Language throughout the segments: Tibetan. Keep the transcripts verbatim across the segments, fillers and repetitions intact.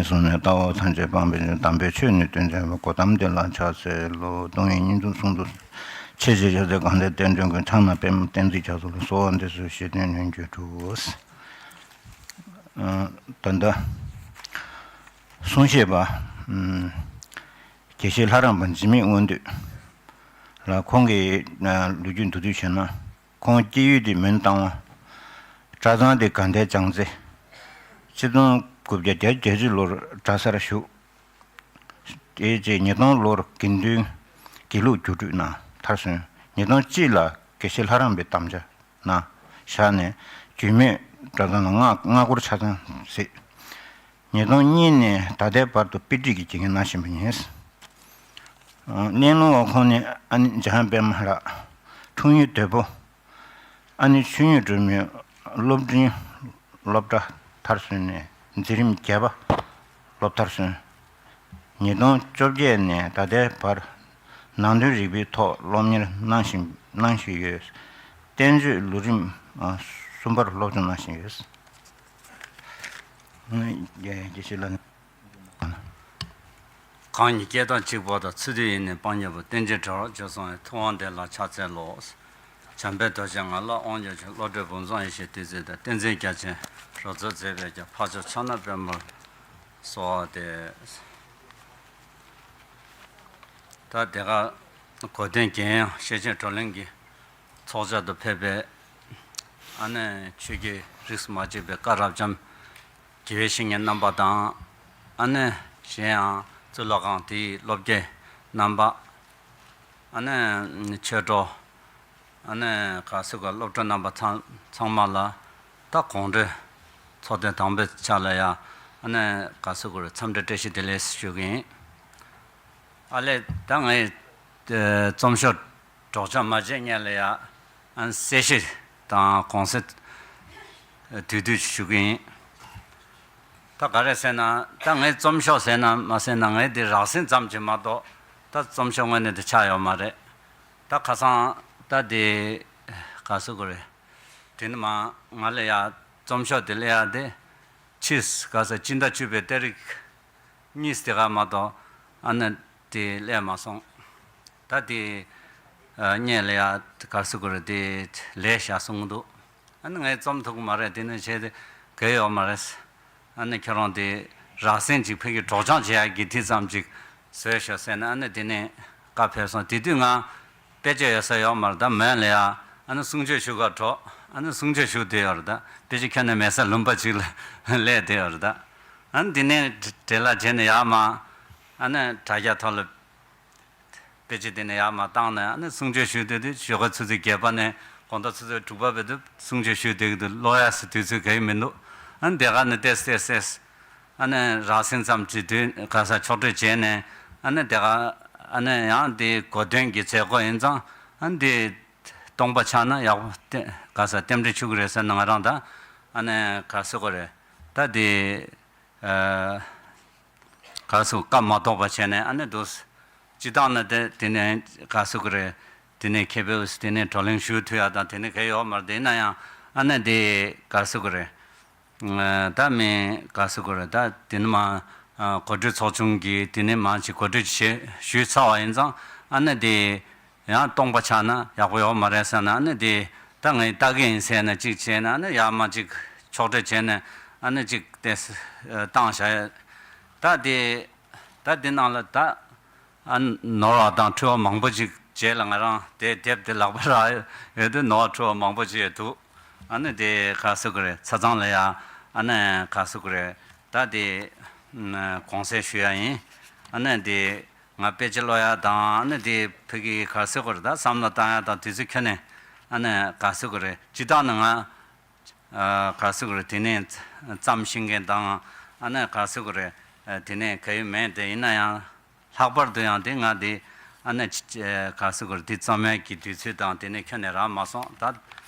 གསུངས་ནས། ལྟ་བ་ཐམས་ཅད་སྤངས་པའི་ཕྱིར། དམ་པའི་ཆོས་ནི་སྟོན་མཛད་པ། གོའུ་ཏམ་དེ་ལ་ཕྱག་འཚལ་ལོ། སྟོང་ཉིད་སྙིང་པོ་གསུང་དུ། ཆོས་ཀྱི་རྒྱལ་མཚན་དགའ་ལྡན་བསྟན་འགྲོའི་མགོན། ཕྱག་ན་པདྨོ་བསྟན་འཛིན་རྒྱ་མཚོ་ལ། གསོལ་བ་འདེབས་སོ། ཞེས་དོན་ནན་གྱིས་གྲུབ། ཨ། ད་ལྟ་གསུང་བཤད་པ། ཨམ། དགེ་བཤེས་ལྷ་རམས་པ་འཇིགས་མེད་མངོན་འདོད་ལགས། ཁོང་གི་ལོ་རྒྱུས་མདོར་བསྡུས་བྱས་ན། ཁོང་སྐྱེས་ཡུལ་དེ་མོན་རྟ་དབང་། གྲྭ་ཚང་དེ་དགའ་ལྡན་ལྕང་རྩེ། ཆིག་སྟོང་དགུ་བརྒྱ་བརྒྱད་ཅུ་གྱ་གཅིག་ལོར་གྲྭ་སར་ཞུགས། དེ་རྗེས་ཉིས་སྟོང་ལོར་དགེ་འདུན་དགེ་ལུགས་བརྒྱུད་སྤྲོད་གནང་མཐར་སོན། ཉིས་སྟོང་གཅིག་ལ་དགེ་བཤེས་ལྷ་རམས་པའི་དམ་བཅའ་གནང་བཞག་ནས། རྒྱུད་སྨད་གྲྭ་ཚང་ལ་སྔ་སྔ་འགོར་ཆ་ཚང་གཟིགས། ཉིས་སྟོང་གཉིས་ནས་ད་ལྟའི་བར་དུ་དཔེ་ཁྲིད་ཀྱི་བྱེད་འགན་གནང་བཞིན་པ་ཡིན། གླེང་སློང་བ་ཁོང་ནི་ཨ་ནེ་འཇམ་དབྱངས་པད་མ་ལགས། འཁྲུངས་ཡུལ་དོལ་པོ། ཨ་ནེ་ཆོས་ཉིད་སྒྲོལ་མའི་སློབ་འབྲིང་སློབ་གྲྭ་མཐར་སོན་ནས་འཛིན་རིམ་བརྒྱད་པ་སློབ་མཐར་སོན། ཉིས་སྟོང་བཅོ་བརྒྱད་ནས་ད་ལྟའི་བར་ནང་དོན་རིག་པའི་ཐོག་སློབ་གཉེར་གནང་བཞིན་གནང་བཞིན་ཡོད། བསྟན་བཅོས་ལོ་རིམ་གསུམ་པར་སློབ་སྦྱོང་གནང་བཞིན་ཡོད། དགེ་བཤེས་ལགས། གང་ཉིད་སྐད་དང་གཅིག་པ་དང་། ཚུལ་དུ་ཡིས་ནི་སྤང་གཉེན་པོ། བསྟན་བཅོས་དྲིལ་བ་བཅུ་གསུམ་ཡི། ཐུབ་དབང་དེ་ལ་ཕྱག་འཚལ་ལོ། བྱམས་པའི་རྡོ་རྗེ་ང་ལ་དབང་བསྒྱུར་ཅིག། བློ་གྲོས་བུམ་བཟང་ཡེ་ཤེས་བདུད་རྩི་ལྡན། བསྟན་འཛིན་རྒྱ་ཆེན་རབ་རྫོགས་མཛད་པའི་རྒྱལ། འཕགས་མཆོག་ཕྱག་ན་པདྨོ་ལ་གསོལ་བ་འདེབས། ད་དེ་ག་གོ་དན་རྒྱལ་ཡོངས་ཤེར་ཕྱིན་བགྲོ་གླེང་གི་ཚོགས་བཅར་དུ་ཕེབས་པའི་ཨ་ནེ་ཆོས་ཀྱི་རིགས་སུ་མ་ཆད་པའི་བཀའ་རབ་འབྱམས། དགེ་བའི་བཤེས་གཉེན་རྣམ་པ་དང་། ཨ་ནེ་གཞན་ཡང་གཙུག་ལག་ཁང་དེའི་སློབ་དགེ་རྣམ་པ། ཨ་ནེ་ཆོས་གྲོགས། ཨ་ནེ་ག་ཟེར་གོ། སློབ་གྲོགས་རྣམ་པ་ཚང་ཚང་མ་ལ། ད་དགོང་དྲོའི་ཚོགས་ཐེངས་དང་པོའི་ཆ་ལ་ཡ། ཨ་ནེ་ག་ཟེར་གོ་རེད། འཚམས་འདྲི་བཀྲ་ཤིས་བདེ་ལེགས་ཞུ་གི་ཡིན། ཨ་ལས། ད་ངས་རྩོམ་ཤོག་སྒྲོག་སྦྱང་མ་བྱས་སྔོན་ལ་ཡ། ཨ་ནེ་གསལ་བཤད་དང་དགོངས་སེལ་བསྡུས་བསྡུས་ཞུ་གི་ཡིན། ད་ག་རེ་ཟེར་ན། ད་ངས་རྩོམ་ཤོག་ཟེར་ན་མ་ཟེར་ན། ངས་འདི་རགས་ཟིན་ཙམ་གྱིས་མ་གཏོགས། ད་རྩོམ་ཤོག་དངོས་གནས་དེ་ཆགས་ཡོད་མ་རེད། ད་ཁ་སང་ད་དེ་ག་ཟེར་གོ་རེད། དེ་ནི་མ་ང་ལ་ཡ་རྩོམ་ཤོག་དེ་སླེབས་ཡ་དེ། ཕྱིས་ག་ས་སྤྱི་ཟླ་བཅུ་པའི་ཏ་རིག་གཉིས་དེ་ག་མ་གཏོགས། ཨ་ནེ་དེ་སླེབས་མ་སོང་། ད་དེ་ཨ་སྔོན་ལ་ཡ་ག་ཟེར་གོ་རེད། དེ་ལས་བཞག་སོང་འདུག། ཨ་ནེ་ངས་རྩོམ་ཐུབ་ཀྱི་མ་རེད། དེ་ནས་བྱས་ཏེ་གལ་ཡོད་མ་རེད། ཨ་ནེ་ཁྱོད་རང་དེ་རགས་ཟིན་ཅིག་ཕ་གིར་སྒྲོག་སྦྱང་བྱེད་ཡག་གི་དེ་ཙམ་ཅིག་བཟོས་ཤོག་ཟེར་ནས། ཨ་ནེ་དེ་ནས་བཀའ་ཕེབས་སོང་། དེ་དུས་ང་དཔེ་ཆ་ཡོད་ས་ཡོད་མ་རེད། ད་མོན་ལ་ཡ་ཨ་ནེ་གསུང་ཆོས་ཞུ་གར་འགྲོ། ཨ་ནེ་གསུང་ཆོས་ཞུ་བསྡད་ཡོད་རེད། ད་དཔེ་ཆ་ཁྱོན་ནས་མེད་ས་ལུང་པ་ཅིག་ལ་སླེབས་བསྡད་ཡོད་རེད། ད་ཨ་ནེ་དེ་ནས་བྲེལ་བ་བྱས་ནས་ཡར་མར། ཨ་ནེ་དྲ་རྒྱ་ཐོག་ལ་དཔེ་ཆ་དེ་ནས་ཡར་མར་བཏང་ནས། ཨ་ནེ་གསུང་ཆོས་ཞུ་བསྡད་དུས། ཞོགས་ཀ་ཆུ་ཚོད་བརྒྱད་པ་ནས་དགོང་དག་ཆུ་ཚོད་དྲུག་པ་བར་དུ་གསུང་ཆོས་ཞུ་བསྡད་ཀྱི་འདུག། ཀློག་ཡག་སའི་དུས་ཚོད་གང་ཡང་མི་འདུག། ཨ་ནེ་དེ་ག་ནས་ཏོག་ཙམ་ཏོག་ཙམ། ཨ་ནེ་རགས་ཟིན་ཙམ་གྱི་དུས་ག་ས་ཕྱོགས་སྒྲིག་བྱས་ནས། ཨ་ནེ་དེ་ག་ཨ་ནེ་ཡང་དེའི་གོ་དོན་གྱི་མཛད་སྒོ་ཡིན་ཙང་། ཨ་ནེ་དེ་སྟོང་པ་ཆགས་ན་ཡག་པོ་དེ་ག་ས་རྟེན་འབྲེལ་ཆོག་གི་རེད་ཟེར་ནས། ང་རང་ད་ཨ་ནེ་ག་ཟེར་གོ་རེད། ད་དེ་ཨ་ག་ཟེར། བཀའ་མ་གཏོགས་པ་བྱས་ནས། ཨ་ནེ་འདུག། སྤྱིར་བཏང་ནི་དེ་དེ་ནས་ག་ཟེར་གོ་རེད། དེ་ནས་མཁས་པའི་དེ་ནས་བགྲོ་གླེང་ཞུ་ཐུབ་ཡག་དང་དེ་ནས་གལ་ཡོད་མ་རེད། དེ་ཡིན་ན་ཡང་ཨ་ནེ་དེ་ག་ཟེར་གོ་རེད། ཨ་ད་མི་ག་ཟེར་གོ་རེད། ད་དེ་ནི་མ་ཨ་གོ་སྒྲིག་ཚོགས་ཆུང་གིས་དེ་ནས་མ་ཅིག་གོ་སྒྲིག་བྱེད་ཞུས་ཚར་བ་ཡིན་ཙང་། ཨ་ནེ་དེ་ཡང་སྟོང་པ་ཆགས་ན་ཡག་པོ་ཡོད་མ་རེད་ཟེར་ནས། ཨ་ནེ་དེ་ད་ངས་ལྟ་གི་ཡིན་ཟེར་ནས་ཅིག་བྱས་ནས། ཨ་ནེ་ཡར་མར་ཅིག་ཕྱོགས་སྒྲིག་བྱས་ནས། ཨ་ནེ་ཅིག་དེ་བཏང་བཞག་ཡོད། ད་དེ་ད་དེ་ནང་ལ་ད་ཨ་ནོར་བ་དང་འཁྲུལ་བ་མང་པོ་ཅིག་རྗེས་ལ་ང་རང་དེ་དེབ་དེ་ལག་པ་རག་ཡོད་དུས། ནོར་བ་འཁྲུལ་བ་མང་པོ་ཅིག་ཡོད་འདུག། ཨ་ནེ་དེ་ག་ཟེར་གོ་རེད། ཆ་ཚང་ལ་ཡ་ཨ་ནེ་ག་ཟེར་གོ་རེད། ད་དེ་ཨ་དགོངས་སེལ་ཞུ་ཡ་ཡིན། ཨ་ནེ་དེ་ང་དཔེ་ཆ་ཀློག་ཡ་དང་། ཨ་ནེ་དེ་ཕ་གི་ག་ཟེར་གོ་རེད། ད་བསམ་བློ་བཏང་ཡ་དང་དུས་ཚོད་ཁྱོན་ནས། ཨ་ནེ་ག་ཟེར་གོ་རེད། སྤྱིར་བཏང་ནི་ང་ཨ་ག་ཟེར་གོ་རེད། དེ་ནས་རྩོམ་ཤེས་མཁན་དང་། ཨ་ནེ་ག་ཟེར་གོ་རེད། ཨ་དེ་ནས་ག་ཡོད་མེད་དེ། ཡིན་ན་ཡང་ལྷག་པར་དུ་ཡང་དེ་ང་དེ་ཨ་ནེ་ཅི་ཨ་ག་ཟེར་གོ་རེད། དེ་རྩོམ་ཡ་གི་དུས་ཚོད་དང་དེ་ནས་ཁྱོན་ནས་རག་མ་སོང་། ད་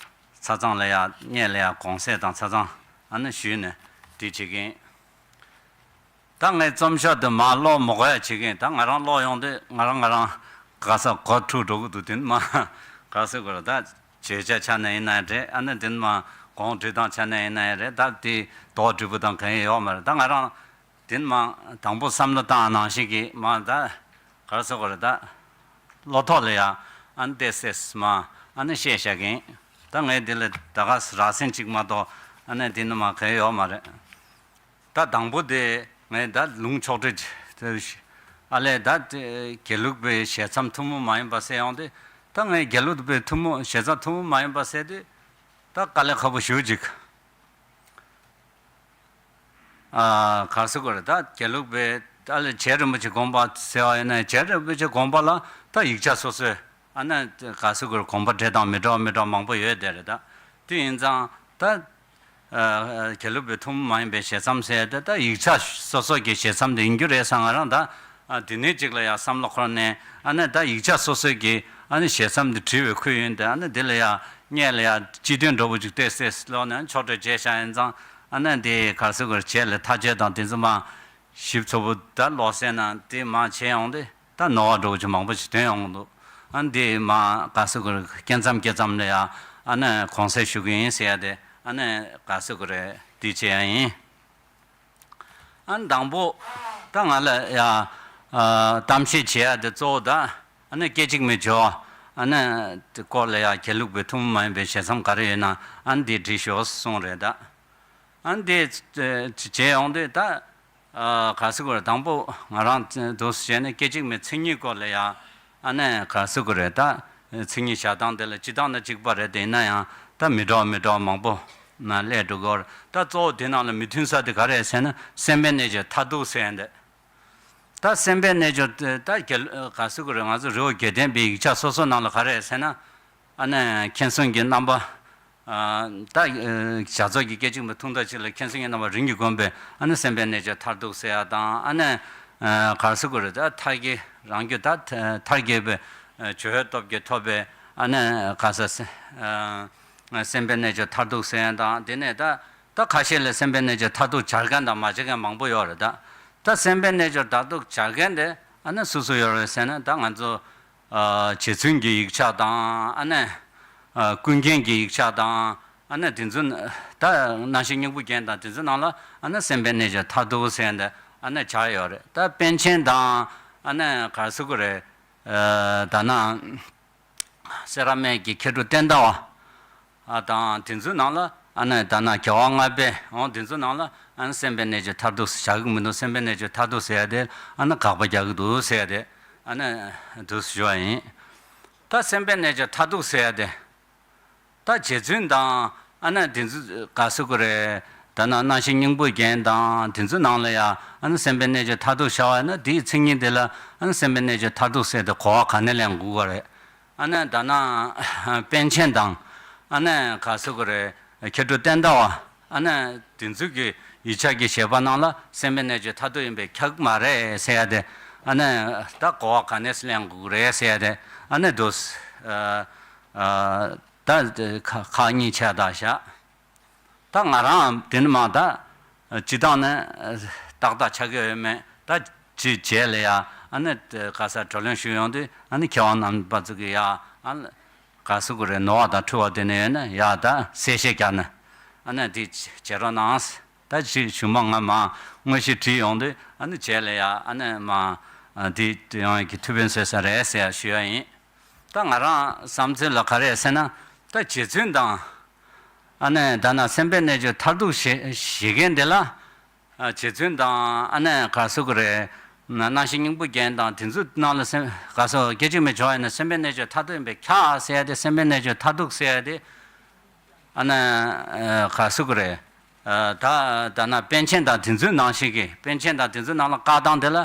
ཆ་ཚང་ལ་ཡ་སྔོན་ལ་ཡ་དགོངས་སེལ་དང་ཆ་ཚང་ཨ་ནེ་ཞུས་ནས་དེ་བྱེད་ཀྱི་ཡིན། ད་ངས་རྩོམ་ཤོག་དེ་མར་ཀློག་མི་དགོས་ཡ་བྱེད་ཀྱི་ཡིན། ད་ང་རང་ཀློག་ཡོང་དུས་ང་རང་ང་རང་ག་ས་གོ་འཁྲུག་འགྲོ་གི་འདུག། དེ་ནི་མ་ག་ཟེར་དགོས་རེད། ད་བརྗོད་བྱ་ཆ་ནས་ཡིན་ན་ཡང་རེད། ཨ་ནེ་དེ་ནི་མ་གོང་འདྲི་སྟངས་ཆ་ནས་ཡིན་ན་ཡང་རེད། ད་དེ་དོགས་འདྲི་པོ་དང་གང་ཡང་ཡོད་མ་རེད། ད་ང་རང་ དེ་ནི་མ་དང་པོ་བསམ་བློ་བཏང་ནང་བཞིན་གྱི་མ་ད་ག་རེ་ཟེར་དགོས་རེད། ད་བློ་ཐོག་ལ་ཡ་ཨ་ནི་ཏེ་སེ་མ་ཨ་ནི་བཤད་བཞག་གིན། ད་ངས་འདི་ལ་ད་ག་རགས་ཟིན་གཅིག་མ་གཏོགས་ཨ་ནི་འདི་ནི་མ་གང་ཡོད་མ་རེད། ད་དང་པོ་དེ་ངས་ད་ལུང་ཕྱོགས་སྒྲིག་ཨ་ལས་ད་དགེ་ལུགས་པའི་ཞལ་མཚམས་ཐུན་མོང་མ་ཡིན་པ་ཟེར་ཡོང་དུས། ད་ངས་དགེ་ལུགས་པའི་ཐུན་མོང་ཞལ་མཚམས་ཐུན་མོང་མ་ཡིན་པ་ཟེར་དུས་ད་དཀའ་ལས་ཁག་པོ་ཞེ་པོ་ཅིག་ཨ་ག་རེ་ཟེར་དགོས་རེད། ད་དགེ་ལུགས་པའི་ད་ལ་རྗེ་རིན་པོ་ཆེ་དགོངས་པ་ཟེར་བ་ཡིན་ན། རྗེ་རིན་པོ་ཆེ་དགོངས་པ་ལ་ད་ཡིག་ཆ་སོ་སོའི་ཨ་ནི་ག་རེ་ཟེར་དགོས་རེད། དགོངས་པ་འགྲེལ་སྟངས་མི་འདྲ་བ་མི་འདྲ་བ་མང་པོ་ཡོད་དེ་རེད། ད་དེ་ཡིན་ཙང་ད་ཨ་དགེ་ལུགས་པའི་ཐུན་མོང་མ་ཡིན་པའི་ཞལ་མཚམས་ཟེར་ཏེ་ད་ཡིག་ཆ་སོ་སོ་གི་ཞལ་མཚམས་དེ་ཡིན་རྒྱུ་རེད་བསམ། ང་རང་ད་ཨ་དེ་ནས་གཅིག་ལ་ཡང་བསམ་བློ་འཁོར་ནས་ཨ་ནི་ད་ཡིག་ཆ་སོ་སོ་གི་ཨ་ནི་ཞལ་མཚམས་དེ་བྲིས་པའི་ཁུལ་ཡིན་ཏེ། ཨ་ནི་དེ་ལ་ཡང་སྔོན་ལ་ཡང་སྤྱི་དོན་འདྲ་བོ་ཅིག་ཏོག་ཙམ་ཀློག་ནས་ཕྱོགས་སྒྲིག་བྱས་བཞག་ཡིན་ཙང་། ཨ་ནི་འདི་ག་རེ་ཟེར་དགོས་རེད། རྗེས་ལ་ཐག་གཅོད་དང་དེ་ཚོ་མ་ཞིབ་ཚགས་པོ་ད་ཀློག་ཟེར་ན་དེ་མ་བྱས་ཡོང་དུས་ད་ནོར་བ་འདྲ་བོ་ཅིག་མང་པོ་ཞིག་ཐོན་ཡོང་གི་འདུག་ཨ་ནི་འདི་མ་ག་རེ་ཟེར་དགོས་རེད། སྐྱེ་མཚམས་སྐྱེ་མཚམས་ལ་ཡང་ཨ་ནི་དགོངས་སེལ་ཞུ་གི་ཡིན་ཟེར་ཡ་དེ་ཨ་ནི་ག་རེ་ཟེར་དགོས་རེད། འདི་བྱས་ཡ་ཡིན། ཨ་ནི་དང་པོ་ད་ང་ལ་ཡ་ཨ་གཏམ་བཤད་བྱེད་ཡ་དེ་གཙོ་བོ་ད་ཨ་ནི་སྐད་ཅིག་མའི་སྦྱོར་བ་ཨ་ནི་དེ་སྐོར་ལ་ཡ་དགེ་ལུགས་པའི་ཐུན་མོང་མ་ཡིན་པའི་ཞལ་མཚམས་ག་རེ་ཡོད་ན་ཨ་ནི་དེ་འབྲི་ཤོག་གསུངས་རེད་ད། ཨ་ནི་དེ་བྱས་ཡོང་དུས་ད་ཨ་ག་རེ་ཟེར་དགོས་རེད། དང་པོ་ང་རང་འདུག་སེ་བྱས་ནས་སྐད་ཅིག་མའི་མཚན་ཉིད་སྐོར་ལ་ཡ་ཨ་ནི་ག་རེ་ཟེར་དགོས་རེད། ད་མཚན་ཉིད་བཞག་སྟངས་དེ་ལ་སྤྱིར་བཏང་ན་གཅིག་པ་རེད། དེ་ཡིན་ན་ཡང་ད་མི་འདྲ་བ་མི་འདྲ་བ་མང་པོ་ན་སླེབས་འགྲོ་གི་ཡོད་རེད། ད་གཙོ་བོ་དེ་ནང་ལ་མི་མཐུན་ས་དེ་ག་རེ་རེད་ཟེར་ན་སེམས་དཔའི་རྣལ་འབྱོར་མཐར་ཐུག་ཟེར་ཡ་འདི། ད་སེམས་དཔའི་རྣལ་འབྱོར་དེ་ད་དགེ་ལུགས་ག་རེ་ཟེར་དགོས་རེད། ང་ཚོ་རི་བོ་དགེ་ལྡན་པའི་ཡིག་ཆ་སོ་སོ་ནང་ལ་ག་རེ་རེད་ཟེར་ན། ཨ་ནི་མཁྱེན་གསུམ་གྱི་རྣམ་པ། ཨ་ད་ཨ་བྱ་རྫོགས་ཀྱི་སྐད་ཅིག་མའི་ཐུང་མཐའ་གཅིག་ལ་མཁྱེན་གསུམ་གྱི་རྣམ་པ་རིམ་གྱིས་བསྒོམས་པས་ཨ་ནི་སེམས་དཔའི་རྣལ་འབྱོར་མཐར་ཐུག་ཟེར་ཡ་དང་། ཨ་ནི་ཨ་ག་རེ་ཟེར་དགོས་རེད། ད་མཐར་གྱིས་རང་རྒྱུད་ད་མཐར་གྱིས་པའི་ཨ་སྦྱོར་བའི་སྟོབས་ཀྱིས་ཐོབ་པའི་ཨ་ནི་ག་རེ་ཟེར། ཨ་སེམས་དཔའི་རྣལ་འབྱོར་མཐར་ཐུག་ཟེར་ཡ་དང་། དེ་ནས་ད་ད་ཁ་ཤས་ལ་སེམས་དཔའི་རྣལ་འབྱོར་མཐར་ཐུག་སྦྱར་མཁན་དང་མ་སྦྱར་མཁན་མང་པོ་ཡོད་རེད་ད། ད་སེམས་དཔའི་རྣལ་འབྱོར་མཐར་ཐུག་སྦྱར་མཁན་དེ་ཨ་ནི་སུ་སུ་ཡོད་རེད་ཟེར་ན། ད་ང་ཚོ་ཨ་རྗེ་བཙུན་གྱི་ཡིག་ཆ་དང་། ཨ་ནི་ཨ་ཀུན་མཁྱེན་གྱི་ཡིག་ཆ་དང་། ཨ་ནི་དེ་ཚོ་ད་རྣམ་བཤད་སྙིང་པོའི་རྒྱན་དང་དེ་ཚོ་ནང་ལ་ཨ་ནི་སེམས་དཔའི་རྣལ་འབྱོར་མཐར་ཐུག་ཟེར་འདི་ཨ་ནི་སྦྱར་ཡོད་རེད། ད་པཎ་ཆེན་དང་ཨ་ནི་ག་རེ་ཟེར་དགོས་རེད། ཨ་ད་ནང་སེ་ར་སྨད་ཀྱི་མཁས་གྲུབ་བསྟན་དར་བ་ཨ་དང་དེ་ཚོའི་ནང་ལ་ཨ་ནི་ད་ནང་རྒྱལ་བ་ལྔ་པའི་འོང་དེ་ཚོའི་ནང་ལ་ཨ་ནི་སེམས་དཔའི་རྣལ་འབྱོར་མཐར་ཐུག་སྦྱར་གི་མི་འདུག་སེམས་དཔའི་རྣལ་འབྱོར་མཐར་ཐུག་ཟེར་ཡ་དེ་ཨ་ནི་དགག་པ་རྒྱག་གི་འདུག་ཟེར་ཡ་དེ་ཨ་ནི་འདུག་ཞུ་བ་ཡིན། ད་སེམས་དཔའི་རྣལ་འབྱོར་མཐར་ཐུག་ཟེར་ཡ་དེ། ད་རྗེ་བཙུན་དང་ཨ་ནི་དེ་ཚོ་ག་རེ་ཟེར་དགོས་རེད། ད་ནང་རྣམ་བཤད་སྙིང་པོའི་རྒྱན་དང་དེ་ཚོའི་ནང་ལ་ཡ་ཨ་ནི་སེམས་དཔའི་རྣལ་འབྱོར་མཐར་ཐུག་བཞག་པ་ཡིན་ན། དེའི་མཚན་ཉིད་དེ་ལ་ཨ་ནི་སེམས་དཔའི་རྣལ་འབྱོར་མཐར་ཐུག་ཟེར་ཏེ་གོ་བ་ག་ནས་ལེན་དགོས་པ་རེད། ཨ་ནི་ད་ནང་པཎ་ཆེན་དང་ཨ་ནི་ག་རེ་ཟེར་དགོས་རེད། མཁས་གྲུབ་བསྟན་དར་བ་ཨ་ནི་དེ་ཚོ་གི་ཡིག་ཆ་གི་བཞེད་པ་ནང་ལ་སེམས་དཔའི་རྣལ་འབྱོར་མཐར་ཐུག་ཡིན་པས་ཁྱབ་ཀྱི་མ་རེད་ཟེར་ཡ་དེ། ཨ་ནི་ད་གོ་བ་ག་ནས་ལེན་དགོས་ཀྱི་རེད་ཟེར་ཡ་དེ་ཨ་ནི་འདུག་ཨ་ཨ། ད་ཁག་ཁག་གཉིས་ཆགས་བསྡད་ཤག་ད་ང་རང་དེ་ནི་མ་ད་སྤྱིར་བཏང་ནས་ཏག་ཏག་ཆགས་ཀྱི་ཡོད་མེད། ད་ཅི་བྱས་ལ་ཡ་ཨ་ནི་ག་ས་བགྲོ་གླེང་ཞུ་ཡོང་དུས་ཨ་ནི་མཁས་དབང་རྣམ་པ་ཚོ་གི་ཡ་ཨ་ནི་ག་ཟེར་དགོས་རེད། ནོར་བ་དང་འཁྲུལ་བ་དེ་ནས་ཡོད་ན་ཡ་ད་གསལ་བཤད་རྒྱག་ན་ཨ་ནི་དེ་བྱེད་རོགས་གནང་། ད་ཅི་ཞུ་མ་ང་མ་དངོས་གཞི་བྲིས་ཡོང་དུས་ཨ་ནི་བྱས་ལ་ཡ་ཨ་ནི་མ་དེ་ཡོང་ཡ་གི་ཐུགས་ཕན་གསོས་ས་རེད་ཟེར་ཡ་ཞུ་ཡ་ཡིན། ད་ང་རང་བསམ་ཚུལ་ལ་ག་རེ་ཟེར་ན། ད་རྗེ་བཙུན་དང་ཨ་ནི་ད་ནང་སེམས་དཔའི་རྣལ་འབྱོར་མཐར་ཐུག་བཞེད་བཞེད་མཁན་དེ་ལ་ཨ་རྗེ་བཙུན་དང་ཨ་ནི་ག་རེ་ཟེར་དགོས་རེད། རྣམ་བཤད་སྙིང་པོའི་རྒྱན་དང་དེ་ཚོའི་ནང་ལ་སེམས་ག་རེ་ཟེར་སྐད་ཅིག་མའི་སྦྱོར་བ་ཡིན་ན་སེམས་དཔའི་རྣལ་འབྱོར་མཐར་ཐུག་ཡིན་པས་ཁྱབ་ཟེར་ཡ་དེ། སེམས་དཔའི་རྣལ་འབྱོར་མཐར་ཐུག་ཟེར་ཡ་དེ་ཨ་ནི་ག་རེ་ཟེར་དགོས་རེད། ད་ད་ནང་པཎ་ཆེན་དང་དེ་ཚོའི་ནང་བཞིན་གྱི་པཎ་ཆེན་དང་དེ་ཚོའི་ནང་ལ་བཀག་སྟངས་དེ་ལ།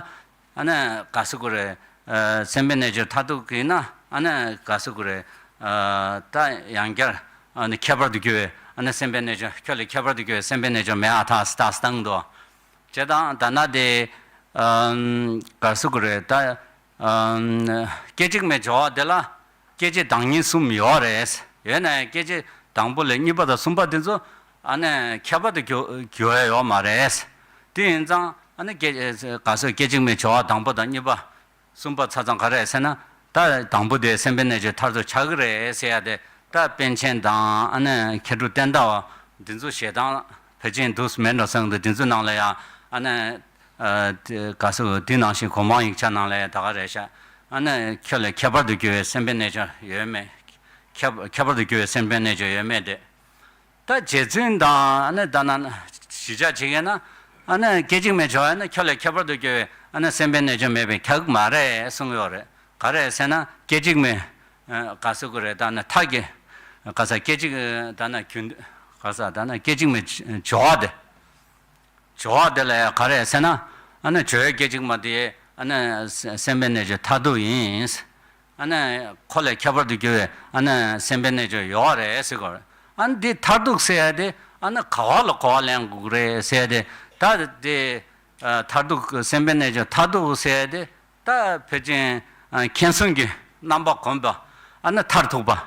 ཨ་ནི་ག་རེ་ཟེར་དགོས་རེད། ཨ་སེམས་དཔའི་རྣལ་འབྱོར་མཐར་ཐུག་གི་ན་ཨ་ནི་ག་རེ་ཟེར་དགོས་རེད། ཨ་ད་ཡང་བསྐྱར་ཨ་ནི་ཁྱད་པར་དུ་གྱུར་བའི་ཨ་ནི་སེམས་དཔའི་རྣལ་འབྱོར། ཁྱོད་ལས་ཁྱད་པར་དུ་གྱུར་བའི་སེམས་དཔའི་རྣལ་འབྱོར་མེད་ཨ་ཐག་སི་ཏག་སི་བཏང་འདུག་ཅེས་དང་། ད་ནང་དེ་ཨ་ག་རེ་ཟེར་དགོས་རེད། ད་ཨ་སྐད་ཅིག་མའི་སྦྱོར་བ་དེ་ལ་སྐད་ཅིག་བདག་ཉིད་གསུམ་ཡོད་རེད། ཡོད་ན་ཡང་སྐད་ཅིག་དང་པོ་ལས་གཉིས་པ་དང་གསུམ་པ་དེ་ཚོ་ཨ་ནི་ཁྱད་པར་དུ་གྱུར་གྱུར་ཡ་ཡོད་མ་རེད། དེ་ཡིན་ཙང་ཨ་ནི་སྐད་ག་རེ་ཟེར་སྐད་ཅིག་མའི་སྦྱོར་བ་དང་པོ་དང་གཉིས་པ། གསུམ་པ་ཆ་ཚང་ག་རེ་རེད་ཟེར་ན། ད་དང་པོ་དེ་སེམས་དཔའི་རྣལ་འབྱོར་མཐར་ཐུག་ཆགས་ཀྱི་རེད་ཟེར་ཡ་དེ། ད་པཎ་ཆེན་དང་ཨ་ནི་མཁས་གྲུབ་བསྟན་དར་བ་འདི་ཚོ་བཞེད་སྟངས་ཕལ་ཆེར་འདུག་སེ་མེད་འགྲོ་བསམ་གྱི་འདུག་དེ་ཚོའི་ནང་ལ་ཡང་ཨ་ནི་ ཨ་དེ་ག་ཟེར་དེ་ནང་བཞིན་གོ་མང་ཡིག་ཆ་ནང་ལ་ཡང་ད་ག་རེ་བཞག་ཨ་ནི་ཁྱོད་ལས་ཁྱད་པར་དུ་གྱུར་བའི་སེམས་དཔའི་རྣལ་འབྱོར་ཡོད་མེད། ཁྱད་ཁྱད་པར་དུ་གྱུར་བའི་སེམས་དཔའི་རྣལ་འབྱོར་ཡོད་མེད་དེ། ད་རྗེ་བཙུན་དང་ཨ་ནི་ད་ན་ཞི་ཆགས་བྱེད་མཁན་ན་ཨ་ནི་སྐད་ཅིག་མའི་སྦྱོར་བ་ཡིན་ན་ཁྱོད་ལས་ཁྱད་པར་དུ་གྱུར་བའི་ཨ་ནི་སེམས་དཔའི་རྣལ་འབྱོར་མེད་པས་ཁྱབ་ཀྱི་མ་རེད་གསུངས་ཡོད་རེད། ག་རེ་ཟེར་ན་སྐད་ཅིག་མའི་ཨ་ག་ཟེར་དགོས་རེད། ད་ནི་མཐའ་གི་ག་ས་སྐད་ཅིག་ད་ན་རྒྱུན་ག་ས་ད་ན་སྐད་ཅིག་མའི་སྦྱོར་བ་དེ། སྦྱོར་བ་དེ་ལ་ཡང་ག་རེ་ཟེར་ན། ཨ་ནི་སྦྱོར་བའི་སྐད་ཅིག་མ་དེ་ཨ་ནི་སེམས་དཔའི་རྣལ་འབྱོར་མཐར་ཐུག་ཡིན། ཨ་ནི་ཁོ་ལས་ཁྱད་པར་དུ་གྱུར་བའི་ཨ་ནི་སེམས་དཔའི་རྣལ་འབྱོར་ཡོད་རེད་ཟེར་གོ། ཨ་ནི་འདི་མཐར་ཐུག་ཟེར་ཡ་དེ་ཨ་ནི་ག་བ་ལ་གོ་བ་ལེན་དགོས་རེད་ཟེར་ཡ་དེ། ད་དེ་ཨ་མཐར་ཐུག་སེམས་དཔའི་རྣལ་འབྱོར་མཐར་ཐུག་ཟེར་ཡ་དེ། ད་ཕལ་ཆེར་ཨ་མཁྱེན་གསུམ་གྱི་རྣམ་པ་བསྒོམས་པ་ཨ་ནི་མཐར་ཐུག་པ།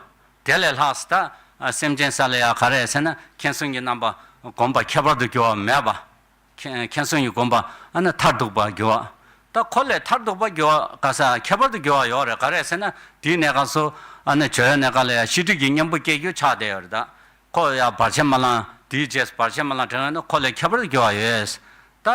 དེ་ལས་ལྷག་ད་ཨ་སེམས་ཅན་ས་ལ་ཡ་ག་རེ་ཟེར་ན་མཁྱེན་གསུམ་གྱི་རྣམ་པ་བསྒོམས་པ་ཁྱད་པར་དུ་གྱུར་བ་མེད་པ། མཁྱེན་མཁྱེན་གསུམ་གྱི་བསྒོམས་པ་ཨ་ནི་མཐར་ཐུག་པར་གྱུར་བ། ད་ཁོ་ལས་མཐར་ཐུག་པར་གྱུར་བ་ག་ས་ཁྱད་པར་དུ་གྱུར་བ་ཡོད་རེད། ག་རེ་ཟེར་ན་དེའི་གནས་སྐབས་སུ་ཨ་ནི་སྦྱོར་བའི་གནས་སྐབས་ལ་ཡ་ཤེས་སྒྲིབ་ཀྱི་གཉེན་པོ་སྐྱེ་རྒྱུ་ཆགས་བསྡད་ཡོད་རེད་ད། ཁོ་ཡང་བར་ཆད་མ་ལངས། དེའི་རྗེས་སུ་བར་ཆད་མ་ལངས་དྲན་ན་ཁོ་ལས་ཁྱད་པར་དུ་གྱུར་བ་ཡོད། ད་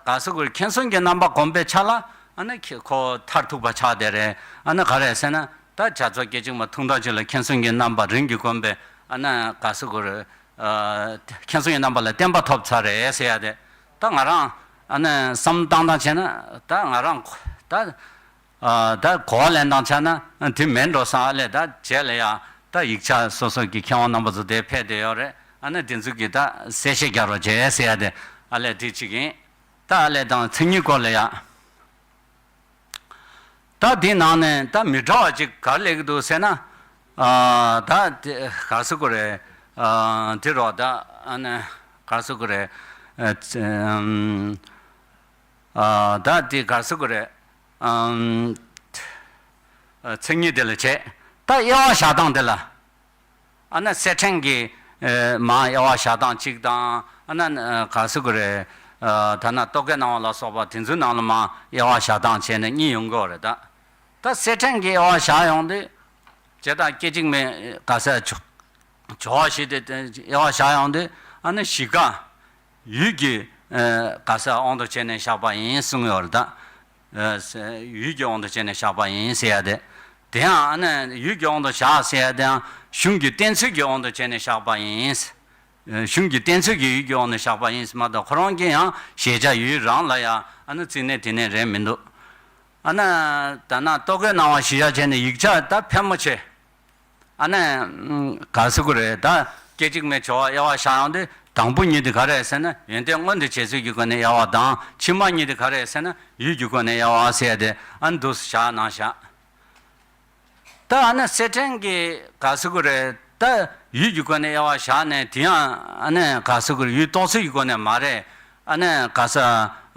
ག་ཟེར་དགོས་རེད། མཁྱེན་གསུམ་གྱི་རྣམ་པ་བསྒོམས་པའི་ཆ་ལ་ཨ་ནི་ཁྱེད་ཁོ་མཐར་ཐུག་པ་ཆགས་བསྡད་རེད། ཨ་ནི་ག་རེ་ཟེར་ན་ད་བྱ་རྫོགས་སྐད་ཅིག་མ་ཐུང་ཐུང་ཅིག་ལ་མཁྱེན་གསུམ་གྱི་རྣམ་པ་རིམ་གྱིས་བསྒོམས་པའི་ཨ་ནི་ག་ཟེར་དགོས་རེད། ཨ་མཁྱེན་གསུམ་གྱི་རྣམ་པ་ལ་བརྟན་པ་ཐོབ་ཚར་རེད་ཟེར་ཡ་དེ། ད་ང་རང་ཨ་ནི་བསམ་བློ་བཏང་སྟངས་བྱས་ན་ད་ང་རང་ད། ཨ་ད་གོ་བ་ལེན་སྟངས་ཆ་ན་དེ་མེད་འགྲོ་སོང་། ཨ་ལས་ད་རྗེས་ལ་ཡ་ད་ཡིག་ཆ་སོ་སོ་གི་མཁས་དབང་རྣམ་པ་ཚོ་དེ་ཕེབས་བསྡད་ཡོད་རེད། ཨ་ནི་དེ་ཚོ་གི་ད་གསལ་བཤད་རྒྱག་རོགས་བྱས་ཟེར་ཡ་དེ་ཨ་ལས་དེ་གཅིག་ཡིན། ད་ཨ་ལས་དང་མཚན་ཉིད་སྐོར་ལ་ཡ། ད་དེའི་ནང་ནས་ད་མི་འདྲ་བ་ཅིག་ག་རེ་སླེབས་ཀྱི་འདུག་ཟེར་ན། ཨ་ད་དེ་ག་ཟེར་དགོས་རེད། ཨ་དེ་རོ་ད་ཨ་ནི་ག་ཟེར་དགོས་རེད། ཨ་ཚ་ཨམ། ཨ་ད་དེ་ག་ཟེར་དགོས་རེད། ཨམ། མཚན་ཉིད་དེ་ལ་བྱས། ད་དབྱེ་བ་བཞག་སྟངས་དེ་ལ། ཨ་ནི་སེར་ཕྲེང་གི་ཨ་མར་དབྱེ་བ་བཞག་སྟངས་གཅིག་དང་། ཨ་ནི་ཨ་ག་ཟེར་དགོས་རེད། ཨ་ད་ནི་རྟོག་གེའི་སྣང་བ་ལ་སོགས་པ་དེ་ཚོའི་ནང་ལ་མར་དབྱེ་བ་བཞག་སྟངས་བྱས་ནས་གཉིས་ཡོང་གི་ཡོད་རེད་ད། ད་སེར་ཕྲེང་གི་དབྱེ་བ་བཞག་ཡོང་དུས། བྱས་ཙང་སྐད་ཅིག་མའི་ག་ས་སྦྱོར་བ་ཞིག་དེ་དབྱེ་བ་བཞག་ཡོང་དུས་ཨ་ནི་གཞི་ག་ཡུལ་གྱི་ཨ་ག་ས་དབང་དུ་བྱས་ནས་བཞག་པ་ཡིན་གསུངས་ཡོད་རེད་ད། ཨ་ཡུལ་གྱི་དབང་དུ་བྱས་ནས་བཞག་པ་ཡིན་ཟེར་ཡ་དེ། དེ་ཡང་ཨ་ནི་ཡུལ་གྱི་དབང་དུ་བཞག་ཟེར་ཡ་དེ་ཡང་གཞུང་གི་གཏན་ཚིགས་ཀྱི་དབང་དུ་བྱས་ནས་བཞག་པ་ཡིན། གཞུང་གི་གཏན་ཚིགས་ཀྱི་ཡུལ་གྱི་དབང་དུ་བཞག་པ་ཡིན་ཟེར་མ་གཏོགས་ཁོ་རང་གི་ཡང་གཞལ་བྱ་ཡུལ་རང་ལ་ཡང་ཨ་ནི་རྩིས་ནས་དེ་ནས་རེད་མི་འདུག་ཨ་ནི་ད་ནི་རྟོག་གེའི་སྣང་བ་གཞི་བཞག་བྱས་ནས་ཡིག་ཆ་ད་ཕལ་མོ་ཆེ། ཨ་ནི་ག་ཟེར་དགོས་རེད། ད་སྐད་ཅིག་མའི་སྦྱོར་བ་དབྱེ་བ་བཞག་ཡོང་དུས་དང་པོ་གཉིས་དེ་ག་རེ་ཟེར་ན་ཡོན་ཏན་མངོན་དུ་བྱེད་ཚུལ་གྱི་སྒོ་ནས་དབྱེ་བ་དང་། ཕྱི་མ་གཉིས་དེ་ག་རེ་ཟེར་ན་ཡུལ་གྱི་སྒོ་ནས་དབྱེ་བ་ཟེར་ཡ་དེ་ཨ་ནི་འདུག་སེ་བཞག་ནང་བཞག་ད་ཨ་ནི་སེར་ཕྲེང་གི་ག་ཟེར་དགོས་རེད། ད་ཡུལ་གྱི་སྒོ་ནས་དབྱེ་བ་བཞག་ནས་དེ་ཡང་ཨ་ནི་ག་ཟེར་དགོས་རེད། ཡུལ་རྟོགས་ཚུལ་གྱི་སྒོ་ནས་མ་རེད། ཨ་ནི་ག་ས་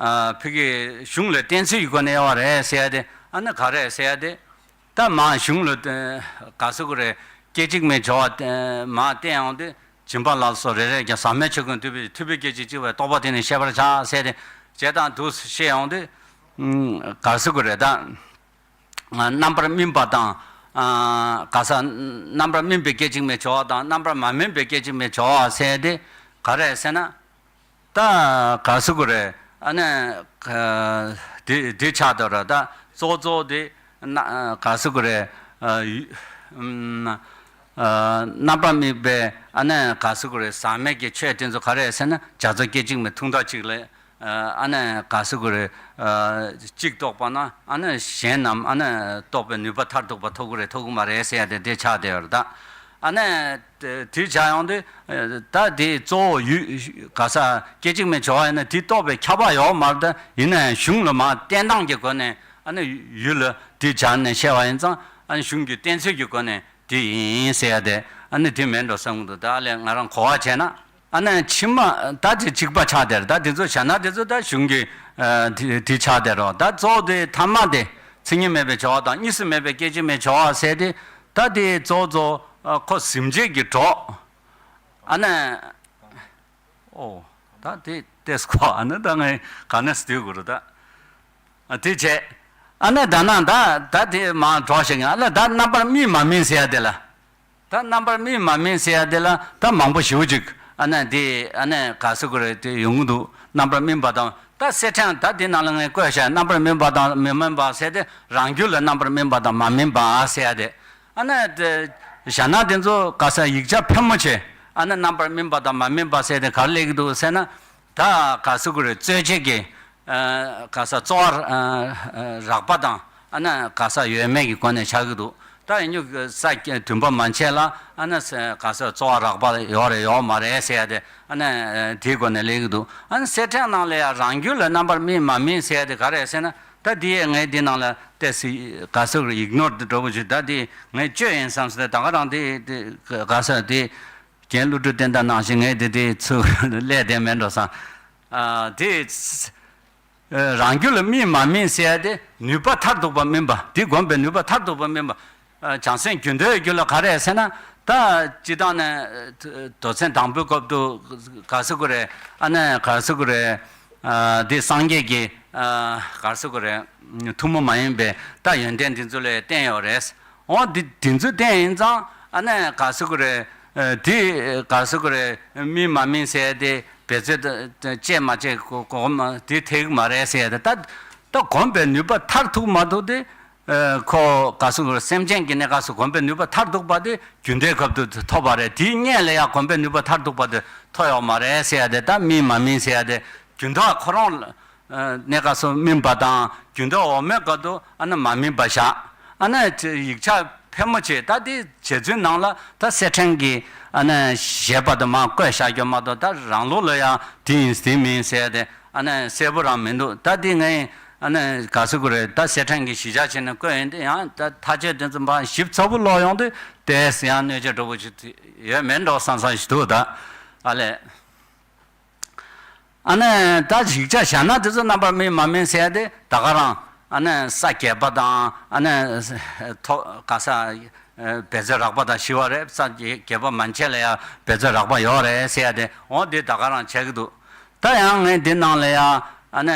ཨ་ཕ་གི་གཞུང་ལ་བརྟེན་ཚུལ་གྱི་སྒོ་ནས་དབྱེ་བ་རེད་ཟེར་ཡ་དེ། ཨ་ནི་ག་རེ་ཟེར་ཡ་དེ། ད་མར་གཞུང་ལ་བརྟེན་ག་ཟེར་དགོས་རེད། སྐད་ཅིག་མའི་སྦྱོར་བ་བརྟེན་མར་བསྟན་ཡོང་དུས་སྦྱིན་པ་ལ་སོགས་རེ་རེ་བརྒྱ་ཟག་མེད་ཆོས་ཀུན་འདུས་པའི་ཐུབ་པའི་སྐད་ཅིག་གཅིག་པའི་རྟོགས་པ་དེ་ནི་ཤེས་པར་བྱ་ཟེར་ཏེ་བྱས་དང་འདུག་སེ་བཤད་ཡོང་དུས་ག་ཟེར་དགོས་རེད་ད། རྣམ་པར་སྨིན་པ་དང་། ཨ་ག་ས་རྣམ་པར་སྨིན་པའི་སྐད་ཅིག་མའི་སྦྱོར་བ་དང་རྣམ་པར་མ་སྨིན་པའི་སྐད་ཅིག་མའི་སྦྱོར་བ་ཟེར་ཏེ་ག་རེ་ཟེར་ན། ད་ག་ཟེར་དགོས་རེད། ཨ་ནི་ག་དེ་དེ་ཆགས་འདུག་ར། ད་གཙོ་གཙོ་དེ་ན་ག་ཟེར་དགོས་རེད། ཨ་ཡུ་ཨམ་ཨ་རྣམ་པར་སྨིན་པའི་ཨ་ནི་ག་ཟེར་དགོས་རེད། ཟག་མེད་ཀྱི་ཆོས་དེ་ཚོ་ག་རེ་ཟེར་ན་བྱ་རྫོགས་སྐད་ཅིག་མའི་ཐུང་མཐའ་གཅིག་ལས། ཨ་ནི་ག་ཟེར་དགོས་རེད། ཨ་གཅིག་རྟོགས་པ་ན་ཨ་ནི་གཞན་རྣམས་ཨ་ནི་རྟོགས་པའི་ནུས་པ་མཐར་ཐུག་པ་ཐོབ་ཀྱི་རེད་ཐོབ་ཀྱི་མ་རེད་ཟེར་ཡ་དེ་དེ་ཆགས་བསྡད་ཡོད་རེད་ད། ཨ་ནི་དེ་དེ་ཆགས་ཡོང་དུས་ད་དེ་གཙོ་བོ་ཡུལ་ག་ས་སྐད་ཅིག་མའི་སྦྱོར་བ་ཡིན་ན་དེ་རྟོགས་པའི་ཁྱབ་པ་ཡོད་མ་རེད་ད། ཡིན་ན་ཡང་གཞུང་ལ་མར་བསྟན་སྟངས་ཀྱི་སྒོ་ནས་ཨ་ནི་ཡུལ་ལ་དེ་སྦྱར་ནས་བཤད་པ་ཡིན་ཙང་ཨ་ནི་གཞུང་གི་གཏན་ཚིགས་ཀྱི་སྒོ་ནས། དེ་ཡིན་ཟེར་ཡ་དེ་ཨ་ནི་དེ་མེད་འགྲོ་བསམ་གྱི་འདུག་ད་ལས་ང་རང་གོ་བ་བྱས་ན་ཨ་ནི་ཕྱི་མ་ད་དེ་གཅིག་པ་ཆགས་དེར་ད་དེ་ཚོ་བྱས་ན་དེ་ཚོ་ད་གཞུང་གི་ཨ་དེ་དེ་ཆགས་དེ་རོ། ད་གཙོ་བོ་དེ་ཐ་མ་དེ་མཚན་ཉིད་མེད་པའི་སྦྱོར་བ་དང་གཉིས་སུ་མེད་པའི་སྐད་ཅིག་མའི་སྦྱོར་བ་ཟེར་དེ་ད་དེ་གཙོ་གཙོ་ཨ་ཁོ་གཟིམ་བྱེད་ཀྱི་གྲོགས་ཨ་ནི། ཨོ། ད་དེ་ཏེས་ཁོ་ཨ་ནི་ད་ངས་ག་ནས་སྡོད་དགོས་རེད་ད། ཨ་དེ་བྱས། ཨ་ནི་ད་ན་ད་ད་དེ་མ་འགྲོ་ཞིག་ཨ་ལ་ད་རྣམ་པར་སྨིན་མ་སྨིན་ཟེར་ཡ་དེ་ལ། ད་རྣམ་པར་སྨིན་མ་སྨིན་ཟེར་ཡ་དེ་ལ་ད་མང་པོ་ཞེ་པོ་ཅིག་ཨ་ནི་དེ་ཨ་ནི་ག་ཟེར་དགོས་རེད་དེ་ཡོང་གི་འདུག་རྣམ་པར་སྨིན་པ་དང་ ད་གསེར་ཕྲེང་ད་འདི་ནང་ལ་ངས་བཀོད་བཞག་རྣམ་པར་སྨིན་པ་དང་མི་སྨིན་པ་ཟེར་ཏེ་རང་རྒྱུད་ལ་རྣམ་པར་སྨིན་པ་དང་མ་སྨིན་པ་ཟེར་ཡ་དེ། ཨ་ནི་དེ་བཞག་ན་དེ་ཚོ་ག་ས་ཡིག་ཆ་ཕལ་མོ་ཆེ་ཨ་ནི་རྣམ་པར་སྨིན་པ་དང་མ་སྨིན་པ་ཟེར་ཏེ་ག་རེ་སླེབས་ཀྱི་འདུག་ཟེར་ན། ད་ག་ས་གུ་རེ་རྩོད་བྱེད་ཀྱི་ཨ་ག་ས་རྩོལ་བ་ཨ་རགས་པ་དང་ཨ་ནི་ག་ས་ཡོད་མེད་ཀྱི་སྒོ་ནས་ཆགས་ཀྱི་འདུག་ད་ཡིན་རྒྱུ་ས་བདུན་པ་མན་ཆད་ལ་ཨ་ནི་ས་ག་ས་རྩོལ་བ་རགས་པ་ཡོད་རེད་ཡོད་མ་རེད་ཟེར་ཡ་དེ་ཨ་ནི་དེའི་སྒོ་ནས་སླེབས་ཀྱི་འདུག་ཨ་ནི་གསེར་ཕྲེང་ནང་ལ་ཡང་རང་རྒྱུད་ལ་རྣམ་པར་སྨིན་མ་སྨིན་ཟེར་ཡ་དེ་ག་རེད་ཟེར་ན། ད་དེ་ངས་འདི་ནང་ལ་ཏེ་སི་ག་ས་རུ་ཡིག་ནོར་དུ་འགྲོ་བ་ཞིག་ད་དེ་ངས་བཅོས་ཡིན་བསམ་སྟེ་ད་ག་རང་དེ་དེ་ག་ས་དེ་རྒན་བློ་གྲོས་བསྟན་དང་ནང་བཞིན་ངས་དེ་དེ་ཚུར་ལས་དེ་མེད་འགྲོ་བསམ། ཨ་དེ་རང་རྒྱུད་ལ་སྨིན་མ་སྨིན་ཟེར་ཡ་དེ་ནུས་པ་མཐར་ཐུག་པ་སྨིན་པ་དེ་བསྒོམས་པའི་ནུས་པ་མཐར་ཐུག་པ་སྨིན་པ། བྱང་སེམས་རྒྱུན་མཐའི་རྒྱུད་ལ་ག་རེ་ཟེར་ན། ད་སྤྱི་བཏང་ནས་མདོ་ཚན་དང་པོའི་སྐབས་དུ་ག་ས་གུ་རེ་ཨ་ནི་ག་ས་གུ་རེ་དེ་སངས་རྒྱས་ཀྱི་ག་ས་གུ་རེ་ཐུན་མོང་མ་ཡིན་པའི་ད་ཡོན་ཏན་དེ་ཚོ་ལ་བསྟན་ཡོད་རེད། འོ་དེ་དེ་ཚོ་བསྟན་ཡིན་ཙང་ཨ་ནི་ག་ས་གུ་རེ་དེ་ག་ས་གུ་རེ་སྨིན་མ་སྨིན་ཟེར་དེ་བེད་སྤྱོད་བྱེད་མ་བྱེད་གོ་གོ་དེ་ཐེག་མ་རེད་ཟེར་ཡ་དེ་ད་ད་གོམས་པའི་ནུས་པ་མཐར་ཐུག་མ་ཐུག་དེ། ཁོ་ག་སུ་སེམས་ཅན་གྱི་གནས་སྐབས་སུ་གོམས་པའི་ནུས་པ་མཐར་ཐུག་པ་དེ་རྒྱུན་མཐའི་སྐབས་སུ་ཐོབ་པ་རེད། དེའི་སྔོན་ལ་ཡང་གོམས་པའི་ནུས་པ་མཐར་ཐུག་པ་དེ་ཐོབ་ཡོད་མ་རེད་ཟེར་ཡ་དེ་ད་སྨིན་མ་སྨིན་ཟེར་ཡ་དེ་རྒྱུན་མཐའ་ཁོ་རང་གནས་སྐབས་སུ་སྨིན་པ་དང་རྒྱུན་མཐའ་འོག་མའི་སྐབས་སུ་ཨ་ནི་མ་སྨིན་པ་བཞག་ཨ་ནི་ཡིག་ཆ་ཕལ་མོ་ཆེ་ད་དེ་བྱེད་ཚུལ་ནང་ལ་ད་གསེར་ཕྲེང་གི་ཨ་ནི་བཞེད་པ་དེ་མར་བཀོད་བཞག་རྒྱུ་མ་གཏོགས་ད་རང་ལུགས་ལ་ཡང་དེ་ཡིན་དེ་མིན་ཟེར་ཡ་དེ། ཨ་ནི་གསལ་པོ་རང་མི་འདུག་ད་འདི་ངས་ཨ་ནི་ག་སུ་གུ་རེད་ད་གསེར་ཕྲེང་གི་གཞིར་བཞག་བྱས་ནས་བཀོད་ཡོང་དུས་ཡང་ད་མཐའ་དཔྱོད་དེ་ཚོ་འབའ་ཞིབ་ཚགས་པོ་ཀློག་ཡོང་དུས་དེས་ཡང་གནོད་བྱེད་འགྲོ་པོ་ཞིག་ཡོད་མེད་འགྲོ་བསམ་བསམ་ཞིག་འདུག་ད་ཨ་ལས། ཨ་ནི་ད་ཡིག་ཆ་བཞག་ན་དེ་ཚོ་རྣམ་པར་སྨིན་མ་སྨིན་ཟེར་ཡ་དེ་ད་ག་རང་ཨ་ནི་ས་བརྒྱད་པ་དང་ཨ་ནི་ཐོ་ག་ས་བེད་སྤྱོད་རགས་པ་དང་ཞི་བ་རེད། ས་བརྒྱད་པ་མན་ཆད་ལ་ཡང་བེད་སྤྱོད་རགས་པ་ཡོད་རེད་ཟེར་ཡ་དེ་འོ་དེ་ད་ག་རང་བྱེད་ཀྱི་འདུག་ད་ཡང་ངས་འདི་ནང་ལ་ཡང་ཨ་ནི་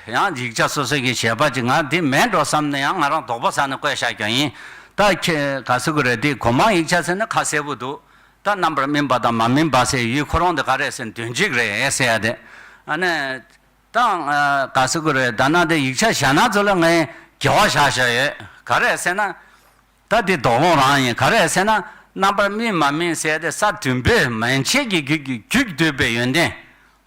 ཡང་ཡིག་ཆ་སོ་སོ་གི་ཞལ་པར་ཅིག་ང་འདི་མེད་འགྲོ་བསམ་ནས་ཡང་ང་རང་དོགས་པ་ཟ་ནས་བཀོད་བཞག་རྒྱུ་ཡིན། ད་ཁྱེད་ག་སུ་གུ་རེད་འདི་གོ་མ་ཡིག་ཆ་ཟེར་ན་ཁ་གསལ་པོ་འདུག་ད་རྣམ་པར་སྨིན་པ་དང་མ་སྨིན་པ་ཟེར་ཡུལ་ཁོ་རང་དེ་ག་རེད་ཟེར་དོན་གཅིག་རེད་ཟེར་ཡ་དེ། ཨ་ནི་ད་ག་སུ་གུ་རེད་ད་ན་དེ་ཡིག་ཆ་བཞག་ན་ཚོ་ལ་ངས་དགེ་བ་བཞག་བཞག་ཡོད་ག་རེད་ཟེར་ན། ད་འདི་དོགས་སློང་རང་ཡིན་ག་རེ་ཟེར་ན་རྣམ་པར་སྨིན་མ་སྨིན་ཟེར་ཏེ་ས་བདུན་པའི་མན་ཆད་ཀྱི་རྒྱུད་ཀྱི་རྒྱུད་འདོད་པའི་ཡོན་ཏན།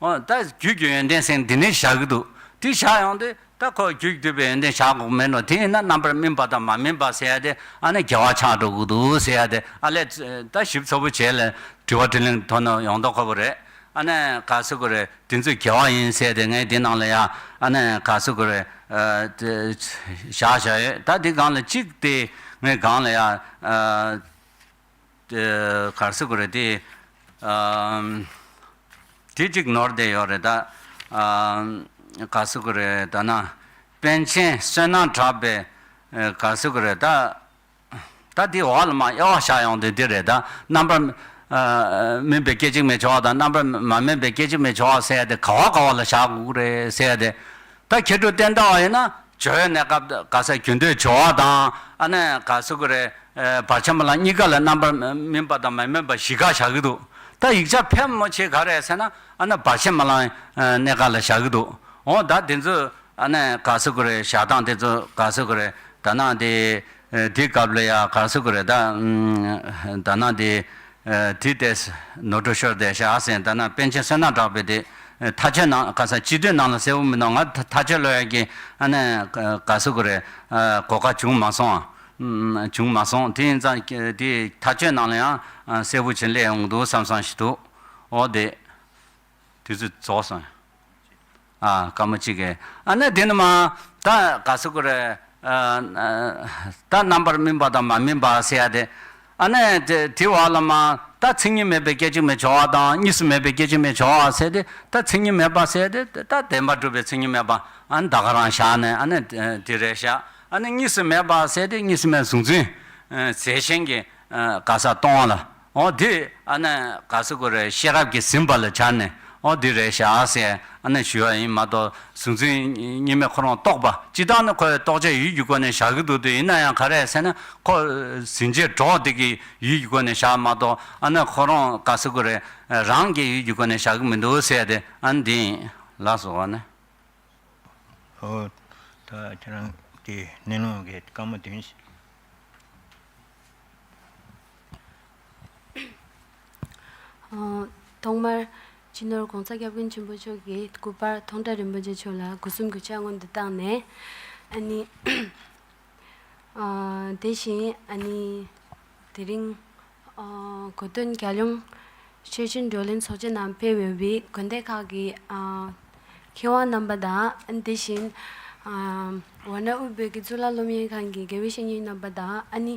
འོ་ད་རྒྱུད་ཀྱི་ཡོན་ཏན་ཟེར་འདི་ནས་བཞག་གི་འདུག་དེ་བཞག་ཡོང་དུས་ད་ཁོ་རྒྱུད་འདོད་པའི་ཡོན་ཏན་བཞག་དགོས་མེད་ནོ། དེ་ཡིན་ན་རྣམ་པར་སྨིན་པ་དང་མ་སྨིན་པ་ཟེར་ཡ་དེ་ཨ་ནི་དགེ་བ་ཆགས་འགྲོ་གི་འདུག་ཟེར་ཡ་དེ་ཨ་ལས་ད་ཞིབ་ཚགས་པོ་བྱས་ལ་དྲི་བ་དྲིས་ལན་ཐོག་ནས་ཡོང་མདོག་ཁ་པོ་རེད། ཨ་ནི་ག་ཟེར་དགོས་རེད། དེ་ཚོས་དགེ་བ་ཡིན་ཟེར་ཏེ་ངས་དེ་ནང་ལ་ཡ་ཨ་ནི་ག་ཟེར་དགོས་རེད། ཨ་དེ་བཞག་བཞག་ཡོད། ད་དེ་སྒང་ལ་གཅིག་དེ་ངས་སྒང་ལ་ཡ་ཨ་དེ་ག་ཟེར་དགོས་རེད་དེ་ཨ་དེ་གཅིག་ནོར་བསྡད་ཡོད་རེད། ད་ཨ་ག་ཟེར་དགོས་རེད་ད་ན་པཎ་ཆེན་བསོད་ནམས་གྲགས་པའི་ཨ་ག་ཟེར་དགོས་རེད་ད། ད་འདི་འོག་ལ་མར་དབྱེ་བ་བཞག་ཡོང་དུས་འདི་རེད་ད། རྣམ་པར་ཨ་སྨིན་པའི་སྐད་ཅིག་མའི་སྦྱོར་བ་དང་རྣམ་པར་མ་སྨིན་པའི་སྐད་ཅིག་མའི་སྦྱོར་བ་ཟེར་ཡ་དེ་ག་བ་ག་བ་ལ་བཞག་དགོས་རེད་ཟེར་ཡ་དེ། ད་མཁས་གྲུབ་བསྟན་དར་བ་ཡིན་ན་སྦྱོར་བའི་གནས་སྐབས་ག་ས་རྒྱུན་མཐའི་སྦྱོར་བ་དང་ཨ་ནི་ག་ཟེར་དགོས་རེད། ཨ་བར་ཆད་རྨི་ལམ་གཉིས་ཀ་ལ་རྣམ་པར་སྨིན་པ་དང་མ་སྨིན་པ་བཞི་ཀ་བཞག་གི་འདུག་ད་ཡིག་ཆ་ཕལ་མོ་ཆེ་ག་རེ་ཟེར་ན་ཨ་ནི་བར་ཆད་རྨི་ལམ་གནས་སྐབས་ལ་བཞག་གི་འདུག་འོ་ད་དེ་ཚོ་ཨ་ནི་ག་ཟེར་དགོས་རེད། བཞག་སྟངས་དེ་ཚོ་ག་ཟེར་དགོས་རེད། ད་ནང་དེ་ཨ་དེ་སྐབས་ལ་ཡ་ག་ཟེར་དགོས་རེད། ད་ཨམ་ད་ནང་དེ་ཨ་དེ་ལྟས་ནོར་འཁྲུལ་ཤོར་བསྡད་ཤག་ཟེར། ད་ནང་པཎ་ཆེན་བསོད་ནམས་གྲགས་པའི་དེ་ཨ་མཐའ་དཔྱོད་ནང་ག་ས་སྤྱི་དོན་ནང་ལ་གསལ་པོ་མི་འདུག་ང་མཐའ་དཔྱོད་ཀློག་ཡ་གི་ཨ་ནི་ག་ཟེར་དགོས་རེད། ཨ་གོ་སྐབས་བྱུང་མ་སོང་། ཨམ་བྱུང་མ་སོང་། དེ་ཡིན་ཙང་དེ་མཐའ་དཔྱོད་ནང་ལ་ཡང་ཨ་གསལ་པོ་བྱས་སླེབས་ཡོང་གི་འདུག་བསམ་བསམ་ཞིག་འདུག་འོ་དེ། དུས་ཚོད་རྫོགས་སོང་། ཨ་སྐར་མ་གཅིག་གི་ཨ་ནི་དེ་ནི་མ་ད་ག་ཟེར་དགོས་རེད། ཨ་ད་རྣམ་པར་སྨིན་པ་དང་མ་སྨིན་པ་ཟེར་ཡ་དེ། ཨ་ནི་དེ་དེ་བ་ལ་མ་ད་མཚན་ཉིད་མེད་པའི་སྐད་ཅིག་མའི་སྦྱོར་བ་དང་གཉིས་སུ་མེད་པའི་སྐད་ཅིག་མའི་སྦྱོར་བ་ཟེར་དེ། ད་མཚན་ཉིད་མེད་པ་ཟེར་དེ་ད་བདེན་པར་གྲུབ་པའི་མཚན་ཉིད་མེད་པ་ཨ་ནི་ད་ག་རང་བཞག་ནས་ཨ་ནི་དེ་རེད་བཞག་ཨ་ནི་གཉིས་སུ་མེད་པ་ཟེར་དེ་གཉིས་སུ་མེད་གཟུང་འཛིན་རྫས་གཞན་གྱི་ག་ས་སྟོང་བ་ལ། འོ་དེ་ཨ་ནི་ག་ཟེར་དགོས་རེད། ཤེས་རབ་ཀྱིས་ཟིན་པ་ལ་བྱར་ནས་འོ་དེ་རེད་ཤག་ཟེར་ཨ་ནི་ཞུ་བ་ཡིན་མ་གཏོགས་གཟུང་འཛིན་གཉིས་མེད་ཁོ་རང་རྟོགས་པ་སྤྱི་བཏང་ནི་ཁོས་རྟོགས་བྱའི་ཡུལ་གྱི་སྒོ་ནས་བཞག་གི་འདུག་དེ་ཡིན་ན་ཡང་ག་རེ་ཟེར་ན་ཁོ་ཟིན་བྱེད་གྲོགས་དེ་གི་ཡུལ་གྱི་སྒོ་ནས་བཞག་མ་གཏོགས་ཨ་ནི་ཁོ་རང་ག་ཟེར་དགོས་རེད། རང་གི་ཡུལ་གྱི་སྒོ་ནས་བཞག་གི་མི་འདུག་ཟེར་དེ་ཨ་ནི་འདི་ཡིན་ལགས་སོ། ཨ་ནི། ཨོ། ད་ཁྱེད་རང་དེ་གནས་ལུང་གི་བཀའ་མོལ་དོན། ཨོ། ཐོག་མར་སྤྱི་ནོར་༸གོང་ས་༸སྐྱབས་མགོན་ཆེན་པོ་མཆོག་གི་སྐུ་པར་ཐོག་མཐའ་རིན་པོ་ཆེ་མཆོག་ལ་སྒོ་གསུམ་གུས་ཕྱག་སྔོན་དུ་བཏང་ནས། ཨ་ནི། ཨ། དེ་བཞིན་ཨ་ནི་དེ་རིང་ཨ་གོ་སྟོན་རྒྱལ་ཡོངས་ཆོས་ཆེན་བགྲོ་གླེང་ཚོགས་ཆེན་ནང་ཕེབས་ཡོད་པའི་དགོན་སྡེ་ཁག་གི་ཨ་མཁས་དབང་རྣམ་པ་དང་། དེ་བཞིན་ཨ་ཝཱ་ཎ་དབུས་བོད་ཀྱི་གཙུག་ལག་སློབ་གཉེར་ཁང་གི་དགེ་བའི་བཤེས་གཉེན་རྣམ་པ་དང་། ཨ་ནི་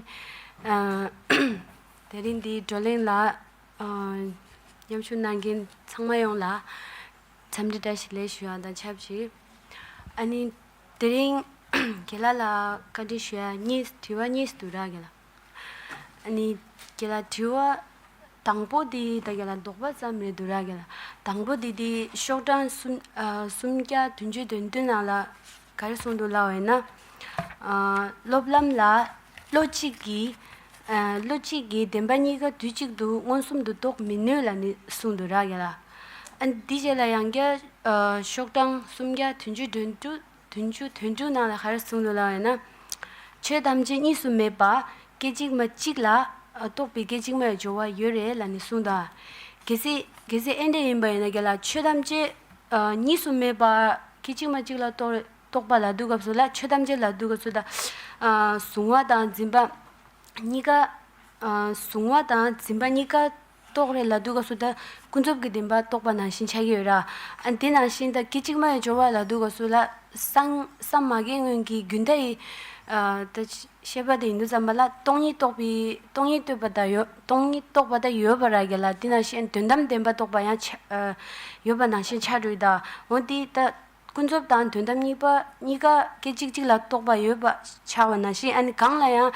ཨ་དེ་རིང་འདིའི་བགྲོ་གླེང་ལ་ཨ་མཉམ་ཞུགས་གནང་མཁན་ཚང་མ་ཡོངས་ལ་འཚམས་འདྲི་བཀྲ་ཤིས་བདེ་ལེགས་ཞུ་ཡ་དང་ཆབས་ཅིག་ཨ་ནི་དེ་རིང་རྒན་ལགས་ལ་བཀའ་འདྲི་ཞུ་ཡ་གཉིས། དྲི་བ་གཉིས་འདུག་ར་རྒན་ལགས། ཨ་ནི་རྒན་ལགས་དྲི་བ་དང་པོ་དེ་ད་རྒན་ལགས་དོགས་པ་ཙམ་རེད་འདུག་ར་རྒན་ལགས། དང་པོ་དེ་དེ་ཤོག་གྲངས་སུམ་ཨ་སུམ་བརྒྱ་བདུན་ཅུ་དོན་བདུན་ནང་ལ་ག་རེ་གསུངས་འདུག་ལབ་པ་ཡིན་ན། ཨ་སློབ་ལམ་ལ་བློ་གཅིག་གིས་ཨ་བློ་གཅིག་གིས་བདེན་པ་གཉིས་ཀ་དུས་གཅིག་ཏུ་མངོན་སུམ་དུ་རྟོགས་མི་ནུས་ལབ་ནས་གསུངས་འདུག་ར་རྒན་ལགས། ཨ་ནི་དེ་རྗེས་ལ་ཡང་བསྐྱར་ཨ་ཤོག་གྲངས་སུམ་བརྒྱ་བདུན་ཅུ་དོན་དྲུག་བདུན་ཅུ་དོན་དྲུག་ནང་ལ་ག་རེ་གསུངས་འདུག་ལབ་ཡིན་ན། ཆོས་ཐམས་ཅད་གཉིས་སུ་མེད་པ་སྐད་ཅིག་མ་གཅིག་ལ་ཨ་རྟོགས་པའི་སྐད་ཅིག་མའི་སྦྱོར་བ་ཡོད་རེད་ལབ་ནས་གསུངས་འདུག་གལ་སྲིད་གལ་སྲིད་ཨེ་འདྲ་ཡིན་པ་ཡིན་ན་རྒན་ལགས། ཆོས་ཐམས་ཅད་ཨ་གཉིས་སུ་མེད་པ་སྐད་ཅིག་མ་གཅིག་ལ་རྟོགས་རེད། རྟོགས་པ་ལབ་དུས་སྐབས་སུ་ལ། ཆོས་ཐམས་ཅད་ལབ་དུས་སྐབས་སུ་ད་ཨ་གཟུང་བ་དང་འཛིན་པ་གཉིས་ཀ་ཨ་གཟུང་བ་དང་འཛིན་པ་གཉིས་ཀ་རྟོགས་རེད་ལབ་དུས་སྐབས་སུ་ད་ཀུན་རྫོབ་ཀྱི་བདེན་པ་རྟོགས་པ་ནང་བཞིན་ཆགས་ཀྱི་ཡོད་ར། ཨ་དེ་ནང་བཞིན་ད་སྐད་ཅིག་མའི་སྦྱོར་བ་ལབ་དུས་སྐབས་སུ་ལ་སངས་སངས་མ་རྒྱས་སྔོན་གྱི་རྒྱུན་མཐའི་ཨ་ད་བཤད་པ་དེ་ཡིན་དུས་ཙམ་པ་ལ་སྟོང་ཉིད་རྟོགས་པའི་སྟོང་ཉིད་རྟོགས་པ་ད་ཡོད། སྟོང་ཉིད་རྟོགས་པ་ད་ཡོད་པ་ར་རྒན་ལགས། དེ་ནང་བཞིན་དོན་དམ་བདེན་པ་རྟོགས་པ་ཡང་ཆ་ཨ་ཡོད་པ་ནང་བཞིན་ཆགས་འགྲོ་ཡི་ད། འོ་དེ་ད། ཀུན་རྫོབ་དང་དོན་དམ་གཉིས་པ་གཉིས་ཀ་སྐད་ཅིག་གཅིག་ལ་རྟོགས་པ་ཡོད་པ་ཆགས་པ་ནང་བཞིན། ཨ་ནི་གང་ལ་ཡང་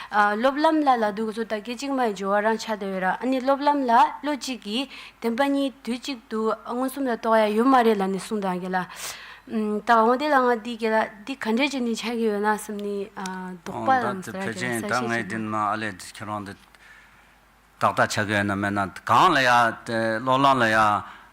ཨ་སློབ་ལམ་ལ་ལབ་དུས་སྐབས་སུ་ད་སྐད་ཅིག་མའི་སྦྱོར་བ་རང་ཆགས་བསྡད་ཡོད་ར། ཨ་ནི་སློབ་ལམ་ལ་བློ་གཅིག་གིས་བདེན་པ་གཉིས་དུས་གཅིག་ཏུ་མངོན་སུམ་ལ་རྟོགས་ཡ་ཡོད་མ་རེད་ལབ་ནས་གསུངས་དང་རྒན་ལགས། ཨམ་ད་འོ་དེ་ལ་ང་འདི་རྒན་ལགས་འདི་ག་འདྲས་བྱས་ནས་ཆགས་ཀྱི་ཡོད་ན་བསམ་ནས་ཨ་དོགས་པ་ཨང་། ད་ལམ་དེ་ཟེར་བ་ཕལ་ཆེར་ད་གསལ་བཤད་ངས་བྱེད་འདི་ནི་མ་ཨ་ལས་ཁྱེད་རང་འདི། ཏག་ཏག་ཆགས་ཀྱི་ཡོད་ན་མེད་ན། གང་ལ་ཡ་དེ་སློབ་ལམ་ལ་ཡ་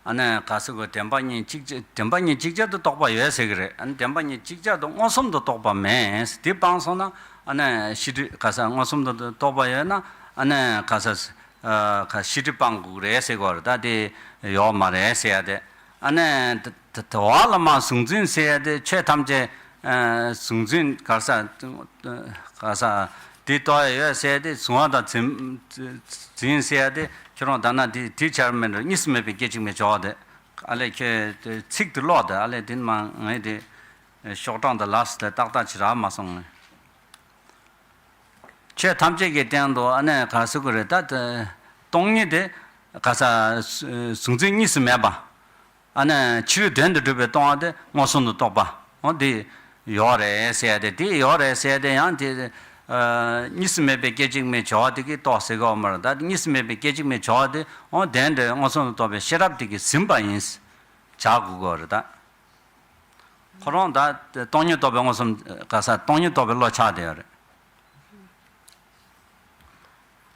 ཨ་ནི་ག་ཟེར་དགོས། བདེན་པ་གཉིས་གཅིག་ཅར་བདེན་པ་གཉིས་གཅིག་ཅར་དུ་རྟོགས་པ་ཡོད་ཟེར་གྱི་རེད། ཨ་ནི་བདེན་པ་གཉིས་གཅིག་ཅར་དུ་མངོན་སུམ་དུ་རྟོགས་པ་མེད། དེ་སྤངས་སོང་ན་ཨ་ནི་ཤེས་སྒྲིབ་ག་ས་མངོན་སུམ་དུ་རྟོགས་པ་ཡོད་ན་ཨ་ནི་ག་ས་ཨ་ག་ཤེས་སྒྲིབ་སྤང་དགོས་རེད་ཟེར་གྱི་རེད། ད་དེ་ཡོད་མ་རེད་ཟེར་ཡ་དེ། ཨ་ནི་ད་ད་དེ་བ་ལ་མ་གཟུང་འཛིན་ཟེར་ཡ་དེ་ཆོས་ཐམས་ཅད་ཨ་གཟུང་འཛིན་ག་ས་ག་ས་དེ་རྟོགས་ཡ་ཡོད་ཟེར་ཡ་དེ། གཟུང་བ་དང་འཛིན་འཛིན་ཟེར་ཡ་དེ་ཁྱོད་རང་ད་ན་དེ་དེ་བྱར་མེད་འགྲོ། གཉིས་སུ་མེད་པའི་སྐད་ཅིག་མའི་སྦྱོར་བ་དེ། ཨ་ལས་ཁྱོད་དེ་ཚིག་དེ་ཀློག་དེ། ཨ་ལས་དེ་མ་ངས་དེ་ཤོག་གྲངས་དེ་ལགས་སུ་དེ་ཏག་ཏག་ཅིག་རག་མ་སོང་ངས། ཆོས་ཐམས་ཅད་ཀྱི་སྟེང་དུ་ཨ་ནི་ག་ཟེར་དགོས་རེད། ད་དེ་སྟོང་ཉིད་དེ་ག་ས་གཟུང་འཛིན་གཉིས་སུ་མེད་པ། ཨ་ནི་ཕྱི་རོལ་དོན་དུ་གྲུབ་པའི་སྟོང་པ་དེ་མངོན་སུམ་དུ་རྟོགས་པ། འོ་དེ་ཡོད་རེད་ཟེར་ཡ་དེ། དེ་ཡོད་རེད་ཟེར་ཡ་དེ་ཡང་དེ་ཨ་གཉིས་སུ་མེད་པའི་སྐད་ཅིག་མའི་སྦྱོར་བ་དེ་གིས་རྟོགས་ཟེར་གྱི་ཡོད་མ་རེད། ད་གཉིས་སུ་མེད་པའི་སྐད་ཅིག་མའི་སྦྱོར་བ་དེ་འོ་དོན་དེ་མངོན་སུམ་དུ་རྟོགས་པའི་ཤེས་རབ་དེ་གིས་ཟིན་པ་ཡིན་བྱ་དགོས་ཀྱི་རེད་ད། ཁོ་རང་ད་སྟོང་ཉིད་རྟོགས་པའི་མངོན་སུམ་ག་ས་སྟོང་ཉིད་རྟོགས་པའི་བློ་ཆགས་བསྡད་ཡོད་རེད།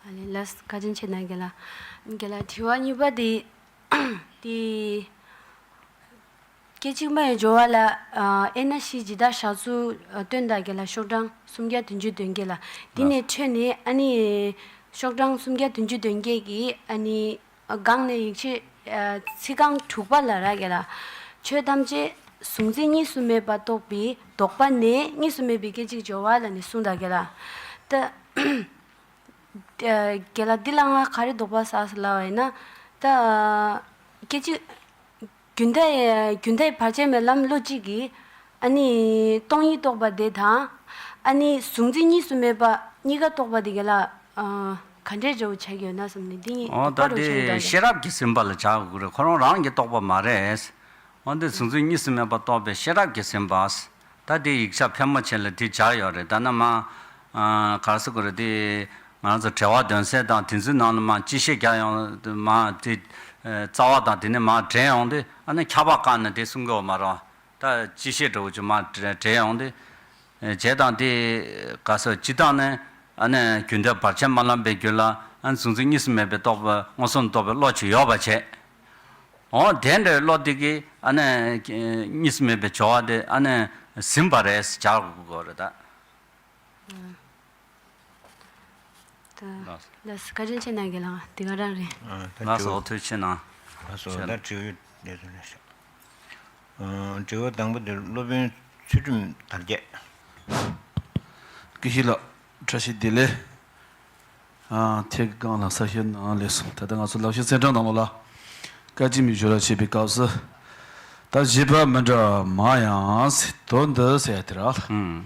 ཨ་ལས་ལགས་བཀའ་དྲིན་ཆེ་གནང་རྒན་ལགས། རྒན་ལགས་དྲི་བ་གཉིས་པ་དེ་དེ་སྐད་ཅིག་མ་ཡི་སྦྱོར་བ་ལ་ཨ་དབྱེ་ན་བཞི་ཇི་ལྟར་བཞག་ཚུལ་ཨ་སྟོན་དང་རྒན་ལགས། ཤོག་གྲངས་སུམ་བརྒྱ་བདུན་ཅུ་དོན་བརྒྱད་ལ། དེ་ནས་ལགས། འཕྲོས་ནས་ཨ་ནི་ཤོག་གྲངས་སུམ་བརྒྱ་བདུན་ཅུ་དོན་བརྒྱད་ཀྱི་ཨ་ནི་སྒང་ནས་ཡིག་ཆ་ཨ་ཚིག་རྐང་དྲུག་པ་ལ་ར་རྒན་ལགས། ཆོས་ཐམས་ཅད་གཟུང་འཛིན་གཉིས་སུ་མེད་པར་རྟོགས་པའི་དོགས་པ་ནས་གཉིས་སུ་མེད་པའི་སྐད་ཅིག་སྦྱོར་བ་ལ་ནི་གསུངས་དང་རྒན་ལགས། ད་ཨ་རྒན་ལགས་འདི་ལ་ང་ག་རེ་དོགས་པ་ཟ་ཟེར་ལབ་པ་ཡིན་ན། ད་ཨ་སྐད་ཅིག་རྒྱུན་མཐའི་རྒྱུན་མཐའི་བར་ཆད་མེད་ལམ་བློ་གཅིག་གིས་ཨ་ནི་སྟོང་ཉིད་རྟོགས་པ་དེ་དང་། ཨ་ནི་གཟུང་འཛིན་གཉིས་སུ་མེད་པ་གཉིས་ཀ་རྟོགས་པ་དེ་རྒན་ལགས་ཨ་ག་འདྲའི་འདྲ་བོ་ཆགས་ཀྱི་ཡོད་ན་བསམ་ནས། འདི་གཉིས་འོ་ད་དོགས་པ་རུ་དེ་ཆགས་ཀྱི་འདུག་ཤེས་རབ་ཀྱིས་ཟིན་པ་ལ་བྱ་དགོས་རེད། ཁོ་རང་རང་གིས་རྟོགས་པ་མ་རེད། འོ་འདི་གཟུང་འཛིན་གཉིས་སུ་མེད་པར་རྟོགས་པའི་ཤེས་རབ་ཀྱིས་ཟིན་པ། ད་དེ་ཡིག་ཆ་ཕལ་མོ་ཆེ་ལ་དེ་སྦྱར་ཡོད་རེད། ད་ནི་མ་ཨ་ག་རེ་ཟེར་དགོས་རེད། དེ་ང་ཚོ་དྲི་བ་དོན་གསལ་དང་དེ་ཚོའི་ནང་ལ་མ་སྤྱི་བཤད་རྒྱག་ཡོང་དུས་མ་དེ་ཨ་རྩ་བ་དང་དེ་ནས་མ་འདྲེན་ཡོང་དུས་ཨ་ནི་ཁྱབ་པ་བཀག་ནས་དེ་གསུང་གི་ཡོད་མ་རེད། ད་སྤྱི་བཤད་འདྲ་བོ་ཅིག་མ་འདྲེན་ཡོང་དུས། བྱས་ཙང་དེ་ག་ས་སྤྱི་བཏང་ནས་ཨ་ནི་རྒྱུན་མཐའི་བར་ཆད་མ་ལམ་པའི་རྒྱུད་ལ་ཨ་ནི་གཟུང་འཛིན་གཉིས་སུ་མེད་པའི་རྟོགས་པ་མངོན་སུམ་རྟོགས་པའི་བློ་ཅིག་ཡོད་པ་བྱས། འོ་དེ་འདྲའི་བློ་དེ་གིས་ཨ་ནི་གཉིས་སུ་མེད་པའི་སྦྱོར་བ་དེ་ཨ་ནི་ ཟིན་པ་རེད་སྦྱར་དགོས་རེད་ད། ད་ལགས་སོ། ལགས་སོ། བཀའ་དྲིན་ཆེ་གནང་གི་ལགས། དེ་ག་རང་རེད། ཨ། ད་ལགས་སོ། དྲི་བ། ཐུགས་རྗེ་ཆེ་གནང་། ལགས་སོ། ཆེ། ད་དྲི་བ་ཡོད་དེ་ཚོ་ལ་ཤོག་ཨ། དྲི་བ་དང་པོ་དེ་སློབ་དཔོན་ཚུལ་ཁྲིམས་དར་རྒྱས། དགེ་བཤེས་ལགས་བཀྲ་ཤིས་བདེ་ལེགས། ཨ། ཁྱེད་ཀྱི་སྒང་ལ་གསལ་བཤད་གནང་ལེགས་སོ། ད་ལྟ་ང་ཚོ་ལག་ཤེས་གསལ་སྟོན་ནང་ལོགས་ལ་སྐད་ཅིག་མའི་སྦྱོར་བ་བྱེད་པའི་སྐབས་སུ། ད་བཞི་པ་མི་འདྲ་བ་མང་ཡང་ཟེར་དོན་འདི་ཟེར་ཡ་དེ་རེད། ཨང་།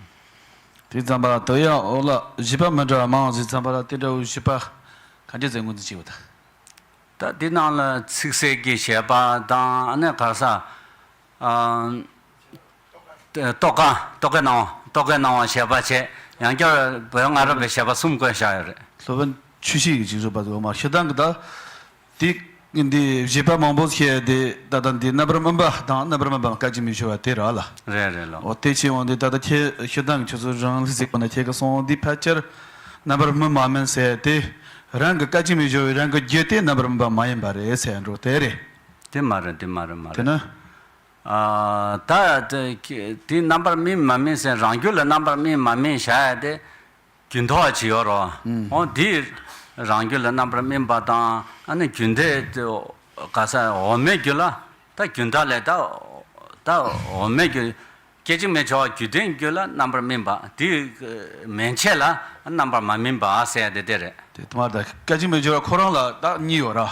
དེ་ཙམ་པ་ལ་དོན་ཡང་འོག་ལ་བཞི་པ་མི་འདྲ་བ་མང་ཟེར་ཙམ་པ་ལ་དེ་འདྲ་བོ་བཞི་པ་ག་འདྲས་ཟེར་ངོས་འཛིན་བྱེད་པ་དང་། ད་དེ་ནང་ལ་ཚིག་གསལ་གྱི་བཤད་པ་དང་ཨ་ནི་ག་ས། ཨ། རྟོགས་དཀའ། རྟོགས་དཀའི་སྣང་བ། རྟོགས་དཀའི་སྣང་བ་བཤད་པ་བྱས། ཡང་བསྐྱར་བོད་སྔ་རབས་པའི་བཤད་པ་གསུམ་བཀོད་བཞག་ཡོད་རེད། སློབ་དཔོན་ཆོས་བཤེས་ཀྱི་ཅིག་བཟོས་པ་དུ་མ་ཤི་སྟངས་ཀྱི་ད། དེ་འདི་བཞེད་པ་མང་པོ་བཤད་དེ་ད་ལྟ་འདི་རྣམ་པར་སྨིན་པ་དང་རྣམ་པར་སྨིན་པ་སྐད་ཅིག་མའི་སྦྱོར་བ་དེ་ར་ལ། རེད་རེད་ལོ། འོ་དེ་བྱས་འོང་དེ་ད་ལྟ་ཁྱེད་ཤི་སྟངས་ཀྱི་ཆུ་ཚོད་རང་ལུས་ཟིག་པ་ན་ཁྱེད་ཀྱི་སོང་འདི་ཕལ་ཆེར་རྣམ་པར་སྨིན་མ་མིན་ཟེར་དེ། རང་གི་སྐད་ཅིག་མའི་སྦྱོར་བའི་རང་གི་རྒྱུད་དེ་རྣམ་པར་སྨིན་པ་མ་ཡིན་པ་རེད་ཟེར་འགྲོ་དེ་རེད། དེ་མ་རེད། དེ་མ་རེད། མ་རེད། དེ་ན། ཨ། ད་དེ་དེ་རྣམ་པར་སྨིན་མ་སྨིན་ཟེར་རང་རྒྱུད་ལ་རྣམ་པར་སྨིན་མ་སྨིན་བྱ་ཡ་དེ་རྒྱུན་མཐའ་བ་ཅིག་ཡོད་རོ། ཨང་། འོ་དེ་རང་རྒྱུད་ལ་རྣམ་པར་སྨིན་པ་དང་ཨ་ནི་རྒྱུན་མཐའི་ག་ས་འོག་མའི་རྒྱུད་ལ་ད་རྒྱུན་མཐའ་ལས་ད་ད་འོག་མའི་རྒྱུད་སྐད་ཅིག་མའི་སྦྱོར་བ་རྒྱུད་ལྡན་རྒྱུད་ལ་རྣམ་པར་སྨིན་པ་དེ་མན་ཆད་ལ་རྣམ་པར་མ་སྨིན་པ་ཟེར་ཡ་དེ་དེ་རེད། དེ་ཐོག་མར་ད་སྐད་ཅིག་མའི་སྦྱོར་བ་ཁོ་རང་ལ་ད་གཉིས་ཡོད་ར།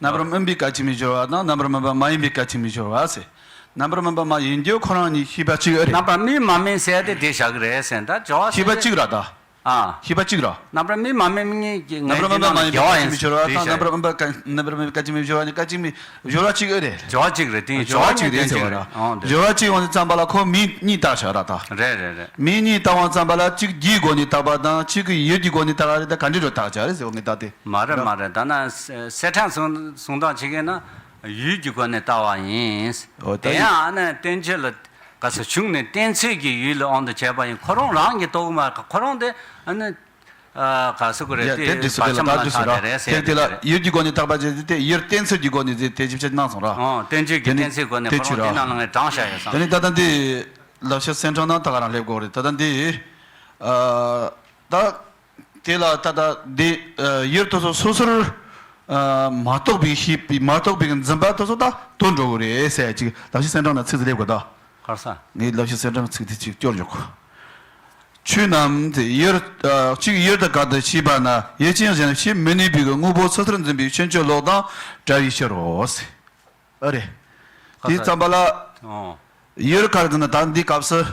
རྣམ་པར་སྨིན་པའི་སྐད་ཅིག་མའི་སྦྱོར་བ་དང་རྣམ་པར་སྨིན་པ་མ་ཡིན་པའི་སྐད་ཅིག་མའི་སྦྱོར་བ་ཟེར། རྣམ་པར་སྨིན་པ་མ་ཡིན་རྒྱུ་ཁོ་རང་གཉིས་ཤེས་པ་གཅིག་ཨེ་རེད། རྣམ་པར་སྨིན་མ་སྨིན་ཟེར་དེ་དེ་བཞག་གི་རེད་ཟེར་ད་སྦྱོར་བ་ཤེས་པ་ཟེར་གཅིག་ར་ད། ཨ། ཤེས་པ་གཅིག་ར། རྣམ་པར་སྨིན་མ་སྨིན་གཉིས་ཀྱི་རྣམ་པར་སྨིན་པ་མ་ཡིན་པའི་སྐད་ཅིག་མའི་སྦྱོར་བ་དང་རྣམ་པར་སྨིན་པ་སྐད་རྣམ་པར་སྨིན་པའི་སྐད་ཅིག་མའི་སྦྱོར་བ་ནི་སྐད་ཅིག་མའི་སྦྱོར་བ་གཅིག་ཨེ་རེད། སྦྱོར་བ་གཅིག་རེད། དེ་སྦྱོར་བ་གཅིག་རེད་ཟེར་བ་ར། ཨོ་དེ་སྦྱོར་བ་གཅིག་འོང་དུས་ཙམ་པ་ལ་ཁོ་མིང་གཉིས་བཏགས་བཞག་ར་ད། རེད་རེད་རེད། མིང་གཉིས་བཏགས་འོང་ཙམ་པ་ལ་གཅིག་རྒྱུའི་སྒོ་ནས་བཏགས་པ་དང་གཅིག་གི་ཡུལ་གྱི་སྒོ་ནས་བཏགས་པ་རེད། ད་ག་འདྲ་འགྲོ་བཏགས་བྱ་རེད་ཟེར་བ་ངས་ད་དེ། མ་རེད་མ་རེད། ད་ན་གསེར་ཕྲེང་གསུང་གསུང་སྟངས་བྱེད་མཁན་ན་ཡུལ་གྱི་སྒོ་ནས་བཏགས་པ་ཡིན། ཨོ་ད་དེ་ཡིན། ཡང་ཨ་ནི་བསྟན་བཅོས་ལ་ག་ས་གཞུང་ནས་བསྟན་ཚུལ་གྱི་ཡུལ་ལ་དབང་དུ་བྱས་པ་ཡིན། ཁོ་རང་རང་གི་རྟོགས་མ་ཁོ་རང་དེ་ཨ་ནི། ཨ། ག་ཟེར་དགོས་རེད། ཡ་དེ་དེ་འདི་སུ་བར་དེ་ལ་ཆད་མ་ད་འདི་སུ་ལྷག་ར་དེ་རེད་ཟེར་དེ་དེ་ལ་དེ་རེད། ཡུལ་གྱི་སྒོ་ནས་བཏགས་པ་ཅེས་དེ་ཡུལ་བསྟན་ཚུལ་གྱི་སྒོ་ནས་དེ་དེ་ཞིབ་ཆ་གནང་སོང་ར། ཨོ་བསྟན་བཅོས་ཀྱི་དེ་ནི་བསྟན་ཚུལ་སྒོ་ནས་དེ་ཁོ་ཆུ་རང་དེ་ར། ནང་ལ་དྲངས་བཞག་ཡོད་ས། དེ་ནི་ད་ལྟ་འདི་ལག་ཤེས་གསན་གྲངས་ནང་ད་ག་རང་སླེབས་དགོས་རེད། ད་ལྟ་འདི། ཨ། ད་དེ་ལ་ད་ལྟ་འདི་ཡུལ་དེ་ཚོ་སོ་སོར། ཨ། མ་རྟོགས་པའི་ཤེས་པའི་མ་རྟོགས་པའི་འཛིན་པ་དེ་ཚོ་ད་དོར་འགྲོ་གི་རེད་ཟེར་ཅིག་ལག་ཤེས་གསན་གྲངས་ནང་ཚིག་ཟིག་སླེབས་དགོས་ད། གར་ས། ངས་ལབ་ཤེས་གསལ་བསྒྲགས་ཚིག་དེ་གཅིག་སྐྱོར་འཇོག་གོ། ཆོས་རྣམས་དེ་ཡུལ་ཨ་གཅིག་ཡུལ་དུ་དགག་ཏུ་བྱས་པ་ན་ཡུལ་ཅན་གཞན་ཕྱིར་མི་གནས་པའི་གི་དངོས་པོ་སོ་སོར་འཛིན་པའི་ཕྱིན་ཅི་ལོག་དང་བྲལ་བའི་ཕྱིར་རོ། ཨ་རེ། དེ་ཙམ་པ་ལ། ཨོ། ཡུལ་ག་རེ་ཟེར་ན་ད་འདི་སྐབས་སུ།